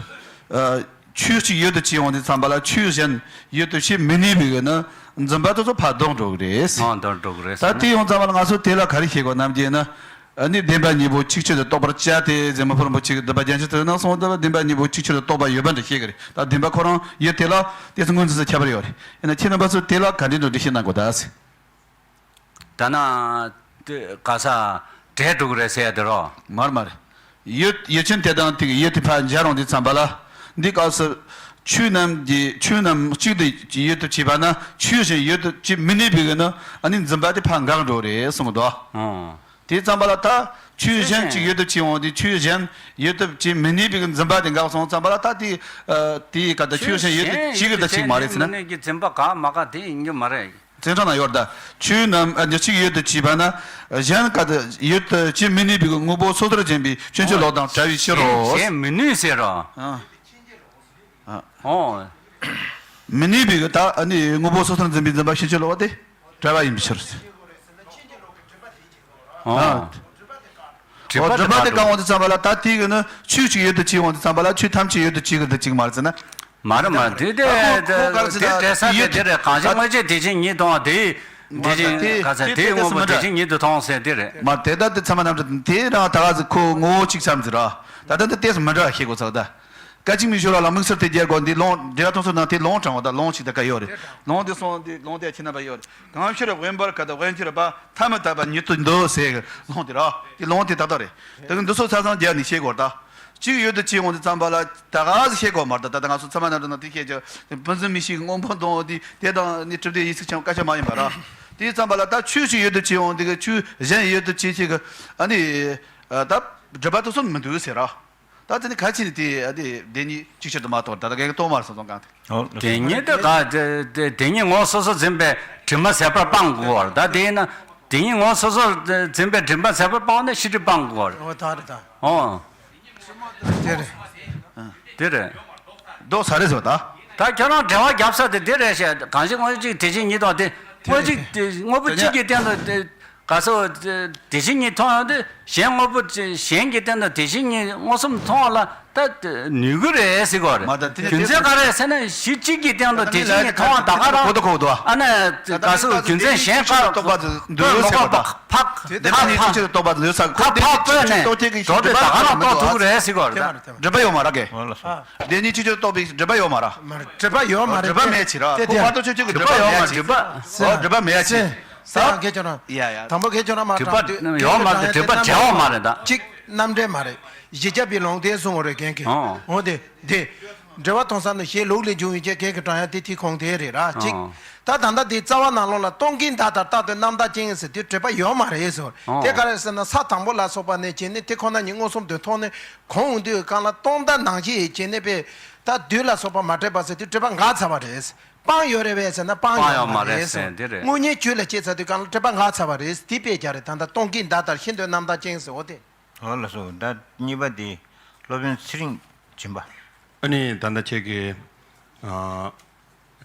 ཨ་ཆོས་གཅིག་ཡུལ་དུ་བྱས་འོང་དུས་ཙམ་པ་ལ་ཆོས་གཞན་ཡུལ་དུ་ཕྱིར་མི་གནས་པའི་གི་ནི་འཛིན་པ་དེ་ཚོ་ཕར་ལྡོག་འགྲོ་གི་རེད། ཨོ་ལྡོག་འགྲོ་གི་རེད་ད། དེ་ཡོང་ཙམ་པ་ལ་ང་ཚོ་དེ་ལ་ག་རེ་ཤེས་དགོས་ནམ་ཅེ་ན། ཨ་ནི་བདེན་པ་གཉིས་པོ་གཅིག་ཆར་དུ་རྟོགས་པར་བྱ་སྟེ་ཟེར་མི་ཕོ་རིན་པོ་ཆེ་གི་སྡུད་པ་རྒྱན་ཆ་དེ་ནང་གསུངས་པ་བདེན་པ་གཉིས་པོ་གཅིག་ཆར་དུ་རྟོགས་པ་ཡོད་པ་འདྲ་ཤེས་ཀྱི་རེད། ད་བདེན་པ་ཁོ་རང་ཡུལ་དེ་ལ་དེ་ཚོ་ངོས་འཛིན་ས་ཁྱད་པར་ཡོད་རེད། ཡིན་ན་ཁྱེད་རྣམ་པ་ཚོ་དེ་ལ་ག་འདྲའི་འགྲོ་འགྲེལ་བཤད་གནང་དགོས་ད་ཟེར། ད་ན་དེ་ག་ས་བྲལ་འགྲོ་གི་རེད་ཟེར་ཡ་དེ་རོ། མར་མར། ཡུལ་ཡུལ་ཅན་དེ་དང་དེ་གི་ཡུལ་དེ་ཕར་འབྱར་འོང་དུས་ཙམ་པ་ལ། འདི་སྐབས་སུ་ཆོས་རྣམས་ཀྱི་ཆོས་རྣམས་གཅིག་ཏུ་ཡུལ་དུ་བྱས་པ་ན་ཆོས་གཞན་ཡུལ་དུ་བྱེད་མི་ནུས་པའི་གི་ནི་ཨ་ནི་འཛིན་པ་དེ་ཕར་འགག་འགྲོ་རེད་གསུངས་འདུག་ཨོ། དེ་ཙམ་པ་ལ་ད་ཆོས་གཞན་གཅིག་ཡུལ་དུ་བྱས་འོང་དུས་ཆོས་གཞན་ཡུལ་དུ་བྱེད་མི་ནུས་པའི་གི་འཛིན་པ་དེ་འགག་སོང་ཙམ་པ་ལ་ད་དེ་ཨ་དེའི་ག་ད་ཆོས་གཞན་ཡུལ་དུ་བྱེད་གི་ད་ཅིག་མ་རེད་ཟེར་ན། ནུས་ཀྱི་འཛིན་པ་ག་མ་ག་དེ་ཡིན་རྒྱུ་མ་རེད། བཙན་དྲངས་ན་ཡོད་ད། ཆོས་རྣམས་ཨ་ནི་གཅིག་ཡུལ་དུ་བྱས་པ་ན་གཞན་ག་ད་ཡུལ་དུ་བྱེད་མི་ནུས་པའི་གི་དངོས་པོ་སོ་སོར་འཛིན་པའི་ཕྱིན་ཅི་ལོག་དང་བྲལ་བའི་ཕྱིར་རོ། བྱེད་མི་ནུས་ཟེར་རོ། ཨ། ཨོ། མི་ནུས་པའི་གི་ད་ཨ་ནི་དངོས་པོ་སོ་སོར་འཛིན་པའི་འཛིན་པ་ཕྱིན་ཅི་ལོག་དེ་བྲལ་བ་ཡིན་པའི་ཕྱིར། ཨོ། ཨ། སྒྲིབ་པ་དེ་བཀག་འོང་དུས་ཙམ་པ་ལ་ད་དེ་གི་ནི་ཆོས་གཅིག་ཡུལ་དུ་བྱེད་འོང་དུས་ཙམ་པ་ལ་ཆོས་ཐམས་ཅད་ཡུལ་དུ་བྱེད་གི་འདུག་ཅིག་མ་རེད་ཟེར་ན། མ་རེད་མ་རེད། དེ་དེ་དེ་བྲལ་ས་དེ་དེ་རེད། གང་ཞིག་དངོས་ཆོས་དེ་བཞིན་ཉིད་དུ་མཐོང་བ་དེ་དེ་བཞིན་ག་ས་དེའི་དངོས་པོ་དེ་བཞིན་ཉིད་དུ་མཐོང་ཟེར་དེ་རེད། མ་དེ་ད་དེ་ཚང་མ་རྣམ་གྲངས་དེ་རང་ད་ག་ཟེ་ཁོ་ངོ་བོ་གཅིག་ཙམ་ཟེར་ར། ད་ལྟ་འདི་ཏོག་ཙམ་མི་འདྲ་བ་ཤེས་དགོས་ཚོད་ད། སྐད་ཅིག་མའི་སྦྱོར་བ་ལ་དམིགས་བསལ་དེ་རྒྱལ་དགོས་འདི་ལུང་འབྲེལ་བ་མཐོང་ཚུལ་ནང་དེ་ལུང་དྲངས་པ་ད་ལུང་གཅིག་ད་ག་ཡོད་རེད། ལུང་དེ་སོང་འདི་ལུང་དེ་ཁྱེད་རྣམ་པ་ཡོད་རེད། གང་ཕྱིར་དབེན་པར་དཀའ་དང་དབེན་ཕྱིར་པ་ཐ་མི་དད་པ་ཉིད་དུ་འདོད་ཟེར་གི་ལུང་དེ་ར། དེ་ལུང་དེ་ད་ལྟ་རེད། དེ་གི་འདི་ཚོ་ཆ་ཚང་རྒྱབ་ནས་ཤེས་དགོས་ད། གཅིག་ཡུལ་དུ་བྱེད་འོང་དུས་ཙམ་པ་ལ་ད་ག་ཟེ་ཤེས་དགོས་མ་རེད་ད། ད་ལྟ་ང་ཚོ་ཚད་མ་རྣམ་གྲངས་ནང་དེ་བཤད་ཀྱི་བུམ་འཛིན་མིག་ཤེས་ཀྱི་སྔོན་པོ་མཐོང་འོང་དེ་དེ་དང་ནི་གྲུབ་བདེ་ཡིད་གཟུགས་ཆེན་པོ་སྐད་ཆ་མ་ཡིན་པ་ར། དེའི་ཙམ་པ་ལ་ད་ཆོས་གཅིག་ཡུལ་དུ་བྱེད་འོང་དེ་གི་ཆོས་གཞན་ཡུལ་དུ་བྱེད་བྱེད་གི་ཨ་ནི་ད་སྒྲིབ་པ་དེ་ཚོ་མི་འདུག་ཟེར་ར། ད་དེ་ནི་ག་ཅི་ནི་དེ་ཨ་དེ་བདེན་གཉིས་ཅིག་ཆར་དུ་མ་གཏོགས་ད་ལྟ་གལ་གཏོང་མ་སོང་ཙང་གང་དེ། ཨོ་ལགས་སོ། དེ་ཉིད་དེ་ག་དེ་དེ་དེ་ཉིད་ངོ་སོ་སོ་འཛིན་པའི་དྲི་མ་ཟད་པར་སྤང་དགོས་པར་ད་དེ་ཡིན་ན་དེ་ཉིད་ངོ་སོ་སོ་འཛིན་པའི་དྲི་མ་ཟད་པར་སྤང་བ་ནི་ཤེས་སྒྲིབ་སྤང་དགོས་པར། ཨོ་ད་རེད་ད། ཨོ། དེ་རེད། དེ་རེད། ལྡོག་ས་རེད་ཟེར་བ་ད། ད་ཁྱོད་རང་འབྲེལ་བ་རྒྱབ་ས་དེ་དེ་རེད་ཤག་གང་ཞིག་དངོས་པོ་གཅིག་དེ་བཞིན་ཉིད་དང་དེ་དངོས་གཅིག་དེ་དངོས་པོ་གཅིག་གི་སྟེང་དུ་དེ་ག་སོ་དེ་བཞིན་ཉིད་མཐོང་ཡང་དེ་གཞན་དངོས་པོ་གཞན་གྱི་སྟེང་དུ་དེ་བཞིན་ཉིད་མངོན་སུམ་མཐོང་བ་ལ་ད་ནུས་ཀྱི་རེད་ཟེར་གོ་རེད། མ་ད་དེ་རྒྱུ་མཚན་ག་རེ་ཟེར་ན་གཞི་གཅིག་གི་སྟེང་དུ་དེ་བཞིན་ཉིད་མཐོང་བ་ད་ག་རང་གོ་ད་གོ་ད། ཨ་ནི་ག་སོ་རྒྱུ་མཚན་གཞན་ག་རྟོགས་པ་འདོད་ཟེར་བ་ད། ཕག་དེ་ཕག་ནི་ཕག་ཅིག་ཏོག་པ་ལོས་ས་ཁོ་ཕག་དེ་ཕག་ཅིག་པོས་ནས་ཏོག་ཐེག་གི་འགྲོ་དེ་ད་ག་རང་རྟོགས་ཐུབ་རེད་ཟེར་གོ་རེད་ད། འགྲེལ་པ་ཡོད་མ་ར་གེ། ཨོ་ལགས་སོ། དེ་ནི་ཅི་ཅི་ཏོག་པའི་འགྲེལ་པ་ཡོད་མ་ར། མ་རེད། འགྲེལ་པ་ཡོད་མ་རེད། འགྲེལ་པ་མེད་ཅི་ར། དེ་ཁོ་དེ་ཕར་ཏོག་ཆོས་ཆོས་ཀྱི་འགྲེལ་པ་མེད་ཅི། འགྲེལ་པ་ཡོད་མ་རེད། འགྲེལ་པ་ཡོད་མ་རེད། ད་ཡ་ཡ། དང་པོ་ཁྱེད་ཅོ་ན་མ་འགྲེལ་པ་ཡོད་མ་རེད། འགྲེལ་པ་འབྲེལ་བ་མ་རེད་ད། གཅིག་རྣམ་འགྲེལ་མ་རེད། གཞི་རྒྱབ་པའི་ལུང་དེ་གསུང་བ་རེད་གན་གི། ཨོ་དེ། དེ། འགྲེལ་བ་མཐོང་ས་ནི་ཞེས་ལུགས་ལས་བྱུང་བའི་ཆེད་གེགས་ཀྱི་གྲངས་ཡང་དེ་ཐིག་ཁོང་དེ་རེད་ར་གཅིག་ད་ད་ལྟ་དེ་རྩ་བ་ནང་ལོགས་ལ་སྟོང་གི་མདའ་ལྟར་རྟག་ཏུ་རྣམ་དག་ཅན་ཟེར་དེ་འགྲེལ་པ་ཡོད་མ་རེད་ཟེར། དེ་ག་རེ་ཟེར་ན་ས་དང་པོ་ལ་སོགས་པ་ནས་བྱས་ནས་དེ་ཁོ་ན་ཉིད་མངོན་སུམ་དུ་མཐོང་ནས་གོང་འོང་དུས་གང་ལ་སྟོང་མདའ་ནང་བཞིན་བྱས་ནས་པས་ད་དུས་ལ་སོགས་པ་མ་འཕྲད་པ་ཟེར་དེ་འགྲེལ་པ་འགག་ཚར་བ་རེད། སྤང་ཡོད་རེད་བས་ཟེར་ན་སྤང་ཡོད་མ་རེད་ཟེར། དངོས་གཉེན་རྒྱུད་ལ་སྐྱེས་ཚར་དུས་གང་ལ་འགྲེལ་པ་འགག་ཚར་བ་རེད། དེ་དཔེ་རྒྱག་རེད། ད་ལྟ་སྟོང་གི་མདའ་ལྟར་ཤིན་ཏུ་རྣམ་དག་ཅན་ཟེར་འོ་དེ། ཨོ་ལགས་སོ། ད་གཉིས་པ་དེ་སློབ་དཔོན་ཚེ་རིང་སྦྱིན་པ། ཨ་ནི་ད་ལྟ་ཁྱེད་ཀྱིས་ཨ་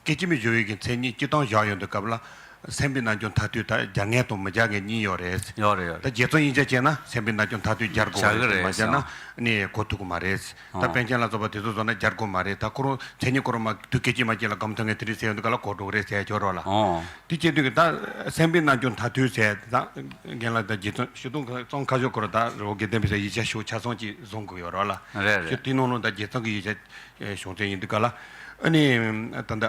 སྐད་ཅིག་མའི་སྦྱོར་བའི་གི་མཚན་ཉིད་སྤྱིར་བཏང་བཞག་ཡོང་དུས་སྐབས་ལ་སེམས་པའི་རྣལ་འབྱོར་མཐར་ཐུག་ད་སྦྱར་མཁན་དང་མི་སྦྱར་མཁན་གཉིས་ཡོད་རེད། ཡོད་རེད་ཡོད་རེད། ད་རྗེ་ཙོང་དབྱིག་འཇགས་བྱས་ན་སེམས་པའི་རྣལ་འབྱོར་མཐར་ཐུག་སྦྱར་དགོས་རེད། སྦྱར་གི་རེད་མ་སྦྱར་ན་ཨ་ནི་གོ་ཐུབ་ཀྱི་མ་རེད། ད་ཨོ་པཎ་ཆེན་ལ་སོགས་པ་དེ་ཚོ་བཟོ་ན་སྦྱར་དགོས་མ་རེད། ད་ཁོ་རང་མཚན་ཉིད་ཁོ་རང་མ་དུས་སྐད་ཅིག་མ་གཅིག་ལ་སྒོམ་ཐུབ་མཁན་དེ་འདྲ་ཟེར་ཡོང་དུས་སྐབས་ལ་གོ་འགྲོ་གི་རེད་ཟེར་ཆོག་རོགས་ལ། ཨོ། དེ་བྱེད་དུས་ཀྱི་ད་སེམས་པའི་རྣལ་འབྱོར་མཐར་ཐུག་ཟེར་ད་རྒན་ལགས་ད་རྗེ་ཙོང་ཞུ་དུང་ཙོང་ཁ་ཤོར་སྐོར་ད་རོ་དགེ་ལྡན་པའི་ས་ཡིག་ཆ་ཤོག་ཆ་ཚང་ཅིག་བཟུང་དགོས་ཡོད་རོགས་ལ། རེད་རེད། དེ་ནང་ལོགས་ད་རྗེ་ཙོང་གི་ཡིག་ཆ་བྱུང་ཚད་ཡིན་དུས་ག་ལ་ཨ་ནི་ད་ད་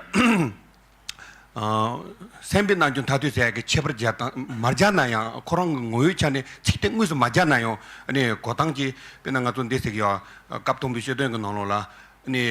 སེམས་པའི་རྣལ་འབྱོར་མཐར་ཐུག་ཟེར་ཡག་གི་ཁྱད་པར་སྦྱར་སྟངས་མ་སྦྱར་ན་ཡང་ཁོ་རང་གི་ངོ་བོའི་ཆ་ནས་ཚིག་དེ་དངོས་སུ་མ་སྦྱར་ན་ཡང་ཨ་ནི་གོ་སྟངས་ཀྱི་དཔེར་ན་ང་ཚོ་འདི་ཟེར་གི་ཡོད། སྐབས་དང་པོའི་ཤེས་དོན་གྱི་ནང་ལོགས་ལ་ཨ་ནི།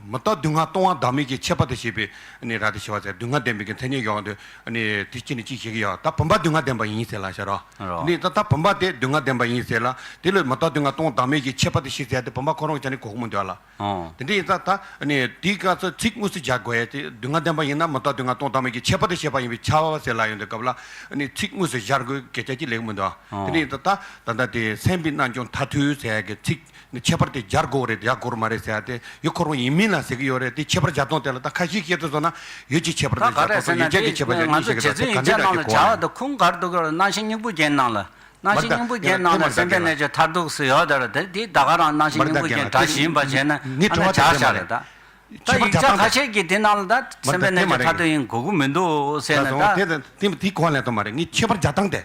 མུ་སྟེགས་སྡུག་བསྔལ་སྟོང་བ་བདག་མེད་ཀྱི་ཁྱད་པར་དུ་བྱས་པའི་ནི་ར་དེ་ཞི་བ་ཟེར་སྡུག་བསྔལ་བདེན་པའི་གི་མཚན་ཉིད་ཡོང་དུས་ནི་དེ་ཅི་ནི་ཅི་ཞིག་ཡོད་ད་བུམ་པ་སྡུག་བསྔལ་བདེན་པ་ཡིན་ཟེར་ལ་ཤར་རོ། རོ། དེ་ནི་ད་ད་བུམ་པ་དེ་སྡུག་བསྔལ་བདེན་པ་ཡིན་ཟེར་ལ་དེ་ལས་མུ་སྟེགས་སྡུག་བསྔལ་སྟོང་བདག་མེད་ཀྱི་ཁྱད་པར་དུ་ཞི་ཟེར་དེ་བུམ་པ་ཁོ་རང་ཅི་ནི་གོ་གི་མི་འདུག་ལ། ཨོ། དེ་འདྲ་ཡིན་ཙང་ད་ནི་དེའི་སྐབས་སུ་ཚིག་དངོས་སུ་སྦྱར་དགོས་ཡ་དེ་སྡུག་བསྔལ་བདེན་པ་ཡིན་ན་མུ་སྟེགས་སྡུག་བསྔལ་སྟོང་བདག་མེད་ཀྱི་ཁྱད་པར་དུ་བྱས་པ་ཡིན་པས་ཁྱབ་པ་ཟེར་ལ་ཡོང་དུས་སྐབས་ལ་ནི་ཚིག་དངོས་སུ་སྦྱར་དགོས་སྐད་ཆ་ཅི་ལེགས་མི་འདུག་ཨོ། དེ་ནི་ད་ད་ད་ད་དེ་སེམས་པའི་རྣལ་འབྱོར་མཐར་ཐུག་ཟེར་ཡ་གི་ཚིག་ནི་ཁྱད་པར་དེ་སྦྱར་དགོས་རེད་སྦྱར་དགོས་མ་རེད་ཟེར་ཡ་དེ་ཡུལ་ཁོ་རང་ཡིན་མིན་ལ་ཟེར་གི་ཡོད་རེད། དེ་ཁྱད་པར་སྦྱར་སྟངས་དེ་ལ་ད་ཁ་ཤས་ཤེས་ཚོད་སོང་ན་ཡུལ་གྱི་ཁྱད་པར་དང་སྦྱར་སྟངས་སོགས་ཡུལ་ཅན་གྱི་ཁྱད་པར་སྦྱར་གཉིས་ཤེས་གི་ད་དེ་ག་འདྲ་ཡོད་ཀྱི་གོ་ད་ཁུངས་ག་རེ་འདུག་གི་ནང་ལ་སྦྱར་བ་དང་ཁུངས་ག་རེ་འདུག་གི་རེད། རྣམ་ཤེས་སྙིང་པོ་རྒྱན་ནང་ལ་རྣམ་ཤེས་སྙིང་པོ་རྒྱན་ནང་ལ་སེམས་དཔའི་རྣལ་འབྱོར་མཐར་ཐུག་ཟེར་ཡོད་དེ་རེད། དེ་དེ་ད་ག་རང་རྣམ་ཤེས་སྙིང་པོ་རྒྱན་སྒྲ་ཞིག་ཡིན་པ་བྱས་ན་ཨ་ནི་སྦྱར་བཞག་རེད་ད། ད་ཡིག་ཆ་ཁ་ཤས་ཀྱིས་དེ་ནང་ལ་ད་སེམས་དཔའི་རྣལ་འབྱོར་མཐར་ཐུག་ཡིན་དགོས་ཀྱི་མི་འདུག་ཟེར་ནས་ད། དེ་དེ་གོ་ལེན་ཏོ་མ་རེད། ངས་ཁྱད་པར་སྦྱར་སྟངས་དེ།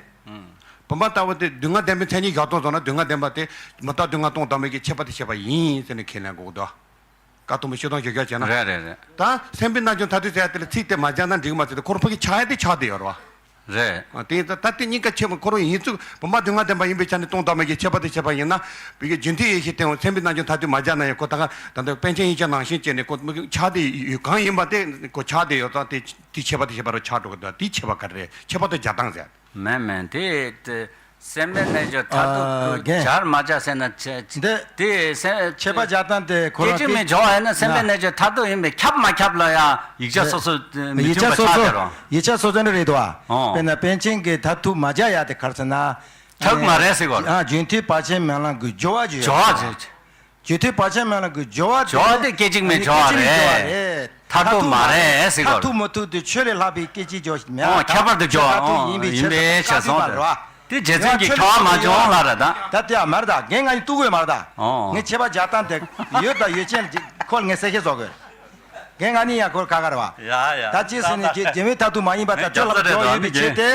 བུམ་པ་ལྟ་བུ་དེ་སྡུག་བསྔལ་བདེན་པའི་མཚན་ཉིད་བཞག་སྟངས་སོང་ན་སྡུག་བསྔལ་བདེན་པ་དེ་མུ་སྟེགས་སྡུག་བསྔལ་སྟོང་བདག་མེད་ཀྱི་ཁྱད་པར་དུ་བྱས་པ་ཡིན་ཟེར་ནས་ཁས་ལེན་དགོས་འདུག་དཀའ་ཐུབ་མི་ཤེས་སྟངས་ཞོད་རྒྱག་བྱས་ན། རེད་རེད་རེད། ད་སེམས་པའི་རྣལ་འབྱོར་མཐར་ཐུག་ཟེར་ཡ་དེ་ལ་ཚིག་དེ་མ་སྦྱར་ན་འགྲིག་གི་མ་ཚད་དེ་ཁོ་རང་ཕ་གི་ཆགས་ཡ་དེ་ཆགས་བསྡད་ཡོད་རེད་བ། རེད། དེ་ད་ད་དེ་གཉིས་ཀ་ཁྱད་པར་ཁོ་རང་ཡིན་ཚུལ་བུམ་པ་སྡུག་བསྔལ་བདེན་པ་ཡིན་པའི་ཆ་ནས་སྟོང་བདག་མེད་ཀྱི་ཁྱད་པར་དུ་བྱས་པ་ཡིན་ན་བི་གི་རྒྱུ་མཐུན་ཡེ་ཤེས་སྟེང་སེམས་པའི་རྣལ་འབྱོར་མཐར་ཐུག་མ་སྦྱར་ན་ཡང་ཁོ་ད་ག་ད་ལྟ་པཎ་ཆེན་ཡིག་ཆ་ནང་བཞིན་བྱས་ནས་ཁོ་ཆགས་བསྡད་ཡོད་གང་ཡིན་པ་དེ་ཁོ་ཆགས་བསྡད་ཡོད་ཙང་དེ་དེ་ཁྱད་པར་དུ་བྱས་པ་རུ་ཆགས་འགྲོ་གི་འདུག་དེ་ཁྱད་པར་ག་རེ་རེད། ཁྱད་པར་དུ་སྦྱར་སྟངས་ཟེར། མེད་མེད་དེ་དེ་སེམས་པའི་རྣལ་འབྱོར་མཐར་ཐུག་ཨ་རྒན། སྦྱར་མ་སྦྱར་ཟེར་ན་ཆེ་འདི་དེ་སེ་ཁྱད་པར་སྦྱར་སྟངས་དེ་ཁོ་རང་སྐད་ཅིག་མའི་སྦྱོར་བ་ཡིན་ན་སེམས་པའི་ཡ་རྣལ་འབྱོར་མཐར་ཐུག་ཡིན་པས་ཁྱབ་མ་ཁྱབ་ལ་ཡང་ཡིག་ཆ་སོ་སོ་མི་ཡིག་མཐུན་ཆ་པ་སོ་ཆགས་སོ་བསྡད་རོགས། ཡིག་ཆ་སོ་སོ་ནི་རེད་དོ། ཨོ། དཔེར་ན་པཎ་ཆེན་གྱི་མཐར་ཐུག་མ་སྦྱར་ཡ་དེ་ག་རེ་ཟེར་ན། ཁྱབ་མ་རེད་ཟེར་གོ། ཨ་རྒྱུན་མཐུད་བར་ཆད་མེད་ལམ་གྱི་སྦྱོར་བ་བརྗོད། སྦྱོར་བ་བརྗོད། རྒྱུན་མཐུད་བར་ཆད་མེད་ལམ་གྱི་སྦྱོར་བ་སྦྱོར་བ་དེ་སྐད་ཅིག་མའི་སྦྱོར་བ་རེད། མཐར་ཐུག་མ་རེད་ཟེར་གོ། མཐར་ཐུག་མི་ཐུབ་དེ་ཆོས་ལས་ལྷག་པའི་སྐད་ཅིག་སྦྱོར་ཞིག་མེད། ཨོ་ཁྱད་པར་དུ་སྦྱོར་བ་ཨོ་ཡིན་པའི་ཆེད་དུ་བཀག་ཐུབ་པ་རེད་བ། དེ་རྗེ་བཙུན་གྱི་ཁྱད་པར་མ་བྱུང་ལ་རེད་ད། ད་དེ་ཡང་མ་རེད་ད། རྒན་ང་གཉིས་གཏུག་དགོས་མ་རེད་ད། ཨོ། ངས་ཁྱད་པར་སྦྱར་སྟངས་དེ་ཡོད་ད་ཡོད་ཅན་ཁོ་ལ་ངས་གསལ་བཤད་བཟོ་དགོས། རྒན་ང་གཉིས་ཡང་ཁོར་ཁ་ཁ་རེད་བ། ཡ་ཡ། ད་ཅི་ཟེར་ནས་རྒྱ་རྒྱ་མིའི་མཐར་ཐུག་མ་ཡིན་པ་དང་ཆོས་ལ་སྦྱོར་ཡོད་པའི་ཆེད་དེ།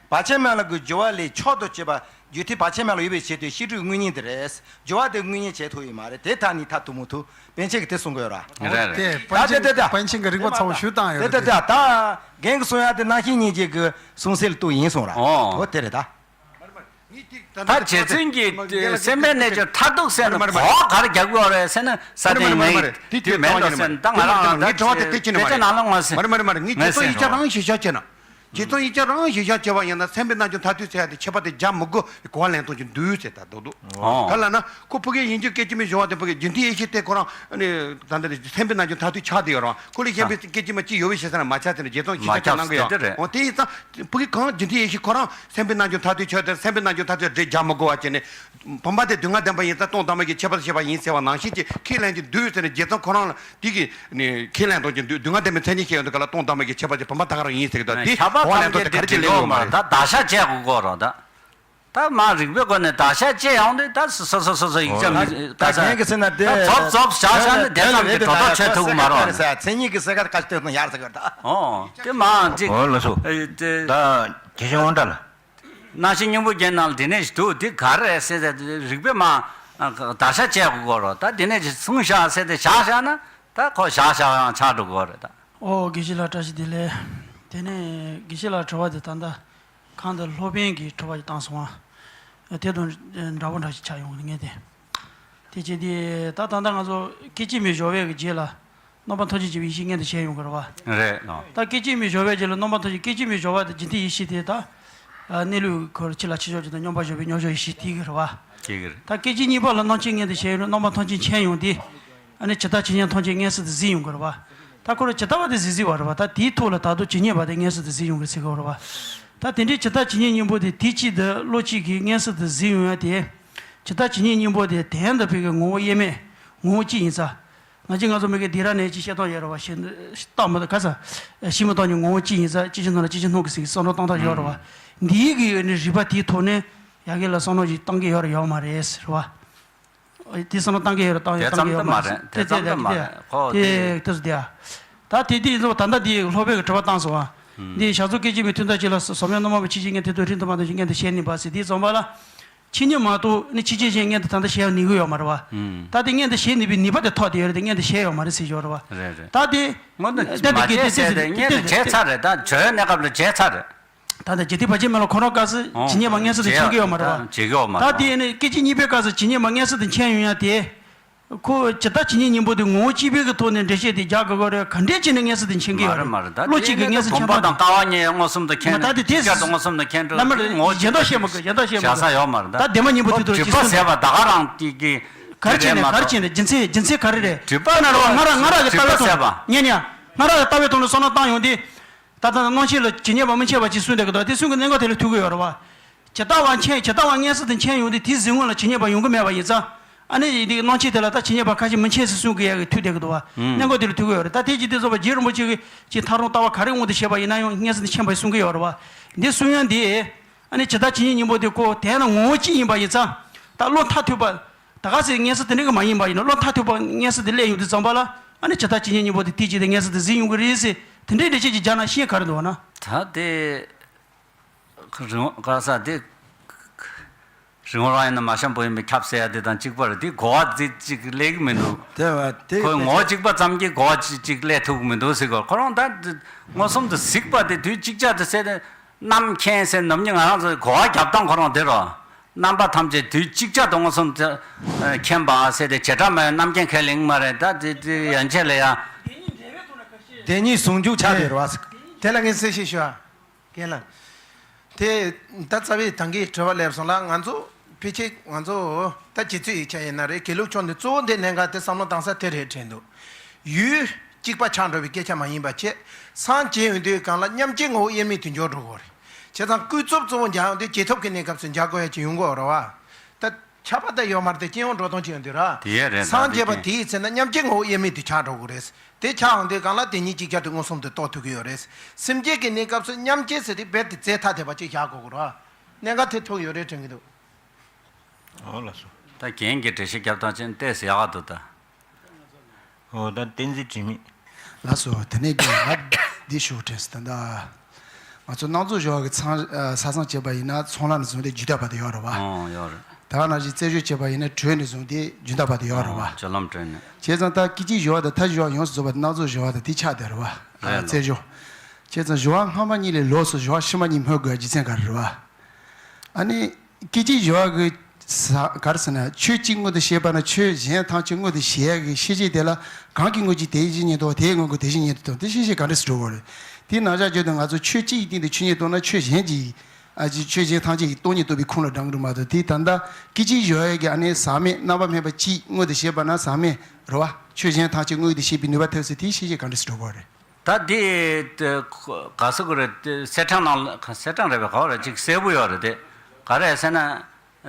བར་ཆད་མེད་ལམ་གྱི་སྦྱོར་བ་ལས་མཆོག་ཏུ་གྱུར་པ། རྒྱུ་མཐུན་བར་ཆད་མེད་ལ་ཡོད་པའི་ཆེད་དུ་བཤད་སྒྲུབ་དངོས་གཉེན་དེ་རེད། སྦྱོར་བ་དེ་དངོས་གཉེན་བྱེད་ཐུབ་ཡོད་མ་རེད་དེ་ད་ནི་མཐར་ཐུག་མུ་མཐུག་པཎ་ཆེན་གྱིས་དེ་གསུང་གི་ཡོད་ར། རེད་རེད། དེ་པཎ་ཆེན་ད་དེ་ད་པཎ་ཆེན་གྱི་རིགས་པ་ཚ་བོ་ཞུ་བཏང་ཡོད་དེ་རེད་དེ། ད་རྒན་གྱིས་གསུང་ཡ་དེ་རྣམ་ཤེས་སྙིང་རྗེ་གི་གསུང་སྲོལ་དུ་ཡིན་གསུང་ར། ཨོ། འོ་དེ་རེད་ད། ད་རྗེ་བཙུན་གྱི་སེམས་དཔའི་རྣལ་འབྱོར་མཐར་ཐུག་ཟེར་ན་གོ་ག་རེ་རྒྱག་དགོས་རེད་ཟེར་ན་ས་སྟེང་ངས་དེ་མེད་འགྲོ་ཟེར་ད་ང་རང་ད་དེ་དེ་ནང་ལ་ངོ་ཟེར། མ་རེད་མ་རེད་མ་རེད། ངས་རྗེ་ཙོང་ཡིག་ཆ་རང་ཞིག་བཞག་བྱས་ན། རྗེ་ཙོང་ཡིག་ཆ་རང་ཞིབ་བཤེར་བྱས་པ་ཡིན་ན་སེམས་དཔའི་རྣལ་འབྱོར་མཐར་ཐུག་ཟེར་ཡ་དེ་ཁྱད་པར་དེ་སྦྱར་མི་དགོས། གོ་བ་ལེན་སྟངས་ཀྱི་འདུག་ཟེར་ད་འདུག་འདུག་ཨོ། ག་ལ་ན་ཁོ་ཕ་གིའི་ཡིན་རྒྱུ་སྐད་ཅིག་མའི་སྦྱོར་བ་དེ་ཕ་གིའི་རྒྱུན་མཐུད་ཡེ་ཤེས་དེ་ཁོ་རང་ནི་ད་ལྟ་སེམས་དཔའི་རྣལ་འབྱོར་མཐར་ཐུག་ཆགས་བསྡད་ཡོད་རུང་ཁོ་ལ་གཞན་པའི་སྐད་ཅིག་མ་གཅིག་ཡོད་པའི་ཞེ་ས་ན་མ་ཆགས་ཟེར་ནས་རྗེ་ཙོང་ཞིབ་བཤེར་གནང་གི་ཡོད། མ་ཆགས་ཟེར་དེ་རེད། འོ་དེ་ཡིན་ཙང་ཕ་གི་གང་རྒྱུན་མཐུད་ཡེ་ཤེས་ཁོ་རང་སེམས་དཔའི་རྣལ་འབྱོར་མཐར་ཐུག་ཆགས་དེ་སེམས་དཔའི་རྣལ་འབྱོར་མཐར་ཐུག་འདྲེ་སྦྱར་མི་དགོས་པ་བྱས་ནས། བུམ་པ་དེ་སྡུག་བསྔལ་བདེན་པ་ཡིན་ཙང་སྟོང་ཐོག་མ་གི་ཁྱད་པར་ཤེས་པ་ཡིན་ཟེར་བ་ནང་བཞིན་གྱི་ཁས་ལེན་གྱི་འདུག་ཟེར་ནས་རྗེ་ཙོང་ཁོ་རང་ལ་དེ་གི་ནི་ཁས་ལེན་གཏོང་གི་འདུག་སྡུག་བསྔལ་བདེན་པའི་མཚན་ཉིད་བཤད་ཡོང་དུས་ག་ལ་སྟོང་ཐོག་མ་གི་ཁྱད་པར་གྱི་བུམ་པ་ད་ག་རང་ཡིན་ཟེར་གི་འདུག་དེ་ཁྱད་པར་གོ་བ་ལེན་ཐོག་དེ་ག་རེ་བྱེད་ལེ་ཡོད་མ་རེད། ད་བརྡར་ཤ་བཅད་དགོས་གོ་རོགས་ད། ད་མ་རིག་པའི་སྒོ་ནས་བརྡར་ཤ་བཅད་ཡོང་དུས་ད་སོ་སོ་སོ་སོ་ཡིག་ཆ་མི་ད་ག་ས་ད་རྒན་གྱི་སེམས་ན་དེ་རྫོབ་རྫོབ་བཞག་བཞག་ནས་དེ་ཙམ་གྱི་སྒྲོ་འདོགས་ཆོད་ཐུབ་ཀྱི་མ་རེད། མཚན་ཉིད་ཀྱི་སེམས་ཁ་ཁ་ཤས་ཐོན་ཡར་ཟེར་གི་རེད་ད། ཨོ་དེ་མ་ཅིག་ཨོ་ལགས་སོ། ཨེ་དེ་ད་དགེ་བཤེས་དབང་གྲགས་ལགས། སྣང་ཞེན་སྙིང་པོ་བརྒྱད་ནང་ལ་དེ་ནས་འདུག་དེ་ག་རེ་ཟེར་ཏེ་རིག་པས་མ་བརྡར་ཤ་བཅད་དགོས་རོགས་ད་དེ་ནས་གསུངས་བཞག་ཟེར་ཏེ་བཞག་བཞག་ན་ད་ཁོ་བཞག་བཞག་ཡང་ཆགས་འགྲོ་དགོས་རེད་ད། ཨོ་དགེ་བཤེས་ལགས་བཀྲ་ཤིས་བདེ་ལེགས། དེ་ནས་དགེ་བཤེས་ལགས་དྲི་བ་དེ་ད་ལྟ་གང་ལྟར་སློབ་དཔོན་གྱི་དྲི་བ་ཞིག་བཏང་སོང་ཨ། དེ་དང་འདྲ་པོ་འདྲ་ཞིག་ཆགས་ཡོང་གི་ངས་དེ། དེ་བྱས་ཏེ་ད་ད་ལྟ་ང་ཚོ་སྐད་ཅིག་མའི་སྦྱོར་བའི་རྗེས་ལ། རྣམ་པར་མཐོང་ཆེན་བྱེད་པའི་ཡེ་ཤེས་མངོན་དུ་བྱས་ཡོང་གི་རེད་བ། རེད་ཨ། ད་སྐད་ཅིག་མའི་སྦྱོར་བའི་རྗེས་ལ་རྣམ་པར་མཐོང་ཆེན་སྐད་ཅིག་མའི་སྦྱོར་བ་དང་རྗེས་མཐུན་ཡེ་ཤེས་དེ་ད། གནས་ལུགས་ཁོ་ཕྱི་ལ་ཕྱི་ཕྱོགས་ཀྱི་དང་སྙོམས་པར་སྦྱོར་བའི་སྙོམས་སྦྱོར་ཡེ་ཤེས་དེ་གི་རེད་བ། དེ་གི་རེད། ད་སྐད་ཅིག་གཉིས་པ་ལ་རྣམ་མཁྱེན་མངོན་དུ་བྱས་ཡོང་རྣམ་པར་མཐོང་ཆེན་མཁྱེན་ཡོང་དེ། ཨ་ནི་ཇི་ལྟར་ཇི་སྙེད་མཐོང་ཆེན་མངོན་སུམ་དུ་གཟིགས་ཡོང་གི་རེད་བ། ད་ཁོ་རང་ཇི་ལྟ་བ་དེ་གཟིགས་གཟིགས་པ་རེད་བ་ད་དེའི་ཐོག་ལ་ད་དུང་ཇི་སྙེད་པ་དེ་མངོན་སུམ་དུ་གཟིགས་ཡོང་གི་ཟེར་གི་རེད་བ། ད་དེ་འདྲའི་ཇི་ལྟ་ཇི་སྙེད་སྙིང་པོ་དེ་དེ་གཅིག་དང་བློ་གཅིག་གིས་མངོན་སུམ་དུ་གཟིགས་ཡོང་ཡ་དེ། ཇི་ལྟ་ཇི་སྙེད་སྙིང་པོ་དེ་དོན་དམ་པའི་གི་ངོ་བོ་དབྱེར་མེད་ངོ་བོ་གཅིག་ཡིན་ཙང་། ང་ཅི་ང་ཚོ་མི་གི་སྡིག་ར་ནས་ཅི་བཤད་སྟངས་ཡོད་རེད་བ་ཞེས་བཏང་མི་འདུག་ག་ས། ཤི་མི་བཏང་ཉིད་ངོ་བོ་གཅིག་ཡིན་ཙང་ཅི་ཅི་སྣང་ལ་ཅི་ཅི་སྣང་གི་ཟིག་བསམ་བློ་བཏང་སྟངས་ཡོད་རེད་བ། འདིའི་གི་ནི་རིགས་པ་དེའི་ཐོག་ནས་ཡ་གི་ལ་བསམ་བློ་ཞིག་བཏང་གི་ཡོད་རེད་ཡོད་མ་རེད་ཟེར་བ། དེ་བསམ་བློ་བཏང་གི་ཡོད་རེད་བཏང་ཡོད་བཏང་གི་ཡོད་མ་རེད་དེ་ཙམ་དུ་མ་རེད་དེ་ཙམ་དུ་མ་རེད་ཁོ་དེ་དེ་དེ་སུ་དེ་ཨ། ད་དེ་དེ་ཡིན་ཙང་ད་ལྟ་དེ་སློབ་དཔོན་གི་དྲི་བ་བཏང་སོང་བ། འདི་ཞག་ཚོ་སྐད་ཅིག་མའི་ཐུན་མཐའ་གཅིག་ལ་ཟབ་ཡངས་རྣམ་པར་མཁྱེན་ཅིང་ངེས་དེ་དོན་ཧྲིལ་དུ་མ་དོན་ཞིང་ངེས་དེ་ཞེས་ནི་པ་ཟེར་དེ་ཙམ་པ་ལ། ཆོས་ཉིད་མ་གཏོགས་ནི་ཕྱི་རྐྱེན་གཞན་མངོན་དུ་ད་ལྟ་བྱས་ནུས་ཀྱི་ཡོད་མ་རེད་བ། ད་དེ་མངོན་དུ་བྱས་ནུས་པའི་ནུས་པ་དེ་ཐོག་དེ་ཡོད་རེད་དེ་མངོན་དུ་བྱས་ཡོད་མ་རེད་ཟེར་ཡོད་རེད་བ། རེད་རེད། ད་དེ། སྔོན་དུ་ད་དེ་མ་གི་བྱས་ཟེར་དེ་མངོན་དུ་བྱས་ཚར་རེད་ད་བྱོས་གནས་སྐབས་ལ་བྱས་ཚར་རེད། ད་ལྟ་རྗེ་བདུད་བར་ཆད་མེད་ལ་ཁོ་རང་སྐབས་སུ་ཇི་སྙེད་པ་མངོན་སུམ་དུ་མཁྱེན་གྱི་ཡོད་མ་རེད་བ། ད་དེ་ནི་སྐད་ཅིག་གཉིས་པའི་སྐབས་སུ་ཇི་སྙེད་པ་མངོན་སུམ་དུ་མཁྱེན་ཡོང་ཡ་དེ། ཁོ་ཇི་ལྟ་ཇི་སྙེད་སྙིང་པོ་དེ་ངོ་བོ་གཅིག་པའི་གི་ཐོག་ནས་འགྲེལ་བཤད་དེ་རྒྱག་དགོས་ཀྱི་རེད་ག་འདྲས་བྱས་ནས་མངོན་སུམ་དུ་མཁྱེན་གྱི་ཡོད་རེད། མ་རེད་མ་རེད་ད་བློ་གཅིག་གིས་མངོན་སུམ་མཁྱེན་བུམ་པ་དང་ཀ་བ་གཉིས་མངོན་སུམ་དུ་མཁྱེན་མ་ད་དེ་དེ་ཇི་ལྟར་དུ་མངོན་སུམ་དུ་མཁྱེན་འགྲོ་བླ་མ་ངོ་བོ་གཅིག་གཞན་དག་བཤད་མ་དགོས་གཞན་དག་བཤད་མ་བྱ་ས་དགོས་ཡོད་མ་རེད་ད་ད་དེ་མ་སྙིང་པོ་དེ་ཁོ་ཐུག་སྒྲིབ་པ་ཟད་པ་ད་ག་རང་གི་གི་ག་རེ་བྱས་ནས་མ་ག་རེ་གཏོགས་བྱས་ནས་རྒྱུ་མཚན་རྒྱུ་མཚན་ག་རེ་རེད། སྒྲིབ་པ་ན་རོ་ང་རང་ང་རང་གི་ལྟ་བའི་ཐོག་ནས་ཉན་ཉན་ང་རང་གི་ལྟ་བའི་ཐོག་ནས་བསམ་བློ་བཏང་ཡོང་དུས། ད་ལྟ་རྣམ་མཁྱེན་ལ་ཇི་སྙེད་པ་མི་མཁྱེན་པ་ཅིག་གསུངས་བསྡད་ཀྱི་འདུག་དེ་གསུང་གི་གནད་འགག་དེ་ལ་ཐུག་གི་ཡོད་རེད་བ། ཇི་ལྟ་བ་མཁྱེན་ཇི་ལྟ་བ་མངོན་སུམ་དུ་མཁྱེན་ཡོང་དུས་དེའི་གཟིགས་ངོ་ལ་ཇི་སྙེད་པ་ཡོང་གི་མེད་པ་ཡིན་ཙང་། ཨ་ནི་ཡིན་དུས་རྣམ་མཁྱེན་དེ་ལ་ད་ཇི་སྙེད་པ་ཁ་ཅིག་མི་མཁྱེན་ཟེར་གསུང་གི་ཡག་གི་ཐུག་བསྡད་ཀྱི་འདུག་བ། གནད་འགག་དེ་ལ་ཐུག་གི་ཡོད་རེད་ད་དེ་ཇི་ལྟར་བཟོ་བ་རྗེ་རིན་པོ་ཆེ་གིས་ཇི་ཐག་རིང་ལྟ་བ་ག་རེ་དབང་དུ་བྱས་པ་ཡིན་ན་ཡང་མངོན་སུམ་དུ་མཁྱེན་པ་གསུང་གི་ཡོད་རེད་བ། འདི་གསུང་ཡང་འདི། ཨ་ནི་ཇི་ལྟ་ཇི་སྙེད་སྙིང་པོ་དེ་ཁོ་དེ་ན་ངོ་བོ་གཅིག་ཡིན་པ་ཡིན་ཙང་། ད་བློ་མཐར་ཐུག་པ། ད་ག་ཟེ་མངོན་སུམ་དེ་འདྲ་གི་མ་ཡིན་པ་ཡིན་ན་བློ་མཐར་ཐུག་པ་མངོན་སུམ་དེ་སླེབས་ཡོང་དུས་ཙམ་པ་ལ་ཨ་ནི་ཇི་ལྟ་ཇི་སྙེད་སྙིང་པོ་དེ་དེ་གཅིག་དེ་མངོན་སུམ་དེ་གཟིགས་ཡོང་གི་རེད་ཟེར་དེ་འདྲའི་འགྲེལ་བཤད་ཅིག་རྒྱག་ན་ཤེས་ག་རེ་འདུག་ན། ད་དེ་རི་བོ་ག་ས་དེ་རི་བོ་རང་ཡིན་ན་མ་ཤམ་པོ་ཡིན་པའི་ཁྱབ་ཟེར་ཡ་དེ་དང་གཅིག་པ་རེད་དེ་གོ་བ་དེ་གཅིག་སླེབས་ཀྱི་མི་འདུག་དེ་བ་དེ་ཁོས་ངོ་བོ་གཅིག་པ་ཙམ་གྱིས་གོ་བ་གཅིག་གཅིག་སླེབས་ཐུབ་ཀྱི་མི་འདུག་ཟེར་གོ་ཁོ་རང་ད་མངོན་སུམ་དུ་གཟིགས་པ་དེ་དུས་གཅིག་ཅར་དུ་ཟེར་ཏེ་རྣམ་མཁྱེན་ཟེར་ནམ་ཉིན་ང་རང་ཚོས་གོ་བ་རྒྱབ་སྟངས་ཁོ་རང་དེ་རོ། རྣམ་པ་ཐམས་ཅད་དུས་གཅིག་ཅར་དུ་མངོན་སུམ་དུ་མཁྱེན་པ་ཟེར་ཏེ་བྱེ་བྲག་མེད་རྣམ་མཁྱེན་ཁས་ལེན་མ་རེད་ད་དེ་དེ་ཡན་ཆད་ལ་ཡ། བདེན་གཉིས་ཟུང་འཇུག་ཆགས་བསྡད་རེད་བ། དེ་ལ་ངས་གསལ་བཤད་ཞུ་ཨ། རྒན་ལགས། དེ་ད་རྩ་བའི་ད་གིན་དྲི་བ་སླེབས་སོང་ལ་ང་ཚོ་ཕལ་ཆེར་ང་ཚོ་ད་རྗེ་བཙུན་ཡིག་ཆ་ཡིན་ན་རེད་དགེ་ལུགས་ཕྱོགས་འདི་གཙོ་བོ་འདི་གནད་འགག་དེ་བསམ་བློ་བཏང་ས་དེ་རེད་དྲན་འདུག་ཡུལ་གཅིག་པ་ཆགས་འགྲོ་བའི་སྐད་ཆ་མ་ཡིན་པ་བྱས། སངས་རྒྱས་ཡོང་དུས་གང་ལ་མཉམ་རྗེས་ངོ་བོ་དབྱེར་མེད་དུ་འཇོག་འགྲོ་དགོས་རེད། བྱས་ཙང་ཀུན་རྫོབ་གཙོ་བོ་འཇོག་ཡོང་དུས་རྗེས་ཐོབ་ཀྱི་གནས་སྐབས་སུ་འཇོག་དགོས་ཡ་ཅིག་ཡོང་གི་ཡོད་རེད་བ། ད་ཁྱབ་པ་ད་ཡོད་མ་རེད་དེ་སྤྱི་ཡོངས་འགྲོ་སྟངས་ཅིག་ཡོང་དུས་ར། དེ་ཡས་རེད་ད་སངས་རྒྱས་པ་དེ་དེའི་ཚེ་ན་མཉམ་རྗེས་ངོ་བོ་དབྱེར་མེད་དུ་ཆགས་འགྲོ་གི་རེད། དེ་ཆགས་ཡོང་དུས་གང་ལ་དེ་ཉིད་ཅིག་ཆར་དུ་མངོན་སུམ་དུ་རྟོགས་ཐུབ་ཀྱི་ཡོད་རེད། སེམས་བསྐྱེད་ཀྱི་གནས་སྐབས་སུ་མཉམ་རྗེས་ཟེར་དེ་རྦད་དེ་རྫས་ཐ་དད་པ་ཅིག་བཞག་དགོས་ཀྱི་རེད། གནད་འགག་དེ་ཐུག་ཡོད་རེད་དྲན་གྱི་འདུག་འོ་ལགས་སོ། ད་རྒན་གྱི་འགྲེལ་བཤད་རྒྱབ་སྟངས་ཅན་ཏོག་ཙམ་ཡག་ག་འདུག་ད། འོ་ད་བསྟན་འཛིན་དྲི་མེད། ལགས་སོ་དེ་ནས་ཀྱང་ང་འདི་ཞུ་དྲན་སོང་ད། ང་ཚོ་སྣང་ཚུལ་སྦྱོར་བ་གི་ཚང་ས་སང་བྱས་པ་ཡིན་ན་ཚོང་ལམ་ནས་བཟུང་སྟེ་རྒྱུན་མཐའ་བར་དུ་ཡོད་རེད་བ། ཨོ་ཡོད་རེད། ད་ག་ནང་བཞིན་རྩེ་སྦྱོར་བྱས་པ་ཡིན་ན་དྲོད་ནས་བཟུང་སྟེ་རྒྱུན་མཐའ་བར་དུ་ཡོད་རེད་བ། ཨོ་སྤྱོད་ལམ་དྲོད་ནས། བྱས་ཙང་ད་སྐད་ཅིག་སྦྱོར་བ་དང་མཐའ་སྦྱོར་བ་ཡོངས་སུ་རྫོགས་པ་སྣང་ཚུལ་སྦྱོར་བ་དང་དེ་ཆགས་བསྡད་རེད་བ། རེད་རྩེ་སྦྱོར། བྱས་ཙང་སྦྱོར་བ་སྔ་མ་གཉིས་ལས་ལོགས་སུ་སྦྱོར་བ་ཕྱི་མ་གཉིས་སྨོས་དགོས་རྒྱུ་མཚན་ག་རེ་རེད་བ། ཨ་ནི། སྐད་ཅིག་སྦྱོར་བ་གི་ས་ག་རེ་ཟེར་ན་ཆོས་གཅིག་མངོན་དུ་བྱེད་པ་ན་ཆོས་གཞན་ཐམས་ཅད་མངོན་དུ་བྱེད་ཡ་གི་ཤེས་བྱེད་དེ་ལ་གང་གི་དངོས་ཀྱི་དེ་བཞིན་ཉིད་དོ་དེའི་དངོས་ཀྱི་དེ་བཞིན་ཉིད་དོ་དེ་ཤེས་བྱེད་ག་འདྲ་སེ་འགྲོ་དགོས་རེད། དེ་ནང་བཞག་བརྗོད་དུས་ང་ཚོ་ཆོས་གཅིག་གི་སྟེང་དུ་ཆོས་ཉིད་རྟོགས་ན་ཆོས་གཞན་གྱི་ཨ་ཅི་ཆོས་གཞན་ཐམས་ཅད་ཀྱི་སྟོང་ཉིད་རྟོགས་པའི་ཁུངས་ལ་འདྲ་གི་རེད་མ་གཏོགས། དེ་ད་ལྟ་སྐད་ཅིག་བཞག་ཡས་ཀྱི་ཨ་ནི་ཟག་མེད་རྣམ་པར་སྨིན་པ་གཅིག་མངོན་དུ་བྱེད་པ་ན་ཟག་མེད་རེད་བ། ཆོས་གཞན་ཐམས་ཅད་མངོན་དུ་བྱེད་པའི་ནུས་པ་ཐེབས་སྲིད་དེ་ཤེས་བྱེད་གང་འདྲ་སེ་འགྲོ་གི་རེད། ད་དེ་ག་ཟེར་དགོས་རེད། གསེར་ཕྲེང་ནང་ལ་གསེར་ཕྲེང་རེད་པས། ག་རེ་ཅིག་གསལ་པོ་ཡོད་རེད་དེ། ག་རེ་ཟེར་ན།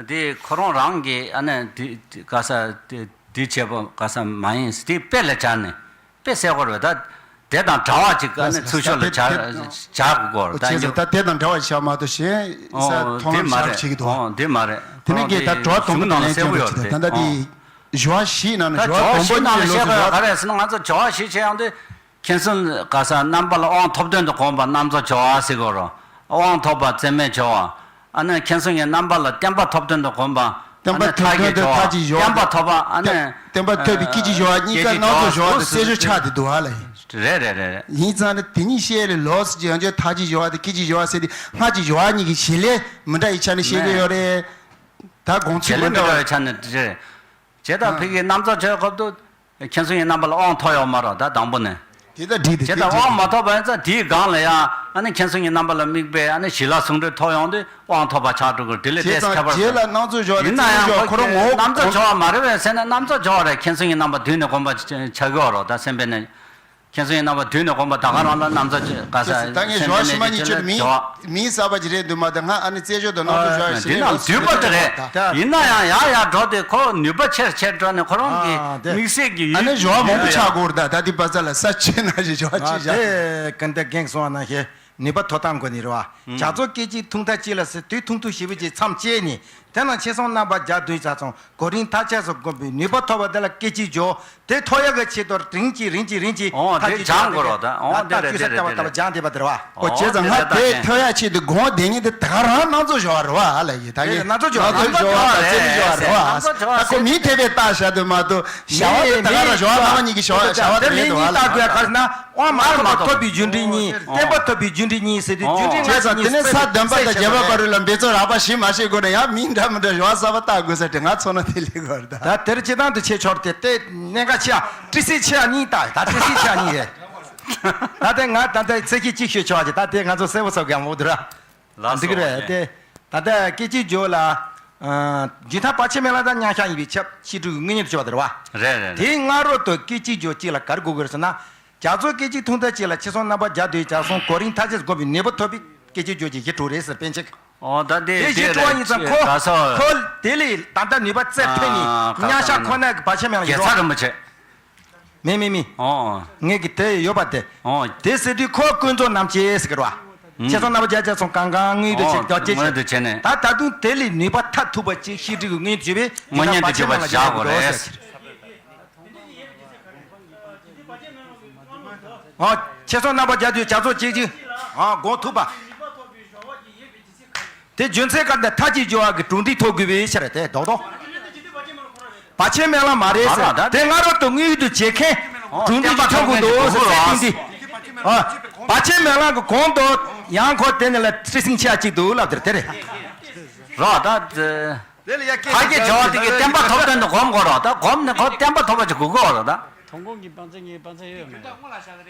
དེ་ཁོ་རང་རང་གི་ཨ་ནི་དེ་ག་ས་དེ་དེ་བྱས་པ་ག་ས་མ་ཡིན་དེ་དཔེ་ལ་སྦྱར་ནས་དཔེ་གསལ་པོ་རེད་པས། ད་དེ་དང་འདྲ་བ་ཅིག་ཨ་ནི་ཚུལ་ཤོག་ལ་སྦྱར་སྦྱར་དགོས་རེད། ད་ད་ལྟ་དེ་དང་འདྲ་བ་ཞིག་མ་གཏོགས་གཞན་ས་མཐོང་ལམ་ཞིག་བྱེད་ཀྱི་འདུག་དེ་མ་རེད། དེ་ནས་ཀྱི་ད་འགྲོ་བ་དང་པོ་དང་ལན་ཅན་རེད། ད་ལྟ་དེ་ཞུ་བ་བཞི་ནང་ནས་ད་ཞུ་བ་དང་པོ་གཉིས་ལོགས་སུ་ག་རེ་ཟེར་ན། ང་ཚོ་ཞུ་བ་བཞི་བྱས་ཡོང་དུས། མཁྱེན་གསུམ་ག་ས་རྣམ་པ་ལ་དབང་ཐོབ་དོན་དུ་གོམས་པ་རྣམ་རྫོགས་སྦྱོར་བ་ཟེར་གོ་རོ། དབང་ཐོབ་པ་རྩེ་མོའི་སྦྱོར་བ། ཨ་ནི་མཁྱེན་གསུམ་གྱི་རྣམ་པ་ལ་བརྟན་པ་ཐོབ་དོན་དུ་གོམས་པ། བརྟན་པ་ཐོབ་དོན་དུ་མཐའ་ཀྱི་སྦྱོར་བ། བརྟན་པ་ཐོབ་པ་ཨ་ནི། བརྟན་པ་ཐོབ་པའི་སྐད་ཅིག་སྦྱོར་བ་གཉིས་ཀ་རྣམ་རྫོགས་སྦྱོར་བ་དང་རྩེ་སྦྱོར་ཆགས་ཏེ་འདུག་ཨ་ལ། རེད་རེད་རེད་རེད། ཡིན་ཙང་ནི་དེ་གཉིས་བཤད་ལས་ལོགས་སུ་ཡང་བསྐྱར་མཐའ་ཀྱི་སྦྱོར་བ་དང་སྐད་ཅིག་སྦྱོར་བ་ཟེར་ཏེ་སྔགས་ཀྱི་སྦྱོར་བ་གཉིས་ཀྱི་བྱེད་ལས་མི་འདྲ་བའི་ཆ་ནས་བཤད་ཀྱི་ཡོད་རེད། ད་དགོངས་ཚུལ་མི་འདྲ་བའི་ཆ་ནས་རེད། བྱས་ཙང་ཕ་གིའི་རྣམ་རྫོགས་སྦྱོར་སྐབས་དུ། མཁྱེན་གསུམ་གྱི་རྣམ་པ་ལ་དབང་ཐོབ་ཡོད་མ་རེད་ད་དང་པོ་ནས། དེ་ལྟར་འགྲིག་དེ་བྱས་ཙང་དབང་མ་ཐོབ་པ་ཡིན་ཙང་དེའི་སྒང་ལ་ཡང་ཨ་ནི་མཁྱེན་གསུམ་གྱི་རྣམ་པ་ལ་དམིགས་པའི་ཨ་ནི་ཞི་ལྷག་ཟུང་འབྲེལ་ཐོབ་ཡོང་དུས་དབང་ཐོབ་པ་ཆགས་འགྲོ་གི་རེད། དེ་ལས་ཁྱད་པར་ཡིན་ན་ཡང་ཁོ་རང་ངོ་བོ་རྣམ་རྫོགས་སྦྱོར་བ་མ་རེད་པས་ཟེར་ན་རྣམ་རྫོགས་སྦྱོར་བ་རེད། མཁྱེན་གསུམ་གྱི་རྣམ་པ་དུས་ནས་གོམས་པ་ཆགས་ཀྱི་ཡོད་རེད་ད་སེམས་པའི་ནས། མཁྱེན་གསུམ་གྱི་རྣམ་པ་དུས་ནས་གོམས་པ་ད་ག་རང་ལ་རྣམ་རྫོགས་ག་ས་ད་ངས་སེམས་ཞོ་པའི་ཤི་མ་གཉིས་ཆོད་མིང་སྦྱོར་བ། མིང་གསར་པ་ཅིག་རེད་འདུག་མ་གཏོགས་ང་ཨ་ནི་རྩེ་ཞོ་དང་རྣམ་རྫོགས་ཞོ་ཡ་ཞིག་འདི་རེད་ནང་འདུས་པ་དེ་རེད། ཡིན་ན་ཡང་ཡར་ཡར་འགྲོ་དེ་ཁོ་ནུས་པ་ཆེར་ཆེར་འགྲོ་ནས་ཁོ་རང་གི་དམིགས་བསལ་གྱི་ཡུལ་ཨ་ནི་ཞོ་བ་མང་པོ་ཆགས་དགོས་རེད། ད་ད་དེ་པ་ས་ལ་ས་ཆེ་ན་ཞིག་ཞོ་བ་ཆེ་བཞག་དེ་ག་འདྲ་རྒན་གསུང་བ་ནང་བཞིན་ནུས་པ་ཐོབ་ཐང་དགོས་ནི་རེད་བ། ཇ་ཚོགས་སྐད་ཅིག་ཐུང་ཐག་གཅིག་ལ་ཟེར་དུས་ཐུང་ཐུང་ཞེ་པོ་ཅིག་མཚམས་བཅད་ནས། དེ་ན་ཆེ་སོང་རྣམ་པ་བརྒྱ་བདུན་ཆ་ཚང་གོ་རིམ་མཐའ་ཆས་སུ་བསྒོམས་པའི་ནུས་པ་ཐོབ་པ་དེ་ལ་སྐད་ཅིག་སྦྱོར། དེ་ཐོབ་ཡག་གི་ཆེད་དུ་རིམ་གྱིས་རིམ་གྱིས་རིམ་གྱིས་ཨོ་མཐའ་དེ་གཅིག་སྦྱང་དགོས་རོགས་ད། ཨོ་དེ་རེད་དེ་རེད་དེ་རེད། སྦྱང་དེ་པ་དེ་རེད་བ། ཨོ་བྱས་ཙང་ང་དེ་ཐོབ་ཡག་ཆེད་དུ་དགོངས་དེ་ཉིད་དེ་ད་ག་རང་རྣམ་རྫོགས་སྦྱོར་བ་རེད་བ། ཨ་ལ་ཡིན་ད་ངས་རྣམ་རྫོགས་སྦྱོར་བ་རེད་ཟེར། རྣམ་རྫོགས་སྦྱོར་བ་རེད་ཟེར། ད་ཁོ་མིང་དེ་བས་བཏགས་བཞག་དུས་མ་གཏོགས་བྱ་བ་དེ་ད་ག་རང་སྦྱོར་བ་རྣམ་པ་གཉིས་ཀྱི་སྦྱོར་བ་དེ་རེད་འདུག་ཨ་ལ་ཡིན་ད། དབང་མ་ཐོབ་པའི་རྒྱུ་འབྲས་གཉིས། བརྟན་པ་ཐོབ་པའི་རྒྱུ་འབྲས་གཉིས་ཟེར་དུས་རྒྱུ་འབྲས་ལྔ་ཞིག་གཉིས་སྤེལ་ས་བདེན་པ་དང་རྒྱས་པ་བར་རུ་ལ་འབད་རྩོལ་རགས་པ་ཞིག་མ་ཤེས་དགོས་ན་ཡང་མིང་འདྲ་མི་འདྲ་ཞོ་བ་གསར་པ་བཏགས་དགོས་ས་དེ་ང་ཚོ་ན་དེ་ལས་དགོས་རེད་ད། ད་དེར་སྤྱི་བཏང་དུ་ཆེ་ཆོར་དེ་ལྟའི་གནད་འགག་ཆེ་བ་ཏི་སེ་ཆེ་བ་གཉིས་ད་ད་ཏི་སེ་ཆེ་བ་གཉིས་རེད། ད་ལྟ་ང་ད་ལྟ་ཚེ་གཅིག་གཅིག་ཤོད་ཆོག་ཅིག་ད་དེ་ང་ཚོ་གསལ་པོ་ཚོ་གམ་འོ་དུ་ར། ལགས་འདི་གི་སོ་རེད་དེ། ད་ལྟ་སྐད་ཅིག་བརྗོད་ལ། རྒྱུན་མཐའ་བར་ཆད་མེད་ལ་དང་མཉམ་གཞག་ཡིན་པའི་ཁྱབ་ཤེས་སྒྲིག་གི་དངོས་གཉེན་དུ་གྱུར་པ་དེ་རེད་བ། རེད་རེད་རེད། དེའི་སྔ་རོལ་དུ་སྐད་ཅིག་བརྗོད་གཅིག་ལ་ག་རེ་དགོས་ཀྱི་རེད་ཟེར་ན། རྒྱ་མཚོ་སྐད་ཅིག་ཐུང་ཐག་གཅིག་ལ་ཆེ་སོང་རྣམ་པ་བརྒྱ་དུས་རྒྱ་སོང་གོ་རིམ་མཐའ་ཆས་སུ་བསྒོམས་པའི་ནུས་པ་ཐོབ་པའི་སྐད་ཅིག་བརྗོད་ཀྱི་གཞི་དྲུག་རེད་ཟེར་པཎ་ཆེན་གྱིས། ཨོ་ད་དེ་དེ་གཞི་དྲུག་པ་ཡིན་ཙང་ཁོ་ཁོ་དེ་ལས་ད་ལྟ་ནུས་པ་རྩལ་ཐོན་ནས་མཉམ་གཞག་ཁོ་ན་གི་བར་ཆད་མེད་ལ་ཡོད་རོགས། རྒྱལ་ཚ་རིན་པོ་ཆེ། མེད་མེད་མེད། ཨོ། ངས་ཀྱི་དེ་ཡོད་པ་དེ། ཨོ། དེ་ཟེར་དུས་ཁོ་ཀུན་རྫོབ་རྣམ་བཅད་ཟེར་གི་རེད་བ། ཨུམ། ཆེ་སོང་རྣམ་པ་བརྒྱ་ཆ་ཚང་གང་གང་དངོས་ཡོད་དུ་ཨོ་བྱེད་བརྒྱ་བྱེད་དངོས་ཡོད་དུ་བྱས་ནས། ད་ད་དུང་དེ་ལས་ནུས་པ་མཐར་ཐུག་པ་ཅིག་ཤེས་སྒྲིག་གི་དངོས་ཡོད་དུ་བྱས་པས་དངོས་གཉེན་དུ་གྱུར་པ་བཞག་དགོས་རེད་ཟེར། ཨོ། ཆེ་སོང་རྣམ་པ་བརྒྱ་དུས་བྱ་ཚོགས་གཅིག་གཅིག་ཨོ་སྒོམ་ཐུབ་པ། དེ་རྒྱུ་མཚན་ག་འདི་མཐའ་གཅིག་སྦྱོར་བ་གི་གྲུབ་འབྲས་ཐོབ་དགོས་པའི་ཕྱིར་ཏེ་རྡོག་རྡོག་བར་ཆད་མེད་ལམ་མ་རེད་ཟེར། དེ་སྔ་རོལ་དུ་དངོས་ཡུལ་དུ་བྱེད་མཁན་གྲུབ་འབྲས་ཀྱི་ཐོབ་དགོས་འདུག་ཟེར་ཚད་ཐིག་འདི། བར་ཆད་མེད་ལམ་གྱི་གོང་དུ་ཡང་ཁོ་དེ་ནི་ལ་ཚེ་སྲིང་ཆེ་བ་གཅིག་འདུག་ལབ་དེར་དེ་རེད། རོགས་ད། དེ་ལ་ཡ་ཁ་སྐད་བྱ་བ་དེ་གི་བརྟན་པ་ཐོབ་དོན་དུ་གོམས་དགོས་རོགས་ད་གོམས་ནས་ཁོ་བརྟན་པ་ཐོབ་པ་ཅིག་དགོས་དགོས་རོགས་ད། ཐོན་ཁུངས་ཀྱི་དཔང་རྩ་ངའི་དཔང་རྩ་ཡོད་མེད།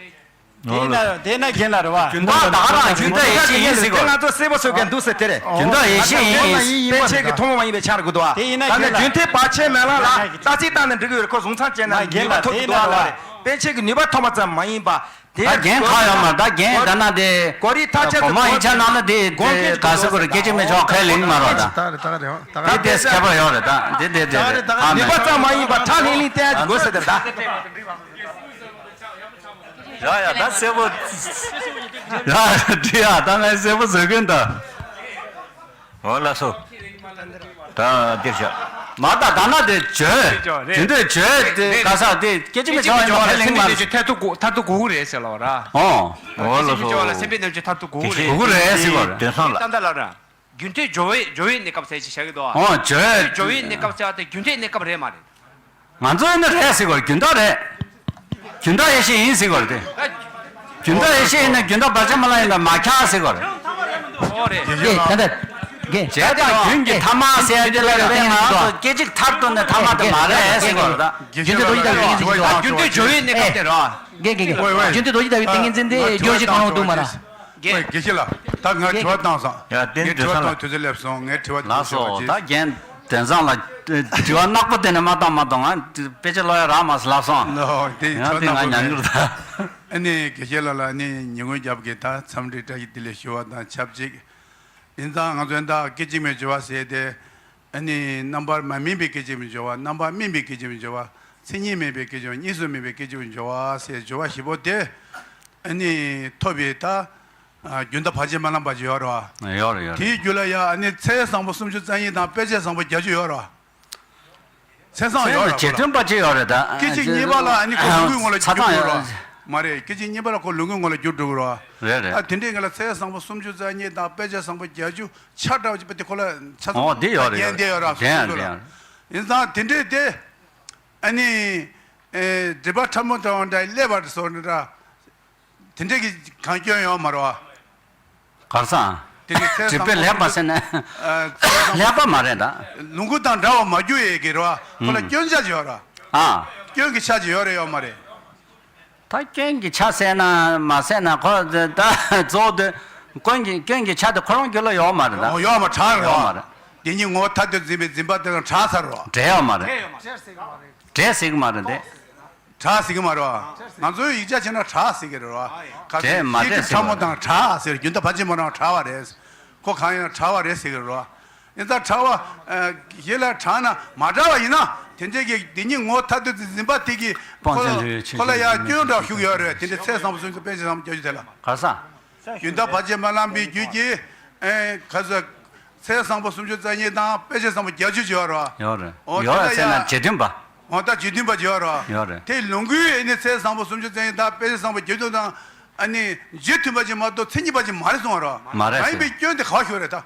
དེ་ན་དེ་ན་རྒན་ལགས་རེད་བ། རྒྱུན་མཐའ་ད་ག་རང་རྒྱུན་མཐའ་ཡེ་ཤེས་ཡིན་ཟེར་དགོས། ང་ཚོ་གསལ་པོ་བཟོ་མཁན་འདུག་ཟེར་དེ་རེད། རྒྱུན་མཐའ་ཡེ་ཤེས་ཡིན། པཎ་ཆེན་གྱི་ཐུན་མོང་མ་ཡིན་པའི་ཆ་རུ་དགོས་འདུག་བ། དེ་ཡིན་ན་ད་ནི་རྒན་ལགས། རྒྱུན་མཐའི་བར་ཆད་མེད་ལམ་ལ་རྟག་གཅིག་བཏང་ནས་འགྲིག་གི་ཡོད་རེད། ཁོ་གཟུང་མཚམས་བཅད་ན་རྒན་ནུས་པ་ལགས་ཐོབ་ཀྱི་འདུག་བ་ལ་རེད། པཎ་ཆེན་གྱི་ནུས་པ་ཐོབ་པ་ཙམ་མ་ཡིན་པ། དེ་ད་རྒན་ཁག་ཡོད་མ་རེད། ད་རྒན་ད་ན་དེ་གོ་རིམ་མཐའ་ཆད་དུ་གོ་མ་ཡིན་ཆ་ནང་ལ་དེ་དགོངས་དེ་འགལ་ག་ཟེར་དགོས་རེད། སྐད་ཆ་མི་ཆོག་ཁས་ལེན་མ་རོགས་ད། ད་རེད་ད་རེད་ད་དེ་རེད། དེ་ཁྱད་པར་ཡོད་རེད་ད། དེ་དེ་དེ་རེད་ད་ནུས་པ་ནི་ཙམ་མ་ཡིན་པ་ཁྲག་ལྷིང་ལྷིང་བསྟན་ཡ་དགོས་ཟེར་དེ་རེད་ད། ཡ་ཡ་ད་གསལ་པོ། ཡ་འདི་ཡ་ད་ངས་གསལ་པོ་བཟོ་གིན་ད། འོ་ལགས་སོ། ད་འདིར་བཞག་མ་ད་ད་ན་དེ་བརྗོད། རྒྱུན་དུ་བརྗོད་དེ་ག་ས་དེ་སྐད་ཆ་མི་ཆོག་ཡིན་ཁས་ལེན་མ་རེད། མཐར་ཐུག་གོ་མཐར་ཐུག་གོ་གི་རེད་ཟེར་ལ་བ་ར། ཨོ། འོ་ལགས་སོ། སེམས་ཅན་གྱི་བྱ་བ་ལ་སེམས་པའི་རྣམ་འགྱུར་མཐར་ཐུག་གོ་གི་རེད། གོ་གི་རེད་ཟེར་བ་རེད། དེང་སང་ལ། ད་ལྟ་ལ་ར། རྒྱུན་མཐའི་སྦྱོར་བའི་སྦྱོར་བའི་གནས་སྐབས་ཟེར་ཅིག་བྱ་གི་འདུག་ཨ། ཨོ་བརྗོད། སྦྱོར་བའི་གནས་སྐབས་ཟེར་བ་དེ་རྒྱུན་མཐའི་གནས་སྐབས་རེད་མ་རེད། ང་ཚོ་ཡིན་ན་རེད་ཟེར་གོ་རྒྱུན་མཐའ་རེད། རྒྱུན་མཐའ་ཡེ་ཤེས་ཡིན་ཟེར་གོ་རེད་དེ། རྒྱུན་མཐའ་ཡེ་ཤེས་ཡིན་ན་རྒྱུན་མཐའ་བར་ཆད་མ་ལ་ཡིན་ན་མ་ཁྱག་ཟེར་གོ་རེད། ཨོ་རེད། ཨེ་ད་ལྟ། རྒན། བྱས་དང་རྒྱུན་གྱི་ཐ་མ་ཟེར་དེ་ལ་རེད་པས། ང་ཚོ་སྐད་ཅིག་མཐར་གཏུགས་ནས་ཐ་མ་དེ་མ་རེད་ཟེར་གྱི་ཡོད་རེད་ད། རྒྱུན་མཐུད་རྡོ་རྗེ་ལྟ་བུའི་ཏིང་ངེ་འཛིན་གྱི་རྒྱུན་མཐུད་སྦྱོར་བའི་གནས་སྐབས་དེ་རེད་བ། རྒན་རྒན་རྒན། རྒྱུན་མཐུད་རྡོ་རྗེ་ལྟ་བུའི་ཏིང་ངེ་འཛིན་དེ་སྦྱོར་བྱེད་གང་རུང་འདུག་མ་ར། ཨོ་དགེ་བཤེས་ལགས། ད་ང་དྲི་བ་བཏང་སོང་། ཡ། དེ་ནི་ངས་དྲི་བ་བཏང་དུས་ཚོད་སླེབས་སོང་། ངས་དྲི་བ་དེ་ལགས་སོ། ཞུ་བ་ད་རྒན་དོན་བཟང་ལ་དྲི་བ་ནག་པོ་དེ་ནས་མ་བཏང་མ་གཏོང་། ང་དཔེ་ཆ་ཀློག་ཡ་རག་མ་སོང་ལབ་སོང་། ལོ། དེ་ཡང་དེ་ང་ཉན་གྱི་རེད་ད། ཨ་ནི་དགེ་བཤེས་ལགས་ལ་ནི་ཉེ་སྔོན་རྒྱབ་ཀྱི་ད་འཚམས་འདྲི་བཀྲ་ཤིས་བདེ་ལེགས་ཞུ་བ་དང་ཆབས་ཅིག་ཡིན་ཙང་ང་ཚོའི་ད་སྐད་ཅིག་མའི་སྦྱོར་བ་ཟེར་དེ། ཨ་ནི་རྣམ་པར་མ་སྨིན་པའི་སྐད་ཅིག་མའི་སྦྱོར་བ། རྣམ་པར་སྨིན་པའི་སྐད་ཅིག་མའི་སྦྱོར་བ། མཚན་ཉིད་མེད་པའི་སྐད་ཅིག་མའི། གཉིས་སུ་མེད་པའི་སྐད་ཅིག་མའི་སྦྱོར་བ་ཟེར་སྦྱོར་བ་བཞི་པོ་དེ། ཨ་ནི་ཐོབ་པའི་ད། ཨ། རྒྱུན་མཐའ་བར་ཆད་མ་ལངས་པ་ཅིག་ཡོད་རེད་བ། ཡོད་རེད། ཡོད་རེད། དེའི་རྒྱུད་ལ་ཡ་ཨ་ནི་ཚེ་བཟང་པོ་སུམ་ཅུ་རྩ་གཉིས་དང་དཔེ་བྱད་བཟང་པོ་བརྒྱད་ཅུ་ཡོད་རེད་བ། ཚེ་བཟང་ཡོད་རེད་བ། ཚེ་ནི་བྱེད་བསྟུན་པ་ཅིག་ཡོད་རེད་ད། སྐད་ཅིག་གཉིས་པ་ལ་ཨ་ནི་ཁོ་ལོངས་སྐུའི་ངོ་ལ་འགྱུར་འགྲོ་གི་རེད་བ། མ་རེད། སྐད་ཅིག་གཉིས་པ་ལ་ཁོ་ལོངས་སྐུའི་ངོ་ལ་འགྱུར་འགྲོ་གི་རེད་བ། རེད་རེད། ཨ། དེ་འདྲའི་ངེད་ལ་ཚེ་བཟང་པོ་སུམ་ཅུ་རྩ་གཉིས་དང་དཔེ་བྱད་བཟང་པོ་བརྒྱད་ཅུ་ཆ་འདྲ་བ་ཅིག་པ་དེ་ཁོ་ལ་ཆ་ཚང་། ཨོ། དེ་ཡོད་རེད། རྒྱན་དེ་ཡོད་རེད་བ། དེ་ཡང་སུམ་ཅུ་ལ། དེ་ཡང་། ཡིན་ཙང་དེ་འདྲའི་དེ། ཨ་ནི། ཨེ། སྒྲིབ་པ་ཕྲ་མོ་དང་འདྲ་བའི་ཀླད་པ་སོགས་འདྲ། དེ་འདྲས་ཀྱི་གང་སྐྱོན་ཡོད་མ་རེད་བ། གར་སང་། དེ་ནི་ཚེ་བཟང་པོ་སྒྲིབ་པའི་ཀླད་པ་ཟེར་ན། ཨ། ཚེ་བཟང་པོ། ཀླད་པ་མ་རེད་ད། ལོངས་སྐུ་དང་འདྲ་བར་མ་གྱུར་ཡས་ཀྱི་རེད་བ། ཁོ་ལ་ཨུམ། སྐྱོན་ཆ་ཅིག་ཡོད་རེད། ཨ། སྐྱོན་གྱི་ཆ་ཅིག་ཡོད་རེད་ཡོད་མ་རེད། ད་སྐྱོན་གྱི་ཆ་ཟེར་ན་མ་ཟེར་ན་ཁོ་ད་གཙོ་བོ་དེ། སྐྱོན་གྱི་སྐྱོན་གྱི་ཆ་དེ་ཁོ་རང་རྒྱུད་ལ་ཡོད་མ་རེད་ད། ཨོ། ཡོད་མ། བྲལ་རེད་བ། ཡོད་མ་རེད། དེ་ཉིད་ངོ་བོ་ཐ་དད་འཛིན་པའི་འཛིན་པ་དེ་དང་བྲལ་ཚར་རེད་བ། བྲལ་ཡོད་མ་རེད། བྲལ་ཟེར་གི་མ་རེད་དེ། བྲལ་ཟེར་གི་མ་རེད་བ། ང་ཚོའི་ཡིག་ཆ་བྱས་ན་བྲལ་ཟེར་གི་རེད་བ། ག་ཚོད་བྲལ་མ་བྲལ་ཟེར་གི་མ་རེད། ཚེ་གྲོགས་ཕྲ་མོ་དང་བྲལ་ཟེར། རྒྱུན་མཐའ་བར་ཆད་མ་ལངས་བྲལ་བ་རེད། ཁོ་གང་ཡིན་ན་བྲལ་བ་རེད་ཟེར་གི་རེད་བ། ཡིན་ཙང་བྲལ་བ། ཨ། ཞེ་ལ་བྲལ་ན་མ་བྲལ་བ་ཡིན་ན་དེ་འདྲའི་གི་དེ་ཉིད་ངོ་བོ་ཐ་དད་དུ་འཛིན་པ་དེ་གི་ཁོ་ལ་ཁོ་ལ་ཡང་སྐྱོན་འདྲ་ཞུགས་ཡོད་རེད། དེ་འདྲའི་ཚེ་བཟང་པོ་སུམ་ཅུ་དཔེ་བྱད་བཟང་པོ་བརྒྱད་ཅུ་དེ་ལ། ག་ས། རྒྱུན་མཐའ་བར་ཆད་མ་ལངས་པའི་རྒྱུད་ཀྱི། ཨེ། ག་ས། ཚེ་བཟང་པོ་སུམ་ཅུ་རྩ་གཉིས་དང་དཔེ་བྱད་བཟང་པོ་བརྒྱད་ཅུ་ཅིག་ཡོད་རེད། ཡོད་རེད། ཨོ། ཡོད་རེད་ཟེར་ན་བྱེད་བསྟུན་པ། འོ། ད་བྱེད་བསྟུན་པ་ཅིག་ཡོད་རེད། ཡོད་རེད། དེ་ལོངས་སྐུའི་ཨ་ནི་ཚེ་བཟང་པོ་སུམ་ཅུ་རྩ་གཉིས་དང་དཔེ་བྱད་བཟང་པོ་བརྒྱད་ཅུ་དང་ཨ་ནི་རྗེས་མཐུན་པ་ཅིག་མ་གཏོགས་མཚན་ཉིད་པ་ཅིག་མ་རེད་གསུངས་པ་རེད། མ་རེད་ཟེར། མ་ཡིན་པའི་སྐྱོན་དེ་ག་པར་ཞུགས་རེད་ད།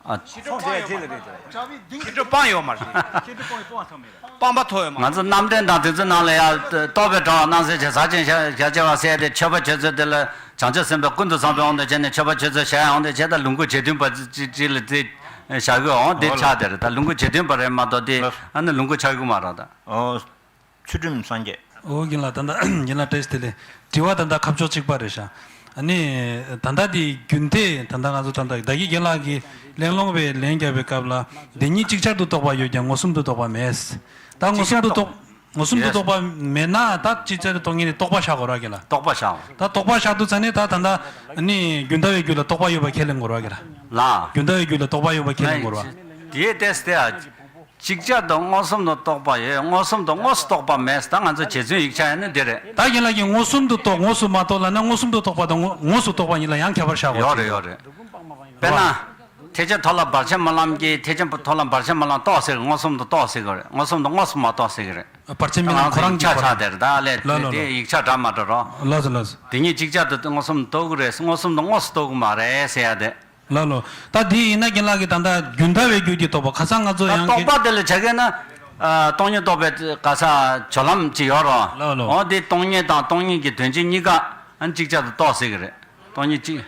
ཨ། ཁྱེད་ཚོ་སྤང་ཡོད་མ་རེད། ཁྱེད་ཚོ་སྤང་ཡོད་མ་རེད། སྤངས་པ་ཐོབ་ཡོད་མ་རེད། ང་ཚོ་རྣམ་འདྲེན་དང་དེ་ཚོའི་ནང་ལ་ཡང་རྟོགས་པའི་དྲ་བ་སྣང་གསལ་བྱེད། ཟག་བཅས་ཞེན་ཞེན་བྱ་བྱེད་པ་ཟེར་ཏེ། མཆོད་པ་མཆོད་ཚུལ་དེ་ལ་བྱང་ཆུབ་སེམས་དཔའ་ཀུན་ཏུ་བཟང་པོའི་དབང་དུ་བྱས་ནས་མཆོད་པ་མཆོད་ཚུལ་བྱ་ཡ་དབང་དུ་བྱས། ད་ལོངས་སྐུ་རྗེས་མཐུན་པ་ཅིག་ཅིག་ལ་དེ་བཞག་གི་འོང་། དེ་ཆགས་དེ་རེད། ད་ལོངས་སྐུ་རྗེས་མཐུན་པ་རེད་མ་གཏོགས་དེ་ཨ་ནི་ལོངས་སྐུ་ཆགས་ཀྱི་མ་རེད་ད། ཨོ། ཚུལ་ཁྲིམས་སངས་རྒྱས། ཨོ། རྒན་ལགས། ད་ལྟ་རྒན་ལགས་བཀྲ་ཤིས་བདེ་ལེགས། དྲི་བ་ད་ལྟ་ཁ་ཕྱོགས་གཅིག་པ་རེད་ཤག་ཨ་ནི་ད་ལྟ་དེ་རྒྱུན་མཐའི་ད་ལྟ་ང་ཚོ་ད་ལྟ་ད་གིན་རྒན་ལགས་ཀྱིས་གླེང་སློང་བའི་ལན་བརྒྱབ་པའི་སྐབས་ལ། དེ་གཉིས་ཅིག་ཅར་དུ་རྟོགས་པ་ཡོད་ཀྱང་མངོན་སུམ་དུ་རྟོགས་པ་མེད། ད་མངོན་སུམ་དུ་རྟོགས། མངོན་སུམ་དུ་རྟོགས་པ་མེད་ན་ད་ཅིག་ཅར་དུ་རྟོགས་མཁན་དེ་རྟོག་པ་བཞག་དགོས་རེད་བ་རྒན་ལགས། རྟོག་པ་བཞག་ད་རྟོག་པ་བཞག་དུས་ཙ་ནས་ད་ད་ལྟ་ཨ་ནི་རྒྱུན་མཐའ་བའི་རྒྱུད་ལ་རྟོག་པ་ཡོད་པ་ཁས་ལེན་དགོས་རེད་བ་རྒན་ལགས། ལགས། རྒྱུན་མཐའ་བའི་རྒྱུད་ལ་རྟོག་པ་ཡོད་པ་ཁས་ལེན་དགོས་རེད་བ། དེའི་ཏེས་ཏེ་ཨ། ཅིག་ཅར་དུ་མངོན་སུམ་དུ་རྟོགས་པ་ཡོད། མངོན་སུམ་དུ་དངོས་སུ་རྟོགས་པ་མེད། ད་ང་ཚོ་རྗེ་བཙུན་ཡིག་ཆ་ཡིན་ན་འདི་རེད། ད་རྒན་ལགས་ཀྱིས་མངོན་སུམ་དུ་རྟོགས། དངོས་སུ་མ་རྟོགས་ལབ་ན་མངོན་སུམ་དུ་རྟོགས་པ་དང་དངོས་དངོས་སུ་རྟོགས་པ་གཉིས་ལ་ཡང་ཁྱད་པར་བཞག་དགོས། ཡོད་རེད། ཡོད་རེད། དཔེར་ན། ཐེག་ཆེན་མཐོང་ལམ་བར་ཆད་མ་ལངས་ཀྱི། ཐེག་ཆེན་མཐོང་ལམ་བར་ཆད་མ་ལངས་རྟོགས་ཟེར། མངོན་སུམ་དུ་རྟོགས་ཟེར་གི་རེད། མངོན་སུམ་དུ་དངོས་སུ་མ་རྟོགས་ཟེར་གི་རེད། བར་ཆད་མི་ལངས་ཁོ་རང་གི་ཡིག་ཆ་ཆགས་དེར་ད་ལས། ལ་ལ་དེ་ལ། ཡིག་ཆ་འདྲ་མ་འདྲ་རོ། ལ་ལ་ལ། དེ་གཉིས་ཅིག་ཅར་དུ་མངོན་སུམ་དུ་རྟོགས་གི་རེད། མངོན་སུམ་དུ་དངོས་སུ་རྟོགས་གི་མ་རེད་ཟེར་ཡ་དེ། ལ་ལོ། ད་འདི་ཡིན་ན་རྒན་ལགས་ཀྱིས་ད་ལྟ་རྒྱུན་མཐའ་བའི་རྒྱུད་ཀྱི་རྟོག་པ། ཁ་སང་ང་ཚོ་ད་ཡང་རྟོག་པ་དེ་ལ་བྱ་དགོས་ན། ཨ། སྟོང་ཉིད་རྟོགས་པའི་ག་ས་སྦྱོར་ལམ་ཅིག་ཡོད་རོ། ལ་ལོ། འོ་དེ་སྟོང་ཉིད་དང་སྟོང་ཉིད་ཀྱི་དོན་སྤྱི་གཉིས་ཀ་ཨ་ནི་ཅིག་ཅར་དུ་རྟོགས་ཟེར་གི་རེད། སྟོང་ཉིད་གཅིག་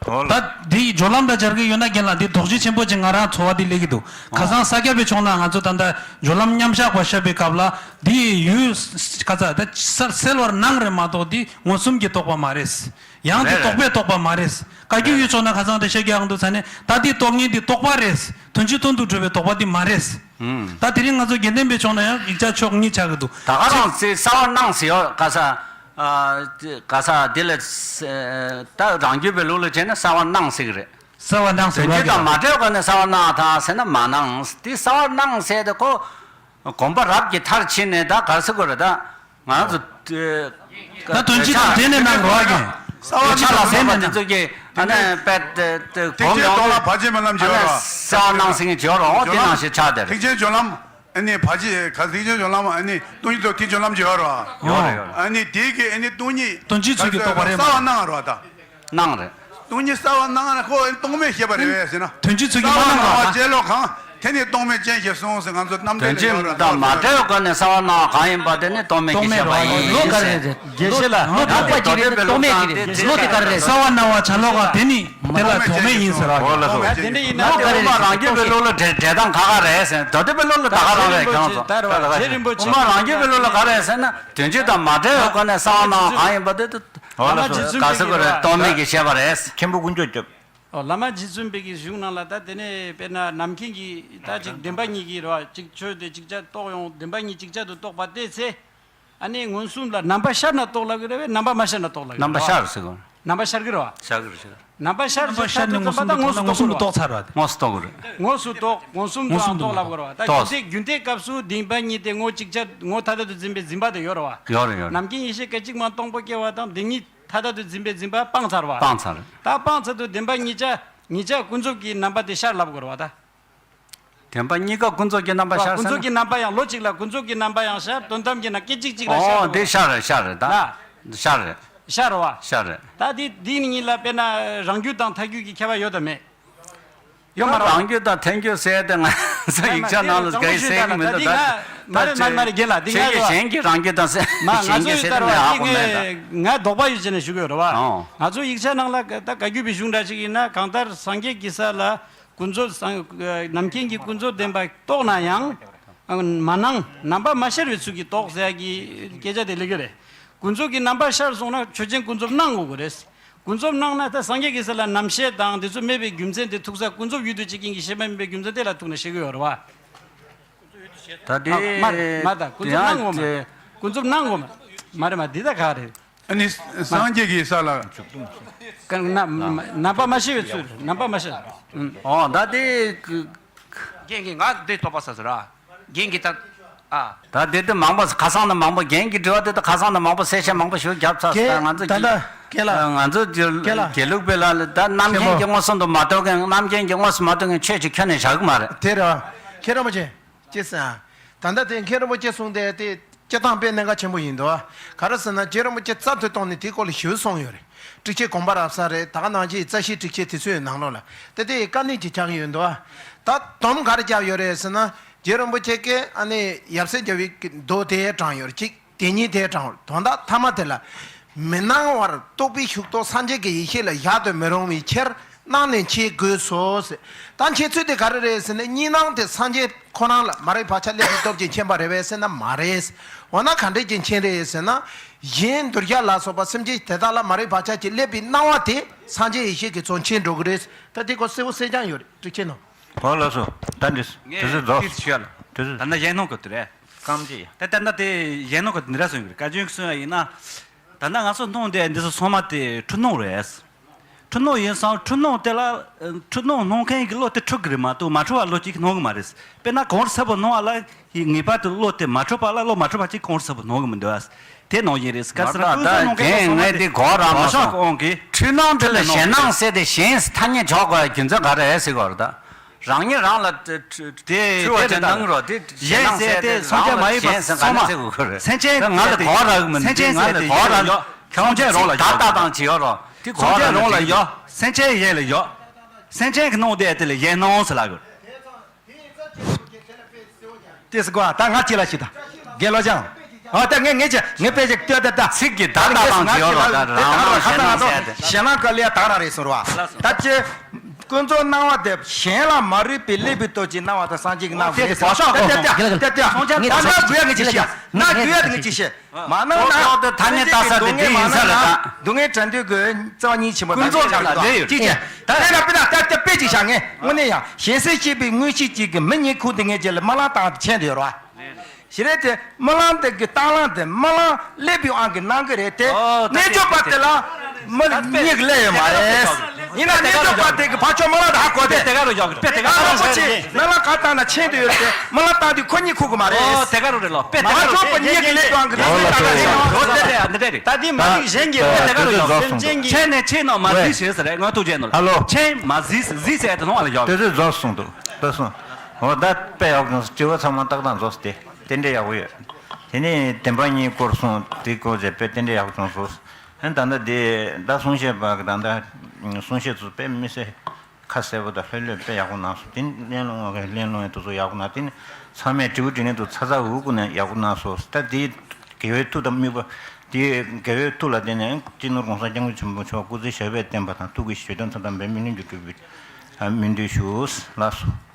འོ་ལ། ད་འདི་སྦྱོར་ལམ་དང་སྦྱར་གྱི་ཡོད་ན་རྒན་ལགས་འདི་དོགས་གཞི་ཆེན་པོ་ཅིག་ང་རང་ཚོར་བ་འདི་སླེབས་ཀྱི་འདུག་ཁ་སང་ས་སྐྱ་པའི་ཕྱོགས་ན་ང་ཚོ་ད་ལྟ་སྦྱོར་ལམ་མཉམ་བཞག་པ་བཤད་པའི་སྐབས་ལ་འདི་ཡུལ་ག་ས་ད་གསལ་བར་སྣང་རེད་མ་གཏོགས་འདི་མངོན་སུམ་གྱི་རྟོག་པ་མ་རེད། ཡང་དེ་རེད་རྟོག་པས་རྟོགས་པ་མ་རེད། བཀའ་བརྒྱུད་ཡུལ་ཕྱོགས་ན་ཁ་སང་དེ་བཤད་རྒྱུ་ཡང་འདུག་ས་ནས་ད་དེ་རྟོག་མཁན་དེ་རྟོག་པ་རེད། དོན་སྤྱི་དོན་དུ་གྲུབ་པའི་རྟོག་པ་དེ་མ་རེད། ད་དེ་རིང་ང་ཚོ་དགེ་ལྡན་པའི་ཕྱོགས་ན་ཡང་ཡིག་ཆ་ཕྱོགས་གཉིས་ཆགས་ཀྱི་འདུག་ད་ག་རང་ཚེ་གསལ་བར་སྣང་ཟེར་ཡོད། ག་ས། ཨ། ག་ས་དེ་ལ། ད་རང་རྒྱུད་པའི་ལུགས་ལ་བྱས་ན་གསལ་བར་སྣང་ཟེར་གི་རེད། གསལ་བར་སྣང་ཟེར་དོན་སྤྱི་དང་མ་འབྲེལ་བ་ནས་གསལ་བར་སྣང་ཐལ་ཟེར་ན་མ་སྣང་། དེ་གསལ་བར་སྣང་ཟེར་དེ་ཁོ། གོམས་པ་རབ་ཀྱི་མཐར་ཕྱིན་ནས་ད་ག་རེ་ཟེར་དགོས་རེད་ད། ང་ཚོ། ད་དོན་སྤྱི་དང་འབྲེལ་ནས་གནང་རོགས་ཀྱིས། གསལ་བར་སྣང་ལ་སོགས་པ་དེ་ཚོ་གི་ཨ་ནི་དཔེ་དེ་དེ་གོམས་ཡོང་དུས། ཨ་ནི་བར་ཆད་མ་ལངས་ཀྱི་ཡོད་རེད། གསལ་བར་སྣང་ཟེར་མཁན་ཅིག་ཡོད་རེད། འོ་དེ་ནང་བཞིན་ཆགས་དེ་རེད། ཐེག་ཆེན་སྦྱོར་ལམ། ཨ་ནི་བར་ཆད་ག་ཐེག་ཆེན་སྦྱོར་ལམ། ཨ་ནི་སྟོང་ཉིད་རྟོགས་ཐེག་སྦྱོར་ལམ་ཅིག་ཡོད་རེད། ཡོད་རེད། ཡོད་རེད། ཨ་ནི་དེ་གི་ཨ་ནི་སྟོང་ཉིད། དོན་སྤྱི་ཚུལ་གྱི་རྟོགས་པ་རེད་མ། གསལ་བར་སྣང་རོ་ད། སྣང་རེད། སྟོང་ཉིད་གསལ་བར་སྣང་ན་ཁོ་རྟོག་མེད་ཤེས་པ་རེད་ཟེར་ན། དོན་སྤྱི་ཚུལ་གྱིས་མ་སྣང་བ། གསལ་བར་སྣང་བ་ཅེས་ལོ་གང་ དེ་ནི་རྟོག་མེད་ཅན་ཞེས་གསུངས་ཟེར། ང་ཚོ་རྣམ་འགྲེལ་དོན་ལ་ཡོད་རེད། སྤྱི་དང་མ་བྲལ་བའི་སྒོ་ནས་གསལ་བར་སྣང་བ་གང་ཡིན་པ་དེ་ནི་རྟོག་མེད་ཀྱི་ཤེས་པ་ཡིན། ལོ་ག་རེ་རེད། དགེ་བཤེས་ལགས། ལོ་ག་པ་ཅིག་རེད། རྟོག་མེད་ཀྱི་རེད། ལོ་དེ་ག་རེ་རེད། གསལ་བར་སྣང་བ་ཆ་ལོག་ག་དེ་ནི་དེ་ལ་རྟོག་མེད་ཡིན་ཟེར་བ། འོ་ལགས་སོ། ད་དེ་འདྲ་ཡིན་ན་ལོ་ག་རེ་རེད། དབུ་མ་རང་རྒྱུད་པའི་བློ་ལ་འགྲེལ་འགྲེལ་སྟངས་ག་ག་རེད་ཟེར། ད་དེ་པའི་བློ་ལ་ད་ག་རང་རེད་ཁྱེད་རང་ཚོ། རྗེ་རིན་པོ་ཆེ། དབུ་མ་རང་རྒྱུད་པའི་བློ་ལ་ག་རེ་ཟེར་ན། དོན་སྤྱི་དང་མ་བྲལ་བའི་སྒོ་ནས་གསལ་བར་སྣང་བ་གང་ཡིན་པ་དེ་བླ་མ་རྗེ་བཙུན་ག་ཟེར་དགོས་རེད། རྟོག་མེད་ཀྱི་ཤེས་པ་རེད། མཁན་པོ་དཀོན་མཆོག་སྐྱབས། ཨོ། བླ་མ་རྗེ་བཙུན་པའི་གི་གཞུང་ནང་ལ་ད་དེ་ནས་དཔེར་ན་ནམ་མཁའི་གི་ད་ཅིག་བདེན་པ་གཉིས་ཀྱི་རེད་བ། ཅིག་ཆོས་དེ་ཅིག་ཅར་རྟོགས་ཡོང་། བདེན་པ་གཉིས་ཅིག་ཅར་དུ་རྟོགས་པ་དེ་ཚེ། ཨ་ནི་མངོན་སུམ་ལ་རྣམ་པ་ཤར་ན་རྟོགས་ལབ་ཀྱི་རེད་བས། རྣམ་པ་མ་ཤར་ན་རྟོགས་ལབ་ཀྱི་རེད་བ། རྣམ་པ་ཤར་ཟེར་གོ། རྣམ་པ་ཤར་གྱི་རེད་བ། ཤར་གྱི་རེད། ཤར། རྣམ་པ་ཤར་ཟེར་ཚར་དུས་ཙམ་པ་ད་མངོན་སུམ་དུ་རྟོགས་ཚར་བ་དེ། མངོན་སུམ་རྟོགས་གྱི་རེད། མངོན་སུ་རྟོགས། མངོན་སུམ་དུའང་རྟོགས་ལབ་ཀྱི་རེད་བ། ད་རྟོགས། རྒྱུན་མཐའི་རྒྱུན་མཐའི་སྐབས་སུ་བདེན་པ་གཉིས་དེ་ངོ་ཅིག་ཅར་ངོ་ཐ་དད་དུ་འཛིན་པའི་འཛིན་པ་དེ་ཡོད་རེད་བ། ཡོད་རེད། ཡོད་རེད། ནམ་མཁའི་ཡེ་ཤེས་སྐད་ཅིག་མ་སྟོང་པ་སྐྱེ་བ་དང་དེ་ཉིད་ཐ་དད་དུ་འཛིན་པའི་འཛིན་པ་སྤངས་ཚར་བ། སྤངས་ཚར། ད་སྤངས་ཚར་དུས་བདེན་པ་གཉིས་ཆ་གཉིས་ཆ་ཀུན་རྫོབ་ཀྱི་རྣམ་པ་དེ་ཤར་ལབ་དགོས་རེད་བ་ད། བདེན་པ་གཉིས་ཀ་ཀུན་རྫོབ་ཀྱི་རྣམ་པ་ཤར་ཟེར་ན། ཀུན་རྫོབ་ཀྱི་རྣམ་པ་ཡང་ལོ་གཅིག་ལ་ཀུན་རྫོབ་ཀྱི་རྣམ་པ་ཡང་ཤར། དོན་དམ་གྱི་ནང་སྐད་ཅིག་གཅིག་ལ་ཤར་དགོས་རེད། ཨོ་དེ་ཤར་རེད། ཤར་རེད་ད། ན། ཤར་རེད། ཤར་བ། ཤར་རེད། ད་དེ་དེ་གཉིས་ལ་དཔེར་ན་རང་རྒྱུད་དང་ཐལ་འགྱུར་གྱི་ཁྱད་པར་ཡོད་དམ་མེད། ཡོད་མ་རེད། རང་རྒྱུད་དང་ཐལ་འགྱུར་ཟེར་ཏེ་ང་ཚོ་ཡིག་ཆ་ནང་ལ་ག་རེ་གསལ་གྱི་མི་འདུག་ད་ད་མ་རེད་མ་རེད་རྒན་ལགས། འདི་ང་ཁྱེད་ཀྱིས་གཞན་གྱི་རང་རྒྱུད་དང་ཟེར་མ་གཞན་གྱི་ཟེར་ཏེ་ང་ཧ་གོ་མེད་ད། ང་དོགས་པ་ཡོད་བྱས་ནས་ཞུ་གི་ཡོད་རེད་བ། ཨོ། ང་ཚོ་ཡིག་ཆ་ནང་ལ་ད་བཀའ་བརྒྱུད་པའི་གཞུང་འདྲ་ཞིག་ཡིན་ན་གང་ལྟར་སངས་རྒྱས་ཀྱི་ས་ལ་ཀུན་རྫོབ་སངས་ནམ་མཁའི་གི་ཀུན་རྫོབ་བདེན་པ་རྟོགས་ན་ཡང་མ་སྣང་། རྣམ་པ་མ་ཤར་བའི་ཚུལ་གྱིས་རྟོགས་ཟེར་ཡ་གི་སྐད་ཆ་དེ་སླེབས་ཀྱི་རེད། ཀུན་རྫོབ་ཀྱི་རྣམ་པ་ཤར་སོང་ན་ཆོས་ཅན་ཀུན་རྫོབ་སྣང་དགོས་ཀྱི་རེད། ཀུན་རྫོབ་སྣང་ན་ད་སངས་རྒྱས་ཀྱི་ས་ལ་རྣམ་ཤེས་དང་དེ་ཚོ་མེད་པའི་རྒྱུ་མཚན་དེ་ཐུག་ས། ཀུན་རྫོབ་ཡུལ་དུ་བྱེད་མཁན་གྱི་ཤེས་པ་མེད་པའི་རྒྱུ་མཚན་དེ་ལ་ཐུག་ནས་བཤད་ཀྱི་ཡོད་རེད་བ། ད་དེ་ཨ་མ་རེད་མ་རེད། ད་ཀུན་རྫོབ་སྣང་ངོ་མ། ཀུན་རྫོབ་སྣང་ངོ་མ། མ་རེད་མ་འདི་ད་ག་རེད། ཨ་ནི་སངས་རྒྱས་ཀྱི་ས་ལ། ཀ་ན་མ་རྣམ་པ་མ་ཤར་བའི་ཚུལ་རེད། རྣམ་པ་མ་ཤར། ཨོ་ད་དེ། རྒན་གྱིས་ང་འདི་ཐོབ་པ་ས་ཟེར་ར། རྒན་གྱིས་ད། ཨ། ད་དེ་དུས་མང་པོ་ཁ་སང་ནས་མང་པོ་རྒན་གྱི་དྲི་བ་དེ་དུས་ཁ་སང་ནས་མང་པོ་གསལ་བཤད་མང་པོ་ཞིག་བརྒྱབ་ཚར་སོང་། ད་ང་ཚོ་ད་ལྟ་རྒན་ལགས། ང་ཚོ་དགེ་ལུགས་པའི་ལ་ལ་ད་རྣམ་མཁྱེན་གྱིས་མངོན་སུམ་དུ་མ་རྟོགས་མཁན། རྣམ་མཁྱེན་གྱིས་མངོན་སུམ་མ་རྟོགས་མཁན་ཆོས་ཅིག་ཁྱོན་ནས་བཞག་གི་མ་རེད། དེ་རེད་བ། མཁན་རིན་པོ་ཆེ། ཅེས་ཟེར། ད་ལྟ་དེ་མཁན་རིན་པོ་ཆེ་གསུངས་དེ་དེ་སྤྱིར་བཏང་དཔེ་གནད་འགག་ཆེན་པོ་ཡིན་འདུག་བ། ག་རེ་ཟེར་ན་རྗེ་རིན་པོ་ཆེ་རྩ་ཐོས་སྟོང་ནས་དེའི་སྐོར་ལ་ཞིབ་གསུངས་ཡོད་རེད། ཊཱིཀ་ཆེན་དགོངས་པ་རབ་གསལ་རེད། ད་ག་ནང་བཞིན་རྩ་ཤེའི་ཊཱིཀ་ཆེན་དེ་ཚོའི་ནང་ལོགས་ལ་དེ་དེ་དཀའ་གནད་ཅིག་ཆགས་ཀྱི་ཡོད་འདུག་བ། ད་སྡོམ་ག་རེ་བརྒྱབ་ཡོད་རེད་ཟེར་ན། རྗེ་རིན་པོ་ཆེ་གིས་ཨ་ནི་ཡབ་སྲས་རྒྱལ་བའི་མདོ་དེ་དྲངས་ཡོད་རེད་ཅིག་དེ་ཉིད་དེ་དྲངས་དོན་དག་ཐ་མ་དེ་ལ། མི་སྣང་བར་རྟོགས་པའི་ཤུགས་རྟོགས་སངས་རྒྱས་ཀྱི་ཡེ་ཤེས་ལ་བཞག་ཏུ་མི་རུང་བའི་ཕྱིར་སྣང་ནས་མཁྱེན་དགོས་སོ་ཟེར། ད་མཁྱེན་ཚུལ་དེ་ག་རེ་རེད་ཟེར་ན། གཉིས་སྣང་དེ་སངས་རྒྱས་ཁོ་རང་ལ་མ་རིག་བག་ཆགས་སླེབས་པའི་སྟོབས་ཀྱིས་མཁྱེན་པ་རེད་པས་ཟེར་ན་མ་རེད། འོ་ན་ག་འདྲས་ཀྱིས་མཁྱེན་རེད་ཟེར་ན། གཞན་འདུལ་བྱ་ལ་སོགས་པ་སེམས་ཅན་དེ་དག་ལ་མ་རིག་བག་ཆགས་ཀྱིས་སླེབས་པའི་སྣང་བ་དེ་སངས་རྒྱས་ཡེ་ཤེས་ཀྱིས་ཚུར་མཁྱེན་འགྲོ་གི་རེད། ད་དེ་སྐོར་གསལ་པོ་གསལ་རྐྱང་ཡོད་རེད། ཊཱིཀ་ཆེན་ནང་། འོ་ལགས་སོ། ད་འདི་ངས་དེ་ཚོ་རྫོགས། ཏིས་ཞུ་ཡ་ལ། དེ་ཚོ་ད་ནི་གཞན་སྣང་གི་དེ་རེད། རྐང་རྗེས། ད་ལྟ་ན་དེ་གཞན་སྣང་གི་འདི་འདྲ་གསུངས་ཡོད་རེད། བཀའ་བརྒྱུད་གསུངས་ཡ་ཡིན་ན། ད་ལྟ་ང་ཚོ་སྣང་དེ་འདི་ཚོ་ཚང་མ་དེ་འཁྲུལ་སྣང་རེད། འཁྲུལ་སྣང་ཡིན་ཙང་འཁྲུལ་སྣང་དེ་ལ་འཁྲུལ་སྣང་སྣང་མཁན་གྱི་བློ་དེ་འཁྲུལ་གི་རེད་མ་གཏོགས་མ་འཁྲུལ་བ་བློ་གཅིག་སྣང་གི་མ་རེད། དཔེར་ན་གང་རུང་གསལ་པོ་སྣང་བ་ལ་ངེས་པར་དུ་བློ་དེ་མ་འཁྲུལ་པ་ལ་བློ་མ་འཁྲུལ་པ་གཅིག་གང་རུང་གསལ་པོ་སྣང་གི་མི་འདུག་ཨ། དེ་ནང་བཞིན་རེད། ག་ཟེར་ན་ཀུན་རྫོབ་སྣང་མཁན་ཚོ་ཚང་མ་དེ་བག་ཆགས་ཀྱི་དབང་གིས། འཁྲུལ་སྣང་དེ་ལ་གཞན་སྣང་ཟེར་ཏེ་གཞན་ཐ་སྙད་འཇོག་དགོས་ཡ་རྒྱུ་མཚན་ག་རེ་ཟེར་དགོས་རེད་ད། རང་ཉིད་རང་ལ་དེ་དེ་འཁྲུལ་བ་དེ་སྣང་རོགས་དེ་གཞན་ཟེར་ཏེ་སངས་རྒྱས་མ་ཡིན་པ་ཚང་མ་སེམས་ཅན་ག་ནས་ཟེར་དགོས་ཀྱི་རེད། སངས་ཅན་ང་ལ་གོ་རག་གི་མི་འདུག་སངས་ཅན་ང་ལ་གོ་རག་ཡོད། སངས་ཅན་རང་ལ་ད་ལྟ་དང་བྱེད་ཡོད་རོགས་དེ་གོ་རག་གི་མི་འདུག་སངས་ཅན་ཡིན་ལ་ཡོད། སངས་ཅན་གྱི་སྣང་དེ་དེ་ལ་གཞན་སྣང་ཟེར་ལབ་དགོས། ཏེ་སི་ཀོ་ད་ང་ཅི་ལ་ཞིག་ད། དགེ་ལོ་ཅང་། ཨ་ད་ངས་ངས་ཅི་ངས་དཔེ་ཅིག་ལྟོས་ད་ད། ཚིག་གི་བདག་ལྟ་དང་བྱེད་ཡོད་རོགས་ད་རང་རང་གཞན་སྣང་ཟེར་ཏེ། གཞན་སྣང་ག་ལས་ཡ་དག་རང་རེད་གསུང་རོགས། ད་ཅི། ཀུན་རྫོབ་སྣང་བ་དེ་གཞན་ལ་མ་རིག་པའི་སླེབས་པའི་སྟོབས་ཀྱིས་སྣང་བ་དང་སངས་རྒྱས་ཀྱི་སྣང་བ་རེད་ཟེར། ཏེ་ཏེ་ཏེ་ཏེ་ཏེ། ད་ང་དགོས་ཡ་ངས་ཅི་ཤེས། ང་དགོས་ཡ་དེ་ངས་ཅི་ཤེས། མ་ནང་ན་ཀུན་རྫོབ་ཏུ་ཐ་སྙད་བཏགས་ས་དེ་འདི་ཡིན་ས་རེད་ད། སྡུག་བསྔལ་བྲལ་འདོད་ཀྱི་རྩ་བ་ཉིད་ཆེན་པོ་ཀུན་རྫོབ་ལ་ལས་ཡོད་ཅི་ཅི། ད་ལས་ལ་དཔེ་ན་ད་ལྟ་དཔེ་ཅིག་བཞག་ངས་དངོས་གནས་ཡང་གཞན་སེམས་ཤེས་པའི་དངོས་གཞི་གཅིག་གི་མི་ཉིད་ཁུག་དེ་ངས་ཅི་ལ་རྨི་ལམ་བཏང་དེ་མཁྱེན་དུ་ཡོད་རེད་བ། ཞེ་རེད་དེ་རྨི་ལམ་དེ་གི་བཏང་ལམ་དེ་རྨི་ལམ་སླེབས་པའི་དབང་གིས་སྣང་གི་རེད་དེ། ཨོ་ད་རྣལ་འབྱོར་པ་དེ་ལ་མི་ཉིད་ཀྱིས་སླེབས་ཡོད་མ་རེད། ཡིན་ན་རྣལ་འབྱོར་པ་དེ་གི་ཕར་ཕྱོགས་རྨི་ལམ་དེ་ཧ་གོ་དེ། དེ་ག་རུ་ཡོད་གི་དཔེ་དེ་ག་རུ་ཡོད་གི་རྨི་ལམ་ག་བཏང་ན་མཁྱེན་དུ་ཡོད་དེ་རྨི་ལམ་བཏང་དུས་ཁོ་གཉིད་ཁུག་གི་མ་རེད། ཨོ་དེ་ག་རུ་རེད་ལོ། དཔེ་དེ་ག་རུ་རེད། མ་འཇོག་པ་ཉིད་ཀྱིས་སླེབས་དང་གི་ཨོ་ལ་དེ་རེད་ལོ། དེ་རེད་འདི་རེད། ད་འདི་མ་རིག་གཞན་གྱིས་དཔེ་དེ་ག་རུ་ཡོད་གི། སེམས་ཅན་གྱིས་མཁྱེན་ནས་མཁྱེན་ནོ་མ་གཟིགས་ཟེར་ཟེར་རེད། ང་ཐུགས་རྗེ་ནོར། ཧ་ལོ། མཁྱེན་མ་གཟིགས་གཟིགས་ཟེར་དེ་ནོ་ཨ་ལ་ཡོད་གི། དེ་ཚོས་རྫོགས་སོང་འདུག་ལྟ་སོང་། འོ་ད་དཔེ་ཡག་སོང་། དྲི་བ་ཚང་མ་ཏག་ཏག་རྫོགས་སོང་སྟེ། དེ་འདྲ་ཡག་པོ་ཡོད། དེ་ནས་བདེན་པ་གཉིས་སྐོར་སོང་དེ་སྐོར་བྱས་དཔེ་དེ་འདྲ་ཡག་པོ་བྱུང་སོང་། ཨ་ད་ལྟ་དེ་ད་གསུང་བཤད་པ་གི་ད་ལྟ་གསུང་བཤད་ཚོ་དཔེ་མི་སྲིད། ཁ་གསལ་པོ་དང་ལྷོད་ལྷོད་དཔེ་ཡག་པོ་གནང་སོང་། དེ་ནས་གླེང་སློང་བ་གི་གླེང་སློང་ཡང་དེ་ཚོ་ཡག་པོ་གནང་། དེ་ནས་ཚང་མས་དྲི་བ་དྲིས་ལན་དུ་ཚ་ཚ་འུར་འུར་ནས་ཡག་པོ་གནང་སོང་། ད་དེ་དགེ་བའི་མཐུ་དང་དམིགས་པ། དེ་དགེ་བའི་མཐུ་ལ་བརྟེན་ནས་སྤྱི་ནོར་༸གོང་ས་༸སྐྱབས་མགོན་ཆེན་པོ་མཆོག་སྐུ་ཚེ་ཞབས་པད་བརྟན་པ་དང་ཐུགས་ཀྱི་བཞེད་དོན་མཐའ་དག་འབད་མེད་ལྷུན་གྱིས་འགྲུབ་པའི་སྨོན་འདུན་ཞུ། ལགས་སོ།